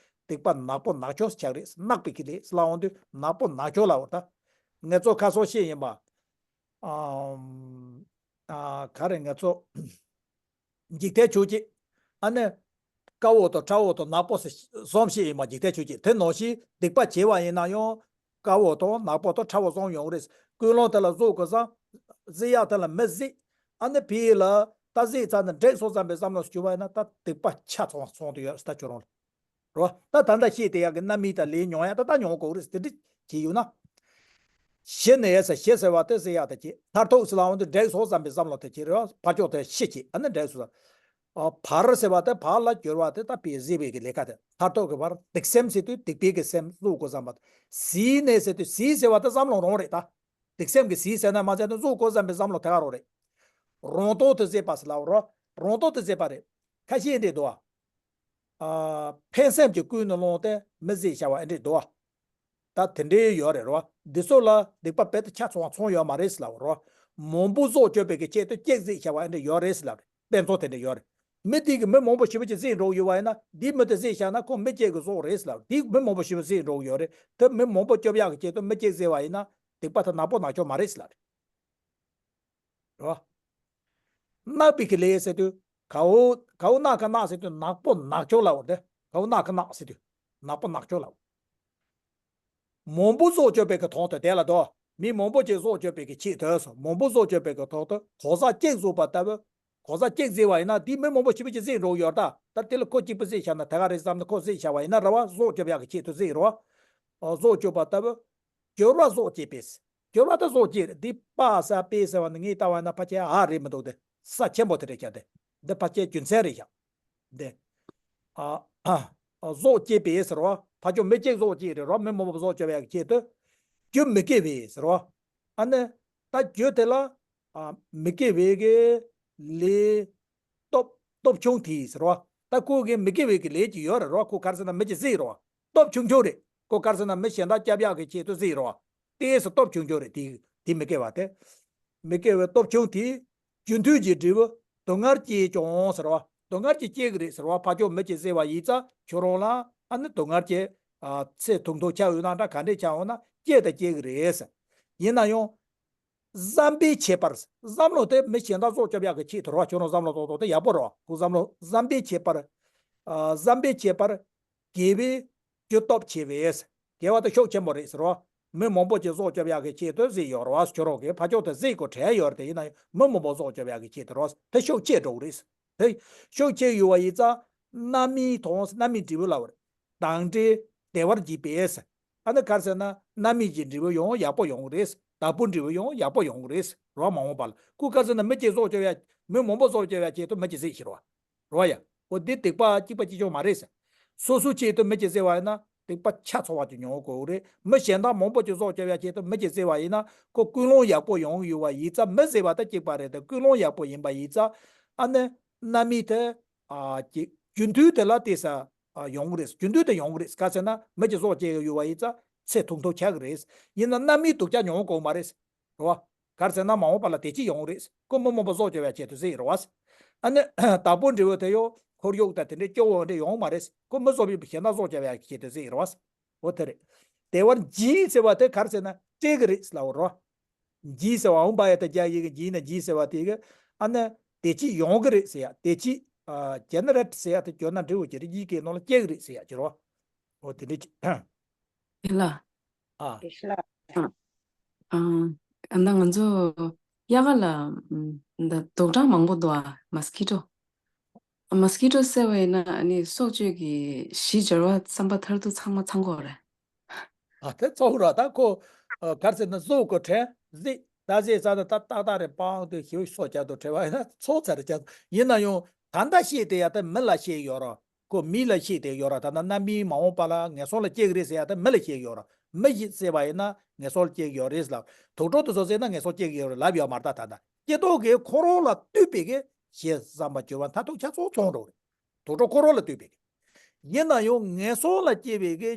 སྡིག་པ་ནག་པོ་ནག་ཕྱོགས་ཆགས་རེད། ནག་པའི་གི་ལས་ལ་འོང་དུས་ནག་པོ་ནག་ཕྱོགས་ལ་འོ་ད་ངེད་ཚོ་ཁ་སང་བཤད་ཡིན་པ། ཨམ། ཨ། ག་རེ་ངེད་ཚོ། འཇིག་རྟེན་ཕྱོགས་གཅིག་ཨ་ནི། དཀར་པོ་དང་ཁྲ་པོ་དང་ནག་པོ་ཟེར་གསུམ་བཤད་ཡིན་པ། འཇིག་རྟེན་ཕྱོགས་གཅིག་དེ་ནང་བཞིན་སྡིག་པ་བྱས་པ་ཡིན་ན་ཡང་། དཀར་པོ་དང་ནག་པོ་དང་ཁྲ་པོ་གསུམ་ཡོང་གི་རེད། ཀུན་སློང་དེ་ལ་གཟུགས་ཀྱི་བསམ། བཟོད་ཡག་དེ་ལ་མི་བཟོད། ཨ་ནི་ཕི་ལ་ད་བཟོད་ཚར་ནས་འགྲིག་སོང་བསམ་པའི་བསམ་བློ་ཞིག་བྱུང་བ་ཡིན་ན་ད་སྡིག་པ་ཆ་ཚང་བ་ཚང་དུ་ཡོད་ད་ཁྱོད་རང་ལ། རོ། ད་ད་ལྟ་བཤད་དེ་ཡག་གི་རྣམ་སྨིན་དང་ལས་མྱོང་ཡག་ད་ལྟ་མྱོང་གོ་རེད། དེ་འདྲ་བྱས་ཡོད་ན། གཞི་ནས་ཟེར། གཞི་ཟེར་བ་དེ་ཟེར་ཡག་དེ་བྱས། མཐར་ཐུག་ཟེར་ལབ་འོང་དུས་འབྲས་སོགས་བསམ་པའི་བསམ་བློ་དེ་བྱས་རེད་བ། ཕར་ཕྱོགས་དེ་གཞི་བྱས། ཨ་ནི་འབྲས་སོགས་བསམ། ཨ། བར་ཟེར་བ་དེ་བར་ལ་གྱུར་བ་དེ་ད་དཔེ་གཟིགས་པའི་གི་ལས་ཀ་དེ། མཐར་ཐུག་གི་བར། སྡིག་སེམས་ཟེར་དུས་སྡིག་པའི་གི་སེམས་གཟུགས་སྐུ་བསམ་པ་དེ། ཟེར་ནས་ཟེར་དུས་ཟེར་ཟེར་བ་དེ་བསམ་བློ་རང་རེད་ད། སྡིག་སེམས་ཀྱི་ཟེར་ཟེར་ན་མ་ཟེར་ན་གཟུགས་སྐུ་བསམ་པའི་བསམ་བློ་དེ་ག་རང་རེད། རང་རྟོགས་དེ་ཟེར་བ་ཟེར་ལབ་རོ། རང་རྟོགས་དེ་ཟེར་བ་རེད། ཁ་ཤས་འདྲེ་འདུག་ཨ། ཨ། ཕན་སེམས་ཀྱིས་ཀུན་ནས་བསླངས་ཏེ་མི་ཟེར་བྱ་བ་ཨེ་འདྲེ་འདུག་ཨ། ད་དེ་འདྲའི་ཡོད་རེད་རོ། འདི་ཚོ་ལ་སྡིག་པ་རྦད་དེ་ཆ་ཚང་བ་ཚང་ཡོད་མ་རེད་ཟེར་ལབ་རོ། མང་པོ་བཟོ་བཅོས་པའི་གི་ཆེད་དུ་གཅིག་ཟེར་བྱ་བ་ཨེ་འདྲེ་ཡོད་རེད་ཟེར་ལབ་རེད། དཔེ་མཚོན་དེ་འདྲ་ཡོད་རེད། མི་དེ་གིས་མི་མང་པོ་ཞེ་པོ་ཅིག་བསད་འགྲོ་གི་ཡོད་པ་ཡིན་ན། འདིས་མི་དེ་བསད་བཞག་ན་ཁོ་མི་གཅིག་གིས་བཟོས་རེད་ཟེར་ལབ། འདིས་མི་མང་པོ་ཞེ་པོ་བསད་འགྲོ་གི་ཡོད་རེད། དེ་མི་མང་པོ་སྐྱོབ་ཡག་གི་ཆེད་དུ་མི་གཅིག་བསད་པ་ཡིན་ན་སྡིག་པ་དེ་ནག་པོ་ནག་ཆོག་མ་རེད་ཟེར་ལབ་རེད། རེད་བ། གནག་པའི་གི་ལས་ཟེར་དུས་གའུ་གའུ་གནག་ཁ་གནག་ཟེར་དུས་ནག་པོ་ནག་ཆོག་ལབ་པ་དེ། གའུ་གནག་ཁ་གནག་ཟེར་དུས་ནག་པོ་ནག་ཆོག་ལབ། མང་པོ་བཟོ་བཅོས་པའི་གི་དོན་དུ་དེ་ལ་དོ། མི་མང་པོ་ཅིག་བཟོ་བཅོས་པའི་གི་ཆེད་དུ་སོ། མང་པོ་བཟོ་བཅོས་པའི་གི་དོན་དུ་གོ་ས་གཅིག་བཟོས་པ་ལྟ་བུ། གོ་ས་གཅིག་བཟོས་པ་ཡིན་ན་དེ་མི་མང་པོ་ཞེ་པོ་ཅིག་བཟོས་འགྲོ་ཡོད་ད། ད་དེ་ལ་ཁོ་གཅིག་པུ་བཟོས་བཞག་ན་དེ་ག་རེད་བསམ་ནས་ཁོ་བཟོས་བཞག་པ་ཡིན་ན་རེད་བ། བཟོ་བཅོས་ཡག་གི་ཆེད་དུ་བཟོས་རེད་བ། ཨོ། བཟོ་བཅོས་པ་ལྟ་བུ། འགྱུར་བ་བཟོ་བཅོས་པས། འགྱུར་བ་ད་བཟོ་བཅོས་རེད། འདི་པ་ས་པའི་ཟེར་བ་ནི་ངས་ལྟ་བ་ན་ཕལ་ཆེར་ཨ་རེད་མི་འདུག་སྟེ། ས་ཆེན་པོ་དེ་རེད་ཤག་སྟེ། འདི་ཕལ་ཆེར་རྒྱུ་མཚན་རེད་ཤག་སྟེ། ཨ་ཨ་ཨ། བཟོ་བཅོས་པས་ཟེར་བ། ཕ་ཆོས་མི་གཅིག་བཟོ་བཅོས་རེད་རོ། མི་མང་པོ་བཟོ་བཅོས་ཡག་གི་ཆེད་དུ། རྒྱུ་མི་དགེ་བས་ཟེར་བ། ཨ་ནི་ད་རྒྱུ་དེ་ལ། ཨ། མི་དགེ་བའི་གི་ལས། སྟོབས་སྟོབས་ཆུང་དེས་ཟེར་བ། ད་ཁོ་གི་མི་དགེ་བའི་གི་ལས་ཀྱི་ཡོད་རེད་རོ། ཁོ་ག་རེ་ཟེར་ན་མི་གཅིག་བསད་རོ། སྟོབས་ཆུང་ཆུང་རེད། ཁོ་ག་རེ་ཟེར་ན་མི་གཞན་དག་སྐྱོབ་ཡག་གི་ཆེད་དུ་བསད་རོ། དེས་སུ་སྟོབས་ཆུང་ཆུང་རེད། དེ་དེ་མི་དགེ་བ་དེ། མི་དགེ་བའི་སྟོབས་ཆུང་དེས་རྒྱུ་མཐུན་གྱི་འབྲས་བུ་སྡུག་བསྔལ་སྐྱེད་ཀྱང་ཟེར་བ། སྡུག་བསྔལ་གྱི་སྐྱེ་གི་རེད་ཟེར་བ། ཕ་ཆོས་མི་གཅིག་བསད་པ་ཡིན་ཙང་ཁྱོད་རང་ལ་ཨ་ནི་སྡུག་བསྔལ་གྱི། ཨ། ཚེ་ཐུང་ཐུང་ཆགས་ཡོད་ན་འདྲ། ག་འདྲས་ཆགས་ཡོད་ན་སྐྱེ་དང་སྐྱེ་གི་རེད། ཡིན་ན་ཡང་། བསམ་པའི་ཁྱད་པར། བསམ་བློ་དེ་མི་གཞན་དག་བཟོ་བཅོས་ཡག་གི་ཆེད་དུ་རོ། ཁྱོད་རང་བསམ་བློ་གཏོང་སྟངས་དེ་ཡག་པོ་རོ། ཁོ་བསམ་བློ། བསམ་པའི་ཁྱད་པར། ཨ། བསམ་པའི་ཁྱད་པར། དགེ་བའི་རྒྱུ་སྟོབས་ཆེ་བས། དགེ་བ་དེ་ཤུགས་ཆེན་པོ་རེད་ཟེར་རོ། མི་མང་པོ་ཅིག་བཟོ་བཅོས་ཡག་གི་ཆེད་དུ་བསད་ཡོད་རོ། ཁྱོད་རང་གིས་ཕ་ཆོས་དེ་བསད་དགོས་དྲན་ཡོད་རེད། དེ་ཡིན་ན་ཡང་མི་མང་པོ་བཟོ་བཅོས་ཡག་གི་ཆེད་དུ་རོ། དེ་ཤུགས་ཆེ་འགྲོ་གི་རེད། དེ་ཤུགས་ཆེ་ཡོད་པ་ཡིན་ཙང་རྣམ་སྨིན་དང་། རྣམ་སྨིན་འབྲས་བུ་ལབ་པ་རེད། དང་འབྲེལ་བདེ་བར་འབྱེད་པས། ཨ་ནི་ག་རེ་ཟེར་ན་རྣམ་སྨིན་གྱི་འབྲས་བུ་ཡང་ཡག་པོ་ཡོང་གི་རེད། བདག་པོའི་འབྲས་བུ་ཡང་ཡག་པོ་ཡོང་གི་རེད། རོ། མ་འོངས་པ་ལ་ཁོ་ག་རེ་ཟེར་ན་མི་གཅིག་བཟོ་བཅོས་ཡག་མི་མང་པོ་བཟོ་བཅོས་ཡག་ཆེད་དུ་མི་གཅིག་བསད་ཤི་རོ། རོ་ཡ། འོ་འདི་སྡིག་པ་གཅིག་པ་གཅིག་རྐྱང་མ་རེད་ཟེར། སོ་སོའི་ཆེད་དུ་མི་གཅིག་བསད་པ་ཡིན་ན་སྡིག་པ་ཆ་ཚང་བ་ཅིག་མྱོང་དགོས་རེད། མི་གཞན་དག་མང་པོ་ཅིག་བཟོ་བཅོས་ཡག་ཆེད་དུ་མི་གཅིག་བསད་པ་ཡིན་ན་ཁོ་ཀུན་སློང་ཡག་པོ་ཡོང་གི་ཡོད་པ་ཡིན་ཙང་། མི་བསད་པ་དེ་གཅིག་པ་རེད་དེ། ཀུན་སློང་ཡག་པོ་ཡིན་པ་ཡིན་ཙང་། ཨ་ནི་རྣམ་སྨིན་དེ། ཨ། ཅིག་རྒྱུ་མཐུན་དེ་ལ་བལྟས་ས། ཨ། ཡོང་གི་རེད། རྒྱུ་མཐུན་དེ་ཡོང་གི་རེད། ག་རེ་ཟེར་ན་མི་གཅིག་བཟོ་བཅོས་ཡག་ཡོད་པ་ཡིན་ཙང་ཚེ་ཐུང་ཐུང་ཆགས་ཀྱི་རེད། ཡིན་ན་རྣམ་སྨིན་སྡུག་ཅག་མྱོང་དགོས་མ་རེད། རེད་བ། ག་རེ་ཟེར་ན་མ་འོངས་པ་ལ་བདེ་སྐྱིད་ཡོང་གི་རེད། ཁོ་མི་མང་པོ་བཟོ་བཅོས་ཡག་ཆེད་དུ་བསད་ཡོད་རེད་བ། ཨ་ནི་བདག་པོའི་འབྲས་བུ་དེ་ཡང་ཁོར་ཡུག་དང་དེ་འདྲའི་སྐྱོ་བོ་འདྲ་ཡོང་མ་རེད། ཁོ་མི་བཟོ་བའི་གཞན་དག་བཟོ་བཅོས་ཡག་ཆེད་དུ་བསད་ཡོད་རེད་བ། འོ་དེ་རེད། བདེ་བར་འབྱེད་ཟེར་བ་དེ་ག་རེ་ཟེར་ན་སྤྲད་ཀྱི་རེད་ཟེར་ལབ་པ་རེད་བ། འབྱེད་ཟེར་བ་འོང་བ་ཡ་དང་རྒྱ་ཡིག་གི་འབྱེད་ན་འབྱེད་ཟེར་བ་དེ་གི། ཨ་ནི་བདེ་སྐྱིད་ཡོང་གི་རེད་ཟེར་ཡག་བདེ་སྐྱིད། ཨ། ཇེ་ནེ་རེ་ཊི་ཟེར་ཡག་དེ་བསྒྱུར་ན་འགྲིག་གི་རེད། ཡིག་གི་ནང་ལ་སྐྱེ་གི་རེད་ཟེར་ཡག་ཅིག་རེད་བ། འོ་དེ་འདྲ་ཅིག་དེ་ལ། ཨ། དེ་ཤི་ལ། ཨ། ཨ། ད་ང་ཚོ་དབྱར་ཁ་ལ། ཨ། འདི་དུག་སྦྲང་མང་པོ་འདུག་ཨ། མོ་སི་ཀི་ཊོ། མོ་སི་ཀི་ཊོ་བསད་པ་ཡིན་ན་ཨ་ནི་སྲོག་གཅོད་ཀྱི་གཞི་འབྱོར་བ་བསམ་པ་མཐར་ཐུག་ཚང་མ་ཚང་གི་རེད། ཨ། དེ་ཚོ་ར་ད་ཁོ། ཨ། ག་རེ་ཟེར་ན་གཟུགས་ཀྱི་དྲན་ཟིག་ད་ཟེར་ཙང་ད་ཏག་ཏག་རེད། པང་དུ་ཞིག་སྲོག་བཅད་དུ་བྲེལ་བ་ཡིན་ན་ཚོགས་ཚར་བཅད། ཡིན་ན་ཡང་ད་ལྟ་བཤད་དེ་ཡ་ད་མི་ལ་བཤད་ཡོད་ར། ཁོ་མི་ལ་བཤད་དེ་ཡོད་ར། ད་ལྟ་རྣམ་སྨིན་མ་འོངས་པ་ལ་ངན་སོང་ལ་སྐྱེ་གི་རེད་ཟེར་ཡ་ད་མི་ལ་བཤད་ཡོད་ར། མི་ཞིག་བསད་པ་ཡིན་ན་ངན་སོང་ལ་སྐྱེ་གི་ཡོད་རེད་ལབ། དུག་སྦྲང་དེ་ཚོ་བསད་ན་ངན་སོང་སྐྱེ་གི་ཡོད་རེད་ལབ་ཡོད་མ་རེད། ད་ད་ལྟ་སྐྱེ་སྟོབས་ཀྱིས་ཁོ་རང་ལ་ལྟོས་པའི་གི་གཞི་བསམ་པ་སྦྱོར་བ་མཐར་ཐུག་ཆ་ཚང་ཚང་འགྲོ་རེད། དུག་སྦྲང་ཁོ་རང་ལ་ལྟོས་པའི་གི། ཡིན་ན་ཡང་ངན་སོང་ལ་སྐྱེ་བའི་གི་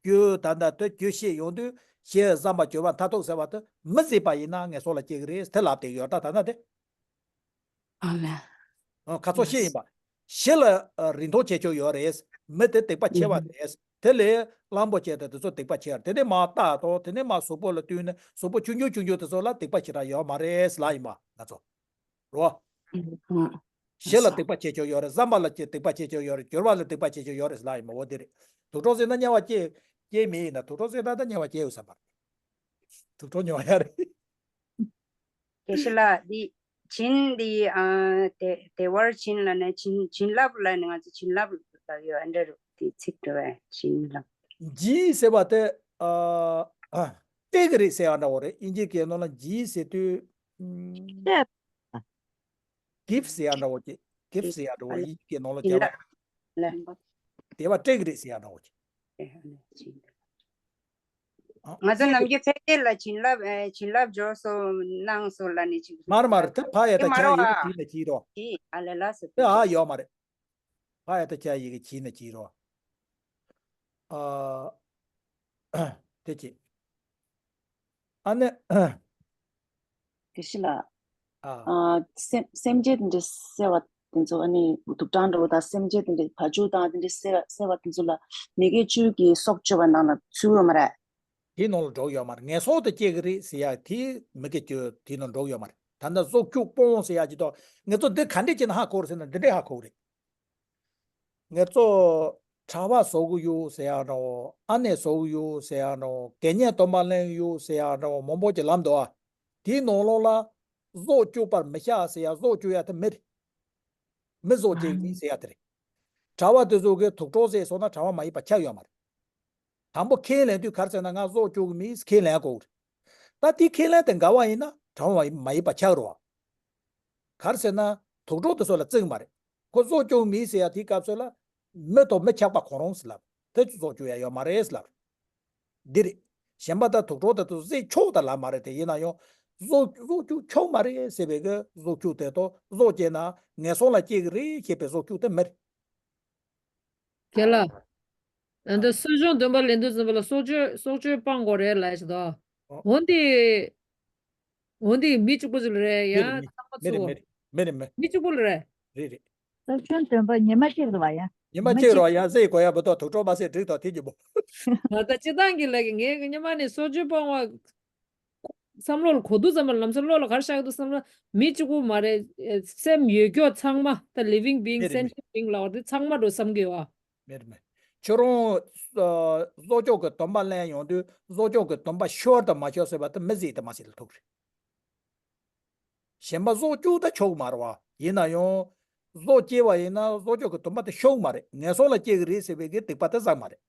རྒྱུ་ད་ལྟ་དེ་རྒྱུ་བཤད་ཡོང་དུས་གཞི་བསམ་པ་སྦྱོར་བ་མཐར་ཐུག་ཟེར་བ་དེ་མི་བསད་པ་ཡིན་ན་ངན་སོང་ལ་སྐྱེ་གི་རེད་དེ་ལབ་དེ་ཡོད། ད་ད་ལྟ་དེ། ཨ་ལས། ཨ། ཁ་ཚོ་ཤེས་ཡིན་པ། གཞི་ལ། ཨ། རིན་ཐང་ཆེ་ཆོག་ཡོད་རེད། མི་དེ་སྡིག་པ་ཆེ་བ་རེད། དེ་ལས་གླང་པོ་ཆེ་དང་དེ་ཚོ་སྡིག་པ་ཆེ་བ་རེད། དེ་ནས་མར་སྟག་དང་དེ་ནས་མར་གཟུགས་པོ་ལ་བསྟུན་ནས་གཟུགས་པོ་ཆུང་ཆུང་ཆུང་ཆུང་དེ་ཚོ་ལ་སྡིག་པ་ཞེ་དྲག་ཡོད་མ་རེད་ལབ་ཡིན་པ་ང་ཚོ། རོ། གཞི་ལ་སྡིག་པ་ཆེ་ཆོག་ཡོད་རེད། བསམ་པ་ལ་སྡིག་པ་ཆེ་ཆོག་ཡོད་རེད། སྦྱོར་བ་ལ་སྡིག་པ་ཆེ་ཆོག་ཡོད་རེད་ལབ་ཡིན་པ། འོ་དེ་རེད། དུག་སྦྲང་བསད་ན་དམྱལ་བ་སྐྱེ་སྐྱེ་མེད་ཡིན་ན། དུག་སྦྲང་བསད་ན་ད་དམྱལ་བ་སྐྱེ་ཡོད་བསམ་པ་རེད། དུག་སྦྲང་དམྱལ་བ་ཡ་རེད། དགེ་བཤེས་ལགས་འདི། བྱིན་འདི། ཨ། བདེ་བདེ་བར་བྱིན་ལབ་ནས་བྱིན་བྱིན་རླབས་ལབ་ནས་ང་ཚོ་བྱིན་རླབས་ལབ་ཡོད། ཨ་འདྲ་རེད། དེ་ཚིག་འགྲོ་བས་བྱིན་རླབས། བྱིན་ཟེར་བ་དེ་ཨ་ཨ་སྤྲད་གི་རེད་ཟེར་ཡ་འདྲ་བོ་རེད། དབྱིན་ཇིའི་སྐད་ནང་ལ་བྱིན་ཟེར་དུས་ཨམ་སྤྲད། gift ཟེར་ཡ་འདྲ་བོ་ཅིག gift ཟེར་ཡ་འདྲ་བོ་ཡིན་སྐད་ནང་ལ་བྱིན་རྒྱབ་རླབས་ལ། དེ་བ་སྤྲད་གི་རེད་ཟེར་ཡ་འདྲ་བོ་ཅིག་ཨ་ང་ཚོ་ནམ་རྒྱུན་ཕལ་ཆེར་ལ་བྱིན་རླབས་ཨེ་བྱིན་རླབས་འབྱོར་སོང་གནང་སོང་ལབ་ནས་ཅིག་མར་མར་དེ་ཕ་ཡ་ད་དེ་མ་ཁྱ་རེད་ཡི་བ། གི་བྱིན་ནས་བྱིན་རོགས། དེ་ཨ་ལས་ལ་སོ་དེ་ཨ་ཡོད་མ་རེད། ཕ་ཡ་ད་ཁྱ་ཡི་གི་བྱིན་ནས་བྱིན་རོགས། ཨ་དེ་ཅི། ཨ་ནི། དགེ་བཤེས་ལགས། ཨ། ཨ་སེམས་སེམས་ཅན་དེ་འདྲ་བསད་པ་དེ་ཚོ་ཨ་ནི་དུག་སྦྲང་འདྲ་བོ་དང་སེམས་ཅན་དེ་འདྲ་བ་ཕྱུགས་དང་དེ་འདྲ་བསད་བསད་པ་དེ་ཚོ་ལ་མི་དགེ་བཅུ་གི་སྲོག་གཅོད་པ་ནང་ལ་ཚུད་ཡོད་མ་རེད། དེའི་ནང་ལ་འགྲོ་ཡོད་མ་རེད། ངན་སོང་དུ་སྐྱེ་གི་རེད་ཟེར་ཡ་དེ་མི་དགེ་བཅུ་དེའི་ནང་འགྲོ་ཡོད་མ་རེད། ད་ལྟ་གཟུགས་སྐྱུག་སྤོང་ཟེར་ཡ་ཅིག་ཏོ། ངེད་ཚོ་འདི་ག་འདྲས་བྱས་ན་ཧ་གོ་རེད་ཟེར་ན་འདི་འདྲས་ཧ་གོ་གི་རེད། ངེད་ཚོ་གྲྭ་པ་བཟོ་གི་ཡོད་ཟེར་ཡ་འདྲ་བོ། ཨ་ནེ་བཟོ་གི་ཡོད་ཟེར་ཡ་འདྲ་བོ། དགེ་བསྙེན་སྡོམ་པ་ལེན་གི་ཡོད་ཟེར་ཡ་འདྲ་བོ་མང་པོ་ཅིག་ལབ་འདུག་ཨ། དེའི་ནང་ལོགས་ལ་གཟུགས་སྐྱུག་པར་མི་བྱ་ཟེར་ཡ་གཟུགས་སྐྱུག་ཡ་དེ་མི་རེད། མི་གཟུགས་སྐྱུག་མིན་ཟེར་ཡ་དེ་རེད། གྲྭ་པ་དེ་ཚོ་གིས་དུག་སྦྲང་བསད་སོང་ན་གྲྭ་པ་མ་ཡིན་པ་ཆགས་ཡོད་མ་རེད། དང་པོ་ཁས་ལེན་དུས་ག་རེ་ཟེར་ན་ང་གཟུགས་སྐྱུག་གི་མིན་ཁས་ལེན་དགོས་རེད། ད་དེ་ཁས་ལེན་དེ་འགལ་བ་ཡིན་ན་གྲྭ་པ་མ་ཡིན་པ་ཆགས་རོགས། ག་རེ་ཟེར་ན་དུག་སྦྲང་དེ་ཚོ་ལ་བརྩི་གི་མ་རེད། ཁོ་གཟུགས་སྐྱུག་མིན་ཟེར་ཡ་དེའི་སྐབས་སུ་ལ་མི་དང་མི་ཆགས་པ་གང་རུང་ཟེར་ལབ། དེ་ཚོ་གཟུགས་སྐྱུག་ཡ་ཡོད་མ་རེད་ཟེར་ལབ། འདི་རེད། གཞན་པ་ད་དུག་སྦྲང་དེ་ཚོ་བསད་ཆོག་ད་ལབ་མ་རེད་དེ། ཡིན་ན་ཡང་གཟུགས་གཟུགས་སྐྱུག་ཆོག་མ་རེད་ཟེར་བའི་གི་གཟུགས་སྐྱུག་དེ་དང་གཟུགས་སྐྱེས་ན་ངན་སོང་ལ་སྐྱེ་གི་རེད་ཞེས་པའི་གཟུགས་སྐྱུག་དེ་མི་རེད། རྒན་ལགས། ཨ་ད་གསོ་སྦྱོང་སྡོམ་པ་ལེན་དུས་ཙམ་པ་ལ་སྲོག་གཅོད་སྲོག་གཅོད་སྤང་དགོས་རེད་ལབ་ཞིག་ད། ཨོ། འོན་ཏེ། འོན་ཏེ་མི་གཅིག་པུ་ཞིག་ལ་རེད་ཡ། མི་རེད་མི་རེད་ཚང་མ་མི་རེད་ཚུགས། མི་རེད་མི་རེད་མི་རེད་མི་རེད། མི་གཅིག་པུ་ལ་རེད། རེད་རེད། སྲོག་གཅོད་སྡོམ་པ་ཉི་མ་གཅིག་རེད་བ་ཡ། ཉི་མ་གཅིག་རེད་བ་ཡ། བསད་དགོས་ཡ་མི་འདུག་དུག་སྦྲང་མ་བསད་འགྲིག་ཐོག་དེ་གྱིས་པོ། ད་ལྟ་སྤྱིར་བཏང་གི་ལ་གི་ངས་ཉི་མ་ནས་སྲོག་གཅོད་སྤང་བ། བསམ་བློ་ལ་གོ་དུས་ཙམ་པ་ལམ་སང་བློ་ལ་ག་རེ་ཤར་གི་འདུག་བསམ་ན་མི་གཅིག་པུ་མ་རེད། སེམས་ཡོད་རྒྱུ་ཚང་མ་ད་living being མེད་རེད་མེད། Sentient being ལབ་པ་དེ་ཚང་མ་འགྲོ་བསམ་གི་ཡོད་ཨ། མེད་རེད་མེད། ཁྱོད་རང་ཨ་སྲོག་སྐྱོབ་ཀྱི་སྡོམ་པ་ལེན་ཡོང་དུས་སྲོག་སྐྱོབ་ཀྱི་སྡོམ་པ་ཤོར་དང་མ་ཤོར་ཟེར་བ་དེ་མི་བསད་དང་མ་བསད་ལ་ཐུག་རེད། གཞན་པ་སྲོག་སྐྱོབ་ད་ཆོག་གི་མ་རེད་བ། ཡིན་ན་ཡང་སྲོག་སྐྱེས་པ་ཡིན་ན་སྲོག་སྐྱོབ་ཀྱི་སྡོམ་པ་དེ་ཤོར་གི་མ་རེད། ངན་སོང་ལ་སྐྱེ་གི་རེད་ཟེར་བའི་གི་སྡིག་པ་དེ་བསགས་མ་རེད།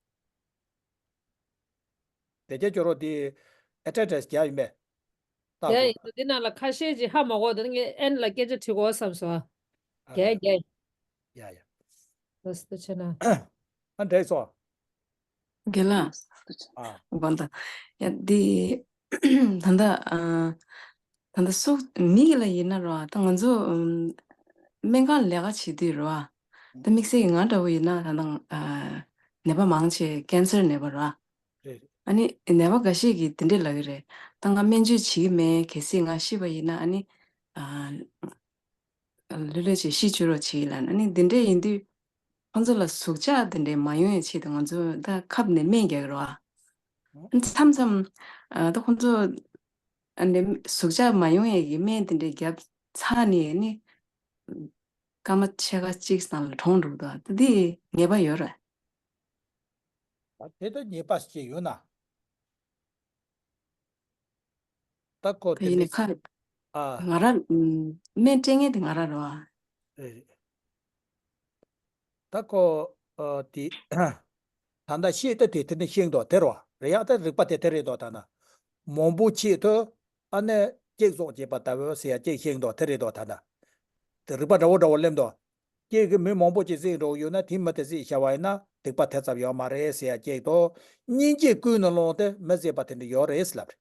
དེ་རྒྱ་ཁྱོད་རོ་དེ་ཨེ་ཊེ་ཊེ་སི་རྒྱག་ཡིན་པས། རྒྱ་ཡིན་དུ་འདི་ནང་ལ་ཁ་ཤས་ཀྱིས་ཧ་མ་གོ་དེ་ངས་ཨེན་ལ་སྐད་ཆ་དྲི་གོ་བསམ་སོང་། ཨ་རྒྱ་ཡ་རྒྱ་ཡ། ཡ་ཡ། ལོ་སི་ཆེ་ན། ཨ་འདྲེས་སོ། རྒན་ལགས། ཨ། དགོངས་དག་ཡ་འདི། ད་ལྟ་ཨ། ད་ལྟ་སྲོག་མི་གི་ལ་ཡིན་ན་རོ་ད་ང་ཚོ་ཨམ། སྨན་ཁང་ལས་ཀ་བྱེད་དུས་རོ། ད་དམིགས་བསལ་གྱི་ང་འདྲ་བོ་ཡིན་ན་ད་ལྟ་ཨ། ནད་པ་མང་ཆེ་ཀན་སར་ནད་པ་རོ། རེད་རེད། ཨ་ནི་ནད་པ་འགའ་ཤས་ཀྱིས་དེ་འདྲས་ལབ་ཀྱི་རེད། ད་ང་སྨན་བཅོས་བྱེད་ཀྱི་མེད། གལ་སྲིད་ང་ཤི་བ་ཡིན་ན་ཨ་ནི་ཨ། ལྷོད་ལྷོད་བྱས་ཤི་བཅུག་རོགས་བྱེད་ལབ་ཨ་ནི་འདི་འདྲས་ཡིན་དུས་ཁོང་ཚོ་ལ་ཟུག་གཅོག་འདི་འདྲས་མ་ཡོང་ཡའི་ཆེད་དུ་ང་ཚོ་ད་ཁབ་ནས་སྨན་རྒྱག་གི་རེད་བ། མཚམས་མཚམས་ཨ་ད་ཁོང་ཚོ་ཨ་ནི་ཟུག་གཅོག་མ་ཡོང་ཡའི་གི་སྨན་འདི་འདྲས་བརྒྱབ་ཚར་ནས་ནི་སྐར་མ་ཕྱེད་ཀ་གཅིག་ཙམ་ལ་གྲོངས་འགྲོ་གི་འདུག་ད་འདི་ངེས་པ་ཡོད་རེད། ད་དེ་ད་ཉེས་པ་ཞིག་ཡོད་ན། ད་ཁོ་དེ་ཡིན་ནི་ནས་ཁ། ཨ། ང་ར་ཨམ། སྨན་སྤྲད་མཁན་དེ་ང་ར་རེད་བ། རེད་རེད། ད་ཁོ་ཨ་དེ་ད་ལྟ་ཤེས་ད་དེ་དེ་ནས་ཤེས་འདུག་དེ་རེད་བ། རེད་ཡ། ད་རིག་པ་དེ་དེ་རེད་འདུག་ད་ན་མང་པོ་ཆེད་དུ་ཨ་ནི་སྐྱེག་སོགས་བྱེད་པ་ལྟ་བུ་ཟེར་ཡ་སྐྱེག་ཤེས་འདུག་དེ་རེད་འདུག་ད་ན། དེ་རིག་པ་འདྲ་བོ་འདྲ་བོ་སླེབས་འདུག་སྐྱེ་གི་མི་མང་པོ་ཅིག་བསད་འགྲོ་གི་ཡོད་ན་དེ་མི་དེ་བསད་བྱ་བ་ཡིན་ན་སྡིག་པ་དེ་ཙམ་ཡོད་མ་རེད་ཟེར་ཡ་སྐྱེས་ཏོ། སྙིང་རྗེ་ཀུན་ནས་བསླངས་ཏེ་མི་བསད་པ་དེ་འདྲ་ཡོད་རེད་ཟེར་ལབ་རེད།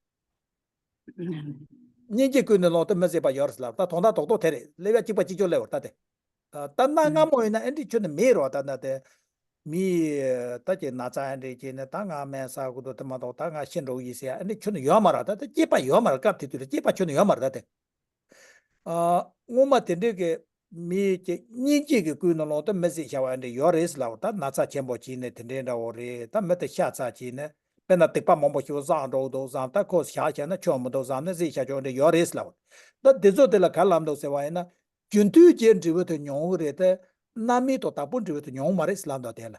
སྙིང་རྗེ་ཀུན་ནས་བསླངས་ཏེ་མི་བསད་པ་ཡོད་རེད་ཟེར་ལབ། ད་དོན་དག་རྡོག་རྡོག་དེ་རེད། སླེབས་ཡ་གཅིག་པ་གཅིག་ཆོད་སླེབས་བར་ད་དེ། ད་གནའ་སྔ་མོ་ཡིན་ན་ཨེ་འདྲས་ཁྱོན་ནས་མེད་རོགས། ད་ད་དེ་མི་ད་ཀྱི་ན་ཚ་ཨེ་འདྲས་ཀྱི་ནས་ད་ང་སྨན་ཟ་དགོས་འདུག་དེ་མ་གཏོགས་ད་ང་ཤི་འགྲོ་གི་ཡིན་ཟེར་ཡ་ཨེ་འདྲས་ཁྱོན་ནས་ཡོད་མ་རེད། ད་དེ་སྐྱེས་པ་ཡོད་མ་རེད། སྐབས་དེ་དུས་ལ་སྐྱེས་པ་ཁྱོན་ནས་ཡོད་མ་རེད་ད་དེ། ཨ། སྔོན་མ་དེ་འདྲའི་གི་མི་གི་སྙིང་རྗེ་གི་ཀུན་ནས་བསླངས་ཏེ་མི་བསད་བྱ་བ་འདྲ་ཡོད་རེད་ཟེར་ལབ། ད་ན་ཚ་ཆེན་པོ་བྱས་ནས་དེ་འདྲའི་འདྲ་བོ་རེད། ད་མི་དེ་ཤ་ཚ་བྱས་ནས་དཔེར་ན་སྡིག་པ་མང་པོ་ཞིག་བསགས་འགྲོ་འདུག་བསམ། ད་ཁོ་བཞག་བཞག་ན་ཆོག་མི་འདུག་བསམ་ནས་བསད་བྱ་ཆོག་འདྲ་ཡོད་རེད་ཟེར་ལབ། ད་དེ་ཚོ་དེ་ལ་ག་ལབ་འདུག་ཟེར་བ་ཡིན་ན་རྒྱུ་མཐུན་གྱི་འབྲས་བུ་དེ་མྱོང་གི་རེད་དེ་རྣམ་སྨིན་དང་བདག་པོའི་འབྲས་བུ་དེ་མྱོང་མ་རེད་ཟེར་ལབ་འདུག་དེ་ལ།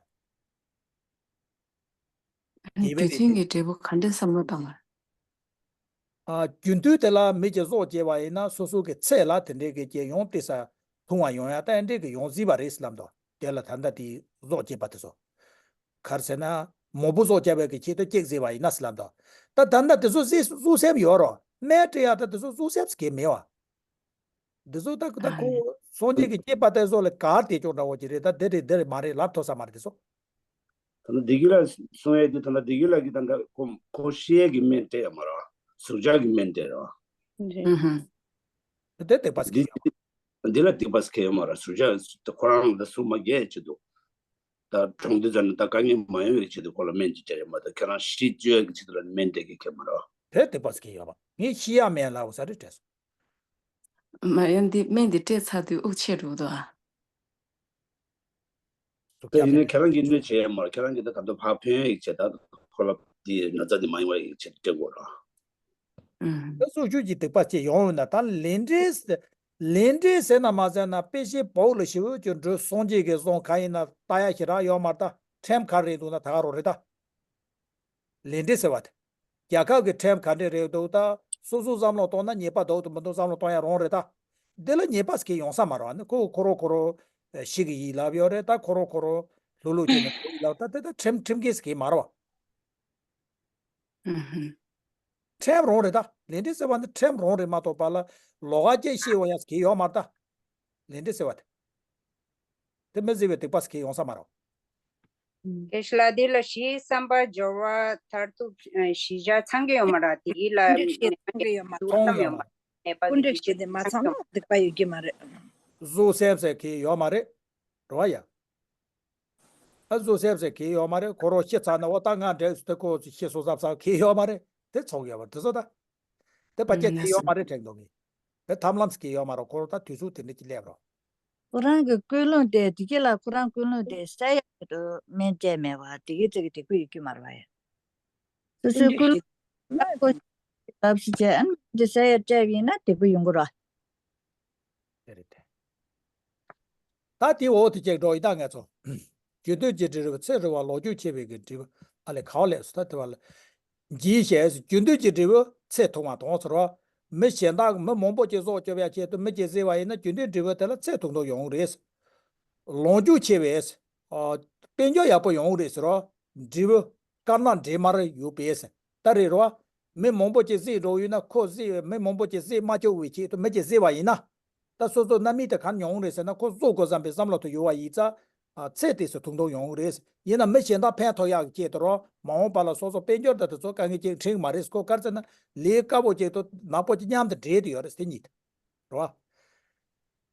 དེ་བས་རྒྱུ་མཚན་གྱི་འབྲས་བུ་ག་འདྲ་བསམ་བློ་བཏང་བ། ཨ། རྒྱུ་མཐུན་དེ་ལ་མི་གྱི་སྲོག་བཅད་པ་ཡིན་ན་སོ་སོ་གི་ཚེ་ལ་དེ་འདྲའི་གི་སྐྱེ་ཡོང་། དེ་ས་ཐུང་བ་ཡོང་ཡ་ད་ཨེ་འདྲའི་གི་ཡོང་སྲིད་པ་རེད་ཟེར་ལབ་འདུག་དེ་ལ་ད་ལྟ་དེ་སྲོག་བཅད་པ་དེ་ཚོ། ག་རེ་ཟེར་ན་མོ་པོ་སོགས་བཅའ་བའི་གི་ཆེད་དུ་སྐྱེག་བཟི་བ་ཡིན་ན་ཟེར་ལབ་འདུག་ད་ད་ལྟ་དེ་ཚོ་བཟི་བཟོ་སེམས་ཡོད་རོ། སྨན་སྤྲད་ཡག་ད་དེ་ཚོ་བཟོ་སེམས་གི་མེད་བ། འདི་ཚོ་ད་ད་ཨ་ཁོ་སངས་རྒྱས་ཀྱི་བསྐྱེད་པ་དེ་ཚོ་ལ་གར་དེ་ཅོག་འདྲ་བོ་ཅིག་རེད། ད་དེ་རེད་དེ་རེད་མ་རེད་ལབ་ཐུབ་ས་མ་རེད་དེ་ཚོ། ད་ལྟ་བདེ་སྐྱིད་ལགས་གསུང་ཡས་དེ་ད་ལྟ་བདེ་སྐྱིད་ལགས་ཀྱིས་ད་ལྟ་ཁོ་ཁོ་ཤི་ཡས་ཀྱི་སྨན་སྤྲད་ཡོད་མ་རེད་བ། ཟུག་གཅོག་གི་སྨན་སྤྲད་རེད་བ། རེད། ཨུ་ཧུ། དེ་སྡིག་པ་སྐྱེ་འདི་ཡོད། འདི་ལ་སྡིག་པ་སྐྱེ་ཡོད་མ་རེད། ཟུག་གཅོག་ཁོ་རང་ལ་ཟུག་མ་རྒྱག་ཆེད་དུ། ད་གྲོངས་དུས་ཙམ་ནས་ད་དཀའ་ངལ་མ་ཡོང་བའི་ཆེད་དུ་ཁོ་ལ་སྨན་ཅིག་སྤྲད་ཡོད་མ་གཏོགས་ཁྱེད་རང་ཤི་བཅོས་ཀྱི་ཆེད་དུ་ལ་སྨན་སྤྲད་ཀྱི་ཁྱད་མ་རེད་བ། དེ་སྡིག་པ་སྐྱེ་ཡོད་པ། ངས་ཤི་ཡ་མེད་ལབ་ས་རེད་དྲན་སོང་། མ་ཡང་འདི་སྨན་འདི་སྤྲད་ཚར་དུས་དབུགས་ཆད་འགྲོ་གི་འདུག་ཨ། དེ་ཡིན་ནའི་ཁྱེད་རང་གིས་གནོད་བྱེད་ཡ་མ་རེད། ཁྱེད་རང་གིས་ད་ག་འདོད་ཕར་ཕན་ཡག་ཆེད་ད་ཁོ་ལ་འདི་ན་ཚ་འདི་མ་ཡོང་བ་ཡག་ཆེད་སྤྲད་དགོས་ར། ཨུམ། ད་སུ་ཆུ་གི་སྡིག་པ་སྐྱེ་ཡོང་ཡོད་ན་ད་ལས་འབྲས་ཟེར། ལས་འབྲས་ཟེར་ན་མ་ཟེར་ན་དཔེ་ཆའི་བོག་ལ་ཞི་བོ་ཅིག་འགྲོ་སོང་རྗེས་ཀྱི་སོང་ག་ཡིན་ན་ལྟ་ཡ་ཞེ་དྲག་ཡོད་མ་རེད། ད་ཁྲིམས་ག་རེ་འདུག་ན་ད་ག་རོ་རེད་ད། ལས་འབྲས་ཟེར་བ་དེ། རྒྱལ་ཁབ་ཀྱི་ཁྲིམས་ག་འདྲས་རེད་འདུག་ད། སོ་སོ་བསམ་བློ་གཏོང་ན་ཉེས་པ་འདུག་ཏུ་མི་འདུག་བསམ་བློ་གཏོང་ཡ་རང་རེད་ད། འདི་ལ་ཉེས་པ་ཟེར་གྱི་ཡོང་ས་མ་རེད་བ། ནི་ཁོ་ཁོ་རོ་ཁོ་རོ་ཤི་གི་ཡིན་ལབ་ཡོད་རེད་ད། ཁོ་རོ་ཁོ་རོ་ལྷུག་ལྷུག་བྱས་ནས་ཁོ་ཡིན་ལབ་ད། དེ་ད་ཁྲིམས་ཁྲིམས་འགལ་ཟེར་གྱི་མ་རེད་བ། ཨུ་ཧུ། ཁྲིམས་རང་རེད་ད། ལས་འབྲས་ཟེར་བ་འདི་ཁྲིམས་རང་རེད་མ་གཏོགས་པ་ལ་ལོགས་ཀ་སྐྱེ་ཤི་བ་ཡ་ཟེར་གྱི་ཡོད་མ་རེད་ད། ལས་འབྲས་ཟེར་བ་དེ། དེ་མི་བཟོད་པའི་སྡིག་པ་ཟེར་གྱི་ཡོང་ས་མ་རེད། དགེ་བཤེས་ལགས་འདི་ལ་གཞི་བསམ་པ་སྦྱོར་བ་མཐར་ཐུག་གཞི་བཞག་ཚང་གི་ཡོད་མ་རེད། དེ་ལ་ཀུན་འདྲེས་བྱེད་ཚང་གི་ཡོད་མ་རེད། ཚང་ཡོད་མ་རེད། ཀུན་འདྲེས་བྱེད་དེ་མ་ཚང་ན་སྡིག་པ་ཡོད་ཀྱི་མ་རེད། བཟོད་སེམས་ཟེར་གྱི་ཡོད་མ་རེད། རེད་བ་ཡ། ཨ་བཟོད་སེམས་ཟེར་གྱི་ཡོད་མ་རེད། ཁོ་རང་ཤི་ཚར་ན་འོ་ད་ང་འདྲེས་སུ་དེ་ཁོ་ཤི་སོང་བསམ་ས་གི་ཡོད་མ་རེད། དེ་ཚོགས་ཡོད་པ་དེ་ཚོ་ད། དེ་ཕལ་ཆེར་གི་ཡོད་མ་རེད་དྲན་འདུག་གི། དེ་ཐབས་ལམ་ཟེར་གྱི་ཡོད་མ་རེད། ཁོ་རང་ད་དུས་ཚོད་དེ་འདྲ་ཅིག་སླེབས་རོགས། ཁོ་རང་གི་ཀུན་སློང་དེ་དེ་གྱད་ལ་ཁོ་རང་ཀུན་སློང་དེ་བསལ་ཡག་གི་དུ་སྨན་སྤྲད་མེད་པ་དེ་གྱད་ཅིག་གི་སྡིག་པ་ཡོད་ཀྱི་མ་རེད་བ་ཡ། སོ་སོའི་ཀུན་སློང་ལ་ཁོ་བབས་ཤིག་བྱས་ཨ་ནི་དེ་བསལ་ཡག་སྤྲད་པ་ཡིན་ན་སྡིག་པ་ཡོང་གི་རེད། དེ་རེད་དེ། ད་དེ་འོག་ཏུ་ཅིག་འགྲོ་ཡི་ད་ངས་ཚོ། རྒྱུ་མཐུན་གྱི་འབྲས་བུ་ཚེ་རིང་བ། ལོངས་སྤྱོད་ཆེ་བའི་གི་འབྲས་བུ་ཨ་ལས་ག་བ་ལས་སུ་ད་དེ་བ་ལ། འཇིགས་ཞེས་རྒྱུ་མཐུན་གྱི་འབྲས་བུ་ཚེ་ཐུང་བ་དང་ཟེར་བ། མི་གཞན་དག་མི་མང་པོ་ཅིག་སྲོག་སྐྱོབ་ཡ་ཆེད་དུ་མི་གཅིག་བཟི་བ་ཡིན་ན་རྒྱུ་མཐུན་འབྲས་བུ་དེ་ལ་ཚེ་ཐུང་ཐུང་ཡོང་རེད། ལོངས་སྤྱོད་ཆེ་བས། དཔལ་འབྱོར་ཡག་པོ་ཡོང་རེད་ཟེར་བ། འབྲས་བུ། དཀར་ནག་འདྲེས་མར་ཡོད་པས། ད་རེད་རོ། མི་མང་པོ་ཅིག་བཟི་འགྲོ་ཡོད་ན་ཁོ་བཟི་མི་མང་པོ་ཅིག་བཟི་མ་ཆོག་པའི་ཆེད་དུ་མི་ཅིག་བཟི་བ་ཡིན་ན། ད་སོ་སོ་རྣམ་སྨིན་དེ་ག་ནས་ཡོང་རེད་ཟེར་ན་ཁོ་བཟོ་དགོས་བསམ་པའི་བསམ་བློ་དེ་ཡོད་པ་ཡིན་ཙང་། ཚེ་དེ་སུ་ཐུང་ཐུང་ཡོང་རེད། ཡིན་ན་མི་གཞན་དག་ཕན་ཐོགས་ཡག་གི་ཆེད་དུ་རོ། མ་འོངས་པ་ལ་སོ་སོ་དཔལ་འབྱོར་དང་དེ་ཚོ་དཀའ་ངལ་ཅིག་འཕྲད་ཀྱི་མ་རེད། ཁོ་ག་རེ་ཟེར་ན་ལས་དཀར་པོ་ཅིག་དང་ནག་པོ་ཅིག་མཉམ་དུ་འདྲེས་ཏེ་ཡོད་རེད་དེ་གཉིས་དེ། རེད་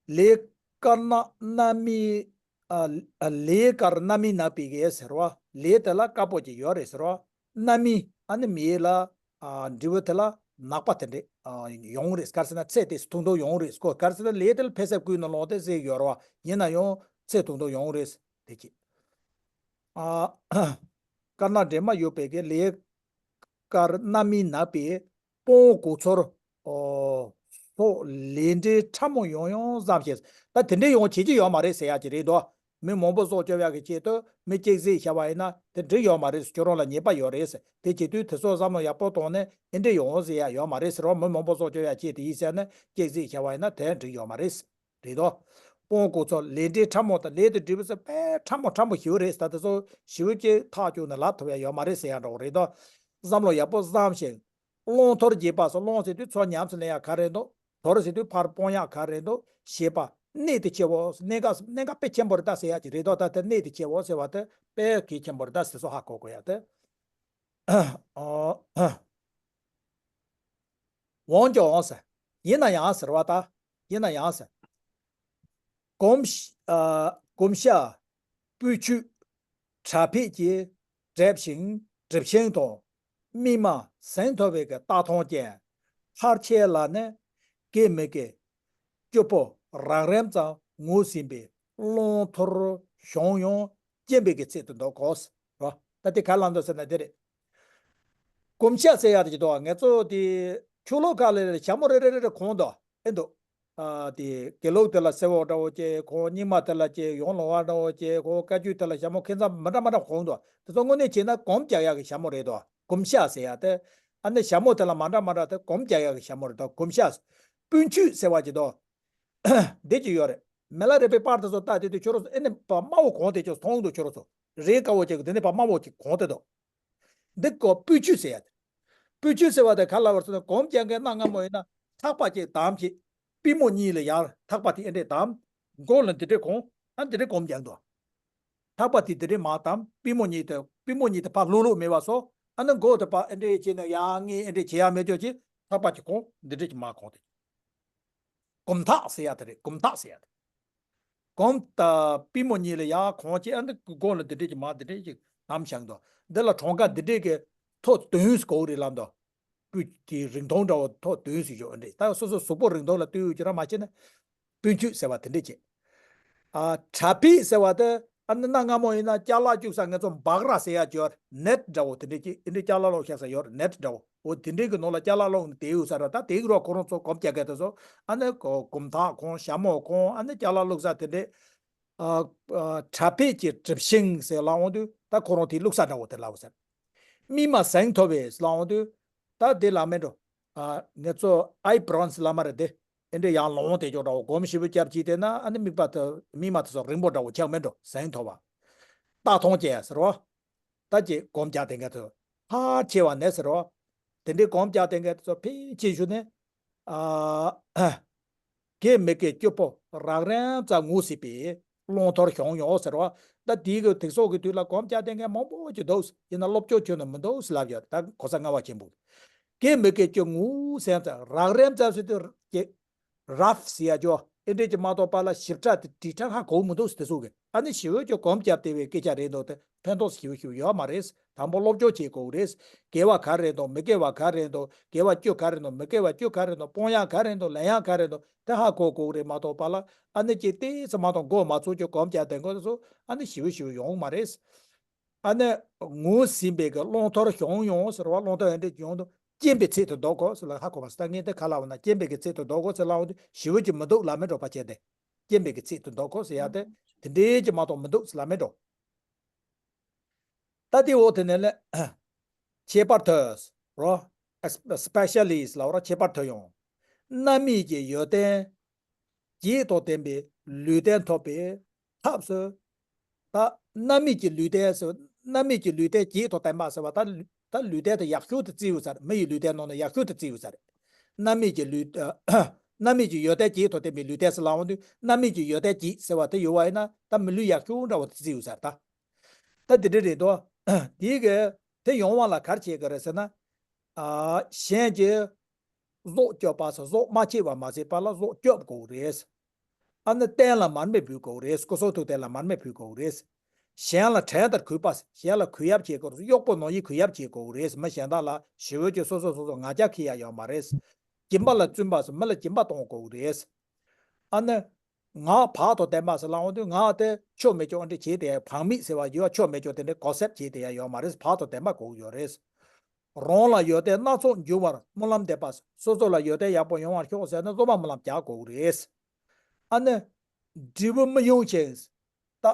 བ། ལས་དཀར་ནག་རྣམ་སྨིན། ཨ། ཨ། ལས་དཀར་རྣམ་སྨིན་ནག་པའི་གེ་ཟེར་བ། ལས་དེ་ལ་དཀར་པོ་ཅིག་ཡོད་རེད་ཟེར་བ། རྣམ་སྨིན་ཨ་ནི་མི་ལ། ཨ། འབྲས་བུ་དེ་ལ་ནག་པ་དེ་འདྲས། ཨ། ཡོང་རེད། ག་རེ་ཟེར་ན་ཚེ་དེ་ཐུང་ཐུང་ཡོང་རེད། ཁོ་ག་རེ་ཟེར་ན་ལས་དེ་ལ་ཕན་སེམས་ཀུན་ནས་བསླངས་ཏེ་ཟེར་ཡོད་རེད་བ། ཡིན་ན་ཡང་ཚེ་ཐུང་ཐུང་ཡོང་རེད་དེ་གྱིས། ཨ། དཀར་ནག་འདྲེས་མ་ཡོད་པའི་གེ་ལས་དཀར་རྣམ་སྨིན་ནག་པའི། དཔུང་གོ་ཚོར། ཨོ། སོགས་ལས་འབྲས་ཕྲ་མོ་ཡང་ཡང་བསམ་ཞིང་། ད་དེ་འདྲས་ཡང་བྱེད་ཀྱི་ཡོད་མ་རེད་ཟེར་ཡག་ཅིག་རེད་དོ། མི་མང་པོ་སྲོག་སྐྱོབ་ཡག་གི་ཆེད་དུ་མི་གཅིག་བཟི་བཞག་པ་ཡིན་ན་དེ་འགྲིག་ཡོད་མ་རེད། ཁྱོད་རང་ལ་ཉེས་པ་ཡོད་རེད། དེ་བྱེད་དུས་དེ་ཚོ་བསམ་བློ་ཡག་པོ་བཏང་ནས་འདི་འདྲས་ཡོང་ཟེར་ཡག་ཡོད་མ་རེད་ཟེར་བ། མི་མང་པོ་སྲོག་སྐྱོབ་ཡག་ཆེད་དུ་ཡིན་ཟེར་ནས་གཅིག་བཟི་བཞག་པ་ཡིན་ན་དེ་འགྲིག་ཡོད་མ་རེད། རེད་དོ། དཔུང་གོ་ཚོར་ལས་འབྲས་ཕྲ་མོ་དང་ལས་དེ་འབྲས་བུ་ཟེར་དཔེ་ཕྲ་མོ་ཕྲ་མོ་ཞེ་པོ་རེད་ཟེར། ད་དེ་ཚོ་ཞེ་པོ་ཅིག་ཐག་གཅོད་ནས་ལབ་ཐུབ་ཡག་ཡོད་མ་རེད་ཟེར་ཡག་འདྲ་བོ་རེད་དོ། བསམ་བློ་ཡག་པོ་བསམ་ཞིང་། བླང་དོར་བྱེད་པ་སོགས། བླང་ཟེར་དུས་ཚུར་ཉམས་སུ་ལེན་ཡག་ག་རེ་འདུག་དོར་ཟེར་དུས་ཕར་སྤོང་ཡག་ག་རེ་འདུག་བྱེད་པ། གནད་དུ་ཆེ་བོ། གནད་འགག་གནད་འགག་དཔེ་ཆེན་པོ་རེད་ད་ཟེར་ཡག་ཅིག་རེད་དོ། ད་དེ་གནད་དུ་ཆེ་བོ་ཟེར་བ་དེ་དཔེ་གལ་ཆེན་པོ་རེད་ད་ཟེར་སོ་ཧ་གོ་དགོས་ཡག་དེ། འོན་ཀྱང་ཟེར། ཡིན་ན་ཡང་ཟེར་བ་ད། ཡིན་ན་ཡང་ཟེར། གོམས། ཨ། གོམས་ཤ། སྤོས་ཆུས། གྲ་ཕད་ཀྱིས་བསྒྲིབས་ཤིང་། སྒྲིབ་ཤིང་དང་། སྨིན་མ་ཟིན་ཐུབ་པའི་གི་རྟགས་མཐོང་ཅན། ཕལ་ཆེར་ལ་ནི་སྐྱེ་མི་དགེ། སྐྱོ་པོ་རགས་རིམ་ཙམ་ངོས་ཟིན་པའི་བླང་དོར་བྱུང་ཡང་སྐྱེན་པའི་གི་ཚད་དུ་འདུག་གོ། རོ། ད་དེ་ག་ལ་འདུག་ཟེར་ན་དེ་རེད། གོམས་ཤ་ཟེར་ཡག་དེ་ཅིག་འདུག་ང་ཚོ་དེ་ཆུ་ལོག་ཁ་ལ་ཞྭ་མོ་རེ་རེ་རེ་རེ་གོན་འདུག་ཨེ་འདུག་ཨ། དེ་དགེ་ལུགས་དེ་ལ་སེར་པོ་འདྲ་བོ་ཅིག་གོན། རྙིང་མ་དེ་ལ་ཅིག་ཡང་ལོང་བ་འདྲ་བོ་ཅིག་གོན། བཀའ་བརྒྱུད་དེ་ལ་ཞྭ་མོ་ཁེ་མཚམས་མི་འདྲ་མི་འདྲ་གོན་འདུག་དེ་ཚོ་དངོས་གནས་བྱས་ན་གོམས་རྒྱག་ཡག་གི་ཞྭ་མོ་རེད་དོ། གོམས་ཤ་ཟེར་ཡག་དེ། ཨ་ནི་ཞྭ་མོ་དེ་ལ་མ་འདྲ་མ་འདྲ་དེ་གོམས་རྒྱག་ཡག་གི་ཞྭ་མོ་རེད་དོ། གོམས་ཤ། སྤུན་མཆོད་ཟེར་བ་ཅིག་འདུག་འདི་ཅིག་ཡོད་རེད། མི་ལ་རས་པའི་པར་དེ་ཚོ་ལྟ་དེ་དུས་ཁྱོད་རང་ཚོ་ཨེ་ནི་དམར་པོ་གོན་དེ་ཅིག་མཐོང་འདུག་ཁྱོད་རང་ཚོ། རས་དཀར་པོ་ཅིག་དེ་ནས་ཕར་དམར་པོ་ཅིག་གོན་བསྡད་འདུག་འདི་ཀོ་སྤོས་ཆུས་ཟེར་ཡ་དེ། སྤོས་ཆུས་ཟེར་བ་དེ་ག་ལ་བར་སོང་ན་སྒོམ་རྒྱག་མཁན་གནའ་སྔ་མོ་ཡིན་ན་ཐག་པ་གཅིག་བསྡམས་བྱས། པུས་མོ་གཉིས་ལ་ཡར་ཐག་པ་དེ་ཨེ་འདྲས་བསྡམས། མགོ་ལ་འདི་འདྲས་གོན། ཨ་འདི་འདྲས་སྒོམ་རྒྱག་འདུག་ཐག་པ་དེ་འདི་འདྲས་མར་བསྡམས། པུས་མོ་གཉིས་དེ་པུས་མོ་གཉིས་དེ་ཕར་ལྷུག་ལྷུག་མེད་པ་བཟོ། ཨ་ནི་མགོ་དེ་ཕར་ཨེ་འདྲས་བྱས་ནས་ཡར་ངེས་ཨེ་འདྲས་བྱེད་ཡ་མེད་ཅོག་ཅིག་ཐག་པ་གཅིག་གོན། འདི་འདྲས་ཀྱི་མར་གོན་ཏེ། སྒོམ་ཐག་ཟེར་ཡ་དེ་རེད། སྒོམ་ཐག་ཟེར་ཡ་དེ། གོམ་ད་པུས་མོ་གཉིས་ལ་ཡར་གོན་བྱས། ཨ་ནི་མགོ་ལ་འདི་འདྲས་ཀྱི་མར་འདི་འདྲས་ཀྱི་བསྡམས་བཞག་འདུག་འདི་ལ་གྲངས་ཀ་འདི་འདྲས་ཀྱི་ཐོག་བདུན་ཟེར་གོ་གི་རེད་ལབ་འདུག་སྤུས་ཀྱི་རིང་ཐུང་འདྲ་བོ་ཐོག་བདུན་ཟེར་ཞོག་འདྲས། ད་སོ་སོ་གཟུགས་པོ་རིང་ཐུང་ལ་ལྟོས་ཡོད་ཀྱི་ར་མ་བྱས་ན། སྤུས་ཆུས་ཟེར་བ་དེ་འདྲས་བྱས། ཨ་ཊྲ་ཕིཌ་ཟེར་བ་དེ་ཨ་ནི་གནའ་སྔ་མོ་ཡིན་ན་ཅ་ལག་བཅུག་ས་ང་ཚོ་སྦག་ར་ཟེར་ཡ་ཅིག་ཡོད་རེད། ནེཊ་འདྲ་བོ་དེ་འདྲས་ཀྱི་ཨེ་འདྲས་ཅ་ལག་ལོག་བཞག་ས་ཡོད་རེད། ནེཊ་འདྲ་བོ། འོ་དེ་འདྲས་ཀྱི་ནང་ལ་ཅ་ལག་བླུགས་ནས་དེ་ཡོད་ས་རེད། ད་དེ་གི་རོགས་ཁོ་རང་ཚོ་སྒོམ་རྒྱག་མཁན་དེ་ཚོ་ཨ་ནི་སྒོམ་ཐག་གོན། ཞྭ་མོ་གོན། ཨ་ནི་ཅ་ལག་བླུགས་ས་དེ་འདྲས། ཨ་ཨ་ཊྲ་ཕིཌ་ཀྱི་གྲིབ་ཤིང་ཟེར་ལབ་འོང་དུས་ད་ཁོ་རང་དེ་བླུགས་ས་འདྲ་བོ་དེ་ལབ་ས་རེད། སྨིན་མ་ཟིང་ཐོ་བས་ལབ་འོང་དུས་ད་དེ་ལ་མེད་འགྲོ། ཨ་ང་ཚོ་ཨའི་བྲོན་སི་ལབ་མ་རེད་དེ། ཨེ་འདྲས་ཡར་ལོང་དེ་ཅོག་འདྲ་བོ་སྒོམ་ཞིབ་པོ་རྒྱབ་ཀྱིས་བལྟས་ན་ཨ་ནི་སྨིན་པ་དེ་སྨིན་མ་དེ་ཚོ་རིང་པོ་འདྲ་བོ་ཆགས་མེད་འགྲོ། ཟིང་ཐོ་བ། རྟ་མཐོང་བྱས་ཟེར་བ། ད་ཅིག་སྒོམ་རྒྱག་དེ་འགའ་ཚོ་ཕར་ཆེ་བ་ནས་ཟེར་བ། དེ་འདྲའི་སྒོམ་རྒྱག་དེ་འགའ་ཚོ་ཕལ་ཆེ་ཤོས་ནས། ཨ་དགེ་མི་དགེ་བཅུ་པོ་རགས་རིམ་ཙམ་ངོ་ཟིན་པའི་བླང་དོར་བྱུང་ཡོང་ཟེར་བ། ད་དེའི་གི་དུས་ཚོད་ཀྱི་དུས་ལ་སྒོམ་རྒྱག་དེ་འགའ་མང་པོ་ཅིག་འདུག་ཡིན་ན་སློབ་སྦྱོང་བྱུང་ན་མི་འདུག་ཟེར་ལབ་ཡོད། ད་གོ་ས་ལྔ་པ་ཆེན་པོ། དགེ་མི་དགེ་བཅུ་ངོ་ཟིན་ཙམ་རགས་རིམ་ཙམ་ཟེར་དུས་ཀྱི། རབ་ཟེར་ཡ་ཅོ་ཨེ་འདྲས་ཀྱི་མ་གཏོགས་པ་ལ་ཞིབ་ཕྲ་དེ་དྲིལ་ཕྲ་ཧ་གོ་མི་འདུག་དེ་ཚོ་གི། ཨ་ནི་ཞི་བོ་ཅོ་སྒོམ་རྒྱབ་དེ་བའི་སྐད་ཆ་རེད་འདུག་དེ་ཕན་ཐོགས་ཞི་བོ་ཞི་བོ་ཡོད་མ་རེད། དང་པོ་སློབ་སྦྱོང་བྱེད་དགོས་རེད། དགེ་བ་ག་རེ་རེད་འདུག་མི་དགེ་བ་ག་རེ་རེད་འདུག་དགེ་བ་བཅུ་ག་རེ་རེད་འདུག་མི་དགེ་བ་བཅུ་ག་རེ་རེད་འདུག་སྤོང་ཡག་ག་རེ་རེད་འདུག་ལེན་ཡག་ག་རེ་རེད་འདུག་དེ་ཧ་གོ་དགོས་རེད་མ་གཏོགས་པ་ལ། ཨ་ནི་ཅིག་ཏོག་ཙམ་མ་གཏོགས་སྒོམ་མ་ཚུགས་ཅོ་སྒོམ་རྒྱབ་དེ་འགོ་དེ་ཚོ་ཨ་ནི་ཞི་བོ་ཞི་བོ་ཡོང་མ་རེད། ཨ་ནི་ངོ་ཟིན་པའི་གི་བླང་དོར་བྱུང་ཡོང་ཟེར་བ། བླང་དོར་ཡང་འདྲ་བྱུང་དུས་སྐྱེན་པའི་ཚད་དུ་འདོགས་དགོས་ཟེར་ལ་ཧ་གོ་བ་ཟེར། ད་ངས་དེ་ག་ལབ་ན་སྐྱེན་པའི་གི་ཚད་དུ་འདོགས་དགོས་ཟེར་ལབ་འོང་དུས་ཞི་བོ་ཅིག་མི་འདུག་ལབ་མེད་འགྲོ་བ་བྱས་ཏེ། སྐྱེན་པའི་གི་ཚད་དུ་འདོགས་དགོས་ཟེར་ཡ་དེ་དེ་འདྲའི་ཅིག་མ་གཏོགས་མི་འདུག་ཟེར་ལབ་མེད་འགྲོ། ད་དེ་འོག་དེ་ནས་ལས། ཁྱད་པར་དུ་རོ། སི་པེ་ཤལ་ལི་ཟེར་ལབ་ར། ཁྱད་པར་དུ་ཡང་། རྣམ་སྨིན་གྱི་ཡོན་ཏན་བརྒྱད་དང་ལྡན་པའི་ལུས་རྟེན་ཐོབ་པའི་ཐབས་སུ། ད་རྣམ་སྨིན་གྱི་ལུས་རྟེན་ཟེར། རྣམ་སྨིན་གྱི་ལུས་རྟེན་བརྒྱད་དང་ལྡན་པ་ཟེར་བ་ད་ལུ་ད་ལུས་རྟེན་དེ་ཡག་ཤོས་དེ་བརྩི་ཡོད་ས་རེད། མི་ཡི་ལུས་རྟེན་ནང་ནས་ཡག་ཤོས་དེ་བརྩི་ཡོད་ས་རེད། རྣམ་སྨིན་གྱི་ལུས། རྣམ་སྨིན་གྱི་ཡོན་ཏན་བརྒྱད་དང་ལྡན་པའི་ལུས་རྟེན་ཟེར་ལབ་འོང་དུས་རྣམ་སྨིན་གྱི་ཡོན་ཏན་བརྒྱད་ཟེར་བ་དེ་ཡོད་པ་ཡིན་ན་ད་མི་ལུས་ཡག་ཤོས་འདྲ་བོ་དེ་བརྩི་ཡོད་ས་རེད་ད། ད་དེ་འདྲ་རེད་དོ། དེའི་གི་དེ་ཡོང་བ་ལ་ག་རེ་བྱེད་དགོས་རེད་ཟེར་ན། ཨ་གཞན་གྱི་གཟུགས་སྐྱོབ་པ་ཟེར། གཟུགས་མ་བྱེད་པ་མ་ཟད་པ་ལ་གཟུགས་སྐྱོབ་དགོས་རེད། ཨ་ནི་སྟན་ལ་མར་མེ་ཕུལ་དགོས་རེད། སྐུ་གསུང་ཐུགས་རྟེན་ལ་མར་མེ་ཕུལ་དགོས་རེད། གཞན་ལ་བྲན་ལྟར་གུས་པ་ཟེར། གཞན་ལ་གུས་ཡབ་བྱེད་དགོས་རེད། གཡོག་པོ་ནང་བཞིན་གུས་ཡབ་བྱེད་དགོས་རེད། མི་གཞན་དག་ལ་ཞི་བོ་ཅོ་སོ་སོ་སོ་སོ་ང་རྒྱལ་ཁེལ་ཡ་ཡོད་མ་རེད། སྦྱིན་པ་ལ་བརྩོན་པ་ཟེར། མི་ལ་སྦྱིན་པ་གཏོང་དགོས་རེད། ཨ་ནི། ངག་བག་དང་ལྡན་པ་ཟེར་ལབ་འོང་དུས་ངག་དེ་ཆོ་མེད་ཅོག་འདྲ་བྱས་ཏེ། བག་མེད་ཟེར་བ་ཡོད་པ་ཆོ་མེད་ཅོག་དེ་འདྲའི་གོ་སེབ་བྱས་ཏེ་ཡ་ཡོད་མ་རེད། བག་དང་ལྡན་པ་དགོས་ཡོད་རེད། རང་ལ་ཡོན་ཏན་སྣ་ཚོགས་འབྱུང་བར་སྨོན་ལམ་འདེབས་པ། སོ་སོ་ལ་ཡོན་ཏན་ཡག་པོ་ཡོང་བར་ཤོག་ཟེར་ནས་སློབ་མ་སྨོན་ལམ་རྒྱག་དགོས་རེད། ཨ་ནི། འབྲས་བུ་མི་ཡོང་ཞིང་། ད།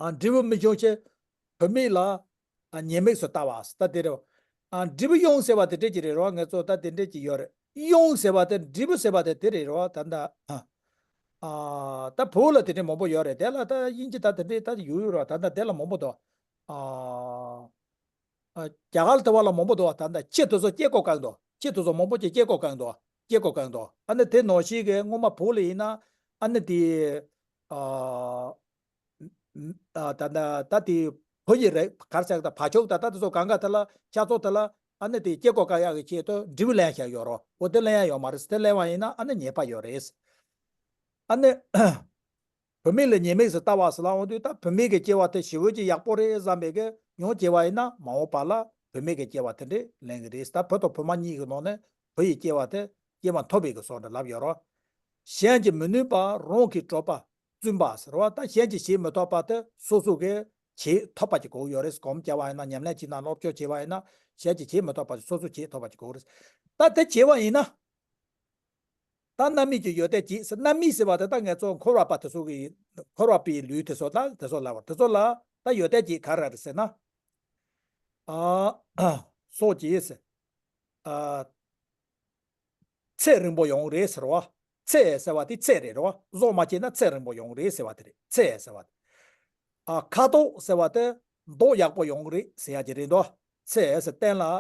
ཨ་འབྲས་བུ་མི་འབྱུང་ཕྱིར། བུད་མེད་ལ། ཨ་ཉེས་དམིགས་སུ་ལྟ་བ་ཟེར་ད་དེ་རེད། ཨ་འབྲས་བུ་གཡོང་ཟེར་བ་དེ་འདྲས་ཀྱི་རེད་རོ། ང་ཚོ་ད་དེ་འདྲས་ཀྱི་ཡོད་རེད། གཡོང་ཟེར་བ་དེ་འབྲས་བུ་ཟེར་བ་དེ་དེ་རེད་རོ། ད་ད་ཨ་ད་བོད་ལ་དེ་འདྲས་མང་པོ་ཡོད་རེད། དེ་ལ་ད་དབྱིན་ཇི་ད་དེ་འདྲས་ད་ཡོད་ཡོད་རོ། ད་ད་དེ་ལ་མང་པོ་འདུག་ཨ་ཨ་རྒྱ་གར་དེ་བ་ལ་མང་པོ་འདུག་ད་ད་ཁྱི་དེ་ཚོ་སྐྱེ་སྒོ་བཀག་འདུག་ཁྱི་དེ་ཚོ་མང་པོ་ཅིག་སྐྱེ་སྒོ་བཀག་འདུག་སྐྱེ་སྒོ་བཀག་འདུག་ཨ་ནི་དེ་ནང་བཞིན་གི་སྔོན་མ་བོད་ལ་ཡིན་ན་ཨ་ནི་དེ་ཨ། ཨ་ད་ད་ད་དེ་བུ་ཡི་རེད། ག་རེ་ཟེར་གི་ད་བ་ཕྱུགས་ད་ད་དེ་ཚོ་གང་ག་དེ་ལ་ཆ་ཚོགས་དེ་ལ་ཨ་ནི་དེ་སྐྱེ་སྒོ་བཀག་ཡག་གི་ཆེད་དུ་འབྲས་བུ་ལེན་བཞག་ཡོད་རོ། འོ་དེ་ལེན་ཡག་ཡོད་མ་རེད། དེ་ལེན་པ་ཡིན་ན་ཨ་ནི་ཉེས་པ་ཡོད་རེད། ཨ་ནི་བུད་མེད་ལ་ཉེས་དམིགས་སུ་ལྟ་བ་ཟེར་ལབ་འོང་དུས་ད་བུད་མེད་ཀྱི་སྐྱེ་བ་དེ་ཞི་བོ་ཅིག་ཡག་པོ་རེད་བསམ་པའི་གི་མྱོང་སྐྱེ་བ་ཡིན་ན་མ་འོངས་པ་ལ་བུད་མེད་ཀྱི་སྐྱེ་བ་དེ་འདྲས་ལེན་གི་རེད། ད་བུ་དང་བུ་མོ་གཉིས་ཀྱི་ནང་ནས་བུ་ཡི་སྐྱེ་བ་དེ་སྐྱེས་པ་མཐོ་བའི་གི་བཟོ་འདྲ་ལབ་ཡོད་རོ། གཞན་གྱིས་མི་ནུས་པ་རང་གིས་གྲུབ་པ། བཙུན་པ་ཟེར་བ་ད་གཞན་གྱིས་བྱེད་མི་ཐུབ་པ་དེ་སོ་སོ་གིས་བྱེད་ཐུབ་པ་ཅིག་དགོས་ཡོད་རེད། སྒོམ་རྒྱག་པ་ཡིན་ན་ཉམས་ལེན་བྱེད་ན་སློབ་སྦྱོང་བྱེད་པ་ཡིན་ན་གཞན་གྱིས་བྱེད་མི་ཐུབ་པ་ཅིག་སོ་སོས་བྱེད་ཐུབ་པ་ཅིག་དགོས་རེད། ད་དེ་བྱེད་པ་ཡིན་ན། ད་རྣམ་སྨིན་གྱི་ཡོན་ཏན་བརྒྱད་ཟེར། རྣམ་སྨིན་ཟེར་བ་དེ་ད་ང་ཚོ་འཁོར་བ་པ་དེ་ཚོ་གི་འཁོར་བ་པའི་ལུས་དེ་ཚོ་ད་དེ་ཚོ་ལ་བར་དེ་ཚོ་ལ་ད་ཡོན་ཏན་བརྒྱད་ག་རེ་རེད་ཟེར་ན། ཨ་སོགས་ཀྱིས་ཟེར། ཨ། ཚེ་རིང་པོ་ཡོང་རེད་ཟེར་བ། ཚེ་ཟེར་བ་དེ་ཚེ་རེད་རོ། བཟོ་མ་བྱས་ན་ཚེ་རིང་པོ་ཡོང་རེད་ཟེར་བ་དེ་རེད། ཚེ་ཟེར་བ་དེ། ཨ་ཁ་དོག་ཟེར་བ་དེ་མདོག་ཡག་པོ་ཡོང་གི་རེད་ཟེར་ཡ་ཅིག་རེད་དོ། ཚེ་ཟེར་སྟན་ལ་ཨ་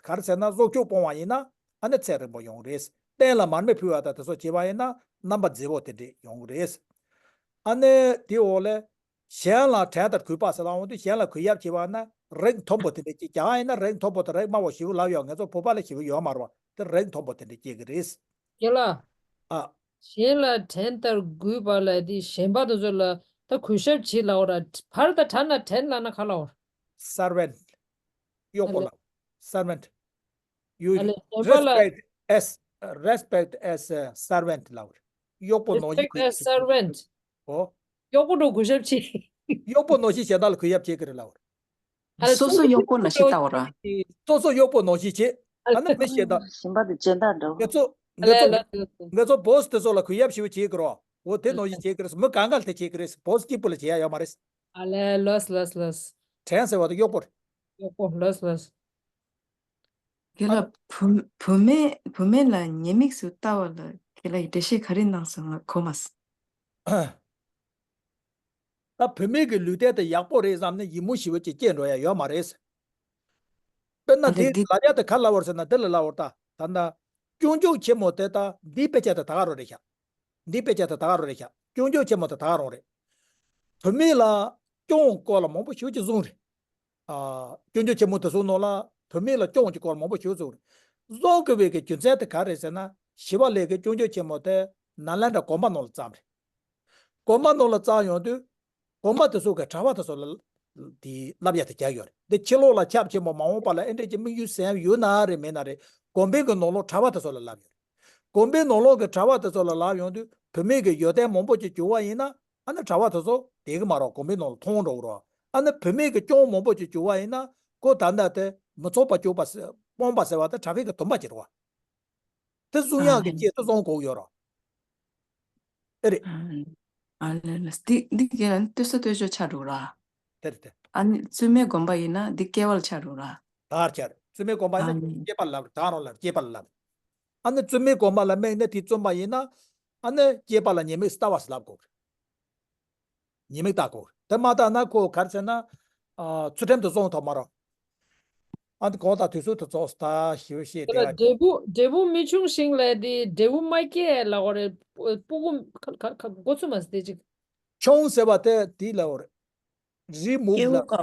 ག་རེ་ཟེར་ན་བཟོ་བཅོས་སྤོང་བ་ཡིན་ན་ཨ་ནི་ཚེ་རིང་པོ་ཡོང་གི་རེད། སྟན་ལ་མར་མེ་ཕུལ་བ་དང་དེ་ཚོ་བྱས་པ་ཡིན་ན་རྣམ་པ་མཛེས་པོ་དེ་འདྲས་ཡོང་གི་རེད། ཨ་ནི་དེའི་འོག་ལ། གཞན་ལ་བྲན་ལྟར་གུས་པ་ཟེར་ལ་འོང་དུས་གཞན་ལ་གུས་ཡབ་བྱེད་པ་ན་རིགས་མཐོན་པོ་དེ་འདྲ་ཅིག་ཀྱང་ཡིན་ན་རིགས་མཐོན་པོ་དང་རིགས་དམའ་བོ་ཞེ་པོ་ལབ་ཡོང་། ང་ཚོ་བོད་པ་ལ་ཞེ་པོ་ཡོད་མ་རེད་བ། དེ་རིགས་མཐོན་པོ་དེ་འདྲ་སྐྱེ་གི་རེད། རྒན་ལགས། ཨ། གཞན་ལ་བྲན་ལྟར་གུས་པ་ལ་དེ་གཞན་པ་དེ་ཚོ་ལ་ད་གུས་ཞབས་བྱེད་ལབ་པ་ར། བར་ད་བྲན་ན་བྲན་ལབ་ན་ག་ལབ་པ། servant། གཡོག་པོ་ལ། servant། You ཨ་ལས་གཞན་པ་ལ། Respect as, respect as a servant ལབ་པ་རེད། གཡོག་པོ་ནང་བཞིན། Respect གུས། as servant། ཨོ། གཡོག་པོ་འདྲ་གུས་ཞབས་བྱེད། གཡོག་པོ་ནང་བཞིན་གཞན་དག་ལ་གུས་ཡབ་བྱེད་ཀྱི་རེད་ལབ་པ་རེད། ཨ་ལས་སོ་སོ་གཡོག་པོ་ནང་བཞིན་ལྟ་བ་ར། སོ་སོ་གཡོག་པོ་ནང་བཞིན་བྱེད། ཨ་ལས་ཨ་ནི་མི་གཞན་དག་གཞན་པ་དེ་སྦྱིན་བདག་འདྲ་བོ། ང་ཚོ། ཨ་ང་ལས་ཚོ། ལ་ལ་ལ། ང་ཚོ་boss དེ་ཚོ་ལ་གུས་ཡབ་ཞེ་པོ་བྱེད་ཀྱི་རེད། འོ་དེ་ནང་བཞིན་བྱེད་ཀྱི་རེད། མི་གང་ག་ལ་དེ་བྱེད་ཀྱི་རེད། boss གཅིག་པུ་ལ་བྱེད་ཡ་ཡོད་མ་རེད། ཨ་ལས་ལོས་ལོས་ལོས། བྲན་ཟེར་བ་དེ་གཡོག་པོ་རེད། གཡོག་པོ་ལོས་ལོས། ཁྱེད་ཨ། ལ་བུ་བུད་མེད་བུད་མེད་ལ་ཉེས་དམིགས་སུ་ལྟ་བ་ལ་ཁྱེད་ལ་འགྲེལ་བཤད་ག་རེ་གནང་སོང་ང་གོ་མ་སོང་། ད་བུད་མེད་ཀྱི་ལུས་རྟེན་དེ་ཡག་པོ་རེད་བསམ་ནས་ཡིད་སྨོན་ཞེ་པོ་ཅིག་སྐྱེས་འགྲོ་ཡ་ཡོད་མ་རེད། དཔེར་ན་ཨ་ལས་དེ་འདི། ལབ་ཡ་དེ་ག་ལབ་པ་རེད་ཟེར་ན་འདི་ལ་ལབ་པ་རེད། ད་ད་ལྟ་སྐྱོན་བརྗོད་ཆེན་མོ་དེ་ད་འདིའི་དཔེ་ཆ་དེ་ད་ག་རང་རེད་ཤག་འདིའི་དཔེ་ཆ་དེ་ད་ག་རང་རེད་ཤག་སྐྱོན་བརྗོད་ཆེན་མོ་དེ་ད་ག་རང་རེད། བུད་མེད་ལ་སྐྱོན་སྐོར་ལ་མང་པོ་ཞེ་པོ་ཅིག་གསུངས་རེད། ཨ། སྐྱོན་བརྗོད་ཆེན་མོ་དེ་ཚོའི་ནང་ལ་བུད་མེད་ལ་སྐྱོན་གྱི་སྐོར་མང་པོ་ཞིག་བཟོས་རེད། བཟོ་དགོས་པའི་གི་རྒྱུ་མཚན་དེ་ག་རེ་ཟེར་ན། ཞི་བ་ལྷས་ཀྱི་སྐྱོན་བརྗོད་ཆེན་མོ་དེ་ནཱ་ལེནྡྲ་དགོན་པ་ནང་ལ་བརྩམས་རེད། དགོན་པ་ནང་ལ་བརྩམས་ཡོང་དུས། དགོན་པ་དེ་ཚོ་གི་གྲྭ་པ་དེ་ཚོ་ལ་དེ་བསླབ་ཡ་དེ་རྒྱག་ཡོད་རེད། འདི་ཕྱི་ལོགས་ལ་ཁྱབ་ཆེན་པོ་མ་འོངས་པ་ལ་ཨེ་འདྲས་ཀྱི་དམིགས་ཡུལ་གསལ་ཡོད་ན་རེད་མེད་ན་རེད། དགོན་པའི་གི་ནང་ལོགས་གྲྭ་པ་དེ་ཚོ་ལ་བསླབ་ཡོད་རེད། དགོན་པའི་ནང་ལོགས་ཀྱི་གྲྭ་པ་དེ་ཚོ་ལ་ལབ་ཡོང་དུས་བུད་མེད་ཀྱི་ཡོན་ཏན་མང་པོ་ཅིག་བྱུང་བ་ཡིན་ན་ཨ་ནི་གྲྭ་པ་དེ་ཚོ་དེ་གི་མ་རོགས་དགོན་པའི་ནང་ལ་མཐོང་འགྲོ་གི་རོགས། ཨ་ནི་བུད་མེད་ཀྱི་སྐྱོན་མང་པོ་ཅིག་བྱུང་བ་ཡིན་ན་ཁོ་ད་ལྟ་དེ་མི་ཚོགས་པ་སྐྱོབ་པ་ཟེར་སྤོང་པ་ཟེར་བ་དེ་གྲྭ་པའི་གི་དུམ་པ་ཅིག་རེད་བ། དེ་བཟུང་ཨ་ཡག་གི་ལེ། སྐྱེས་དེ་བཟུང་དགོས་ཡོད་རོགས། ཨེ་རེད། ཨ་ལེ་ལེ། འདི་འདི་གས་ལ་ནི་ལྟོས་ས་ལྟོས་ཆོག་ཆགས་འགྲོ་ར། དེ་རེད་དེ། ཨ་ནི་བཙུན་མའི་དགོན་པ་ཡིན་ན་འདི་སྐལ་བ་ལ་ཆགས་འགྲོ་ར། ད་ཆགས་རེད། བཙུན་མའི་དགོན་པ་ཡིན་ན་ཨ་ནི་སྐྱེས་པ་ལ་ལབ་རེད། ད་རང་ལ་སྐྱེས་པ་ལ་ལབ་རེད། ཨ་ནི་བཙུན་མའི་དགོན་པ་ལ་དམིགས་ནས་དེ་བཙུན་པ་ཡིན་ན་ཨ་ནི་སྐྱེས་པ་ལ་ཉེས་དམིགས་ལྟ་བ་ཟེར་ལབ་དགོས་རེད། ཉེས་དམིགས་བལྟ་དགོས་རེད། དེ་མ་བལྟ་ན་ཁོ་ག་རེ་ཟེར་ན། ཨ། ཚུལ་ཁྲིམས་དེ་བསྲུང་ཐུབ་མ་རེད། ཨ་ནི་གོང་དང་དུས་ཚོད་དུ་རྫོགས་སོང་། ད་ཞིབ་བཤད་དེ་དེ་ལ་ག་འབྲས་བུ་འབྲས་བུ་མི་འབྱུང་ཞིང་ལས་དེ་འབྲས་བུ་མ་སྐྱེ་ལབ་པ་རེད། སྤུ་གུ་ཁ་ཁ་ཁ་འགོ་ཚུགས་མ་ཟེར་དེ་ཅིག་འབྱུང་ཟེར་བ་དེ་དེ་ལབ་པ་རེད། རི་མུབ་ལ།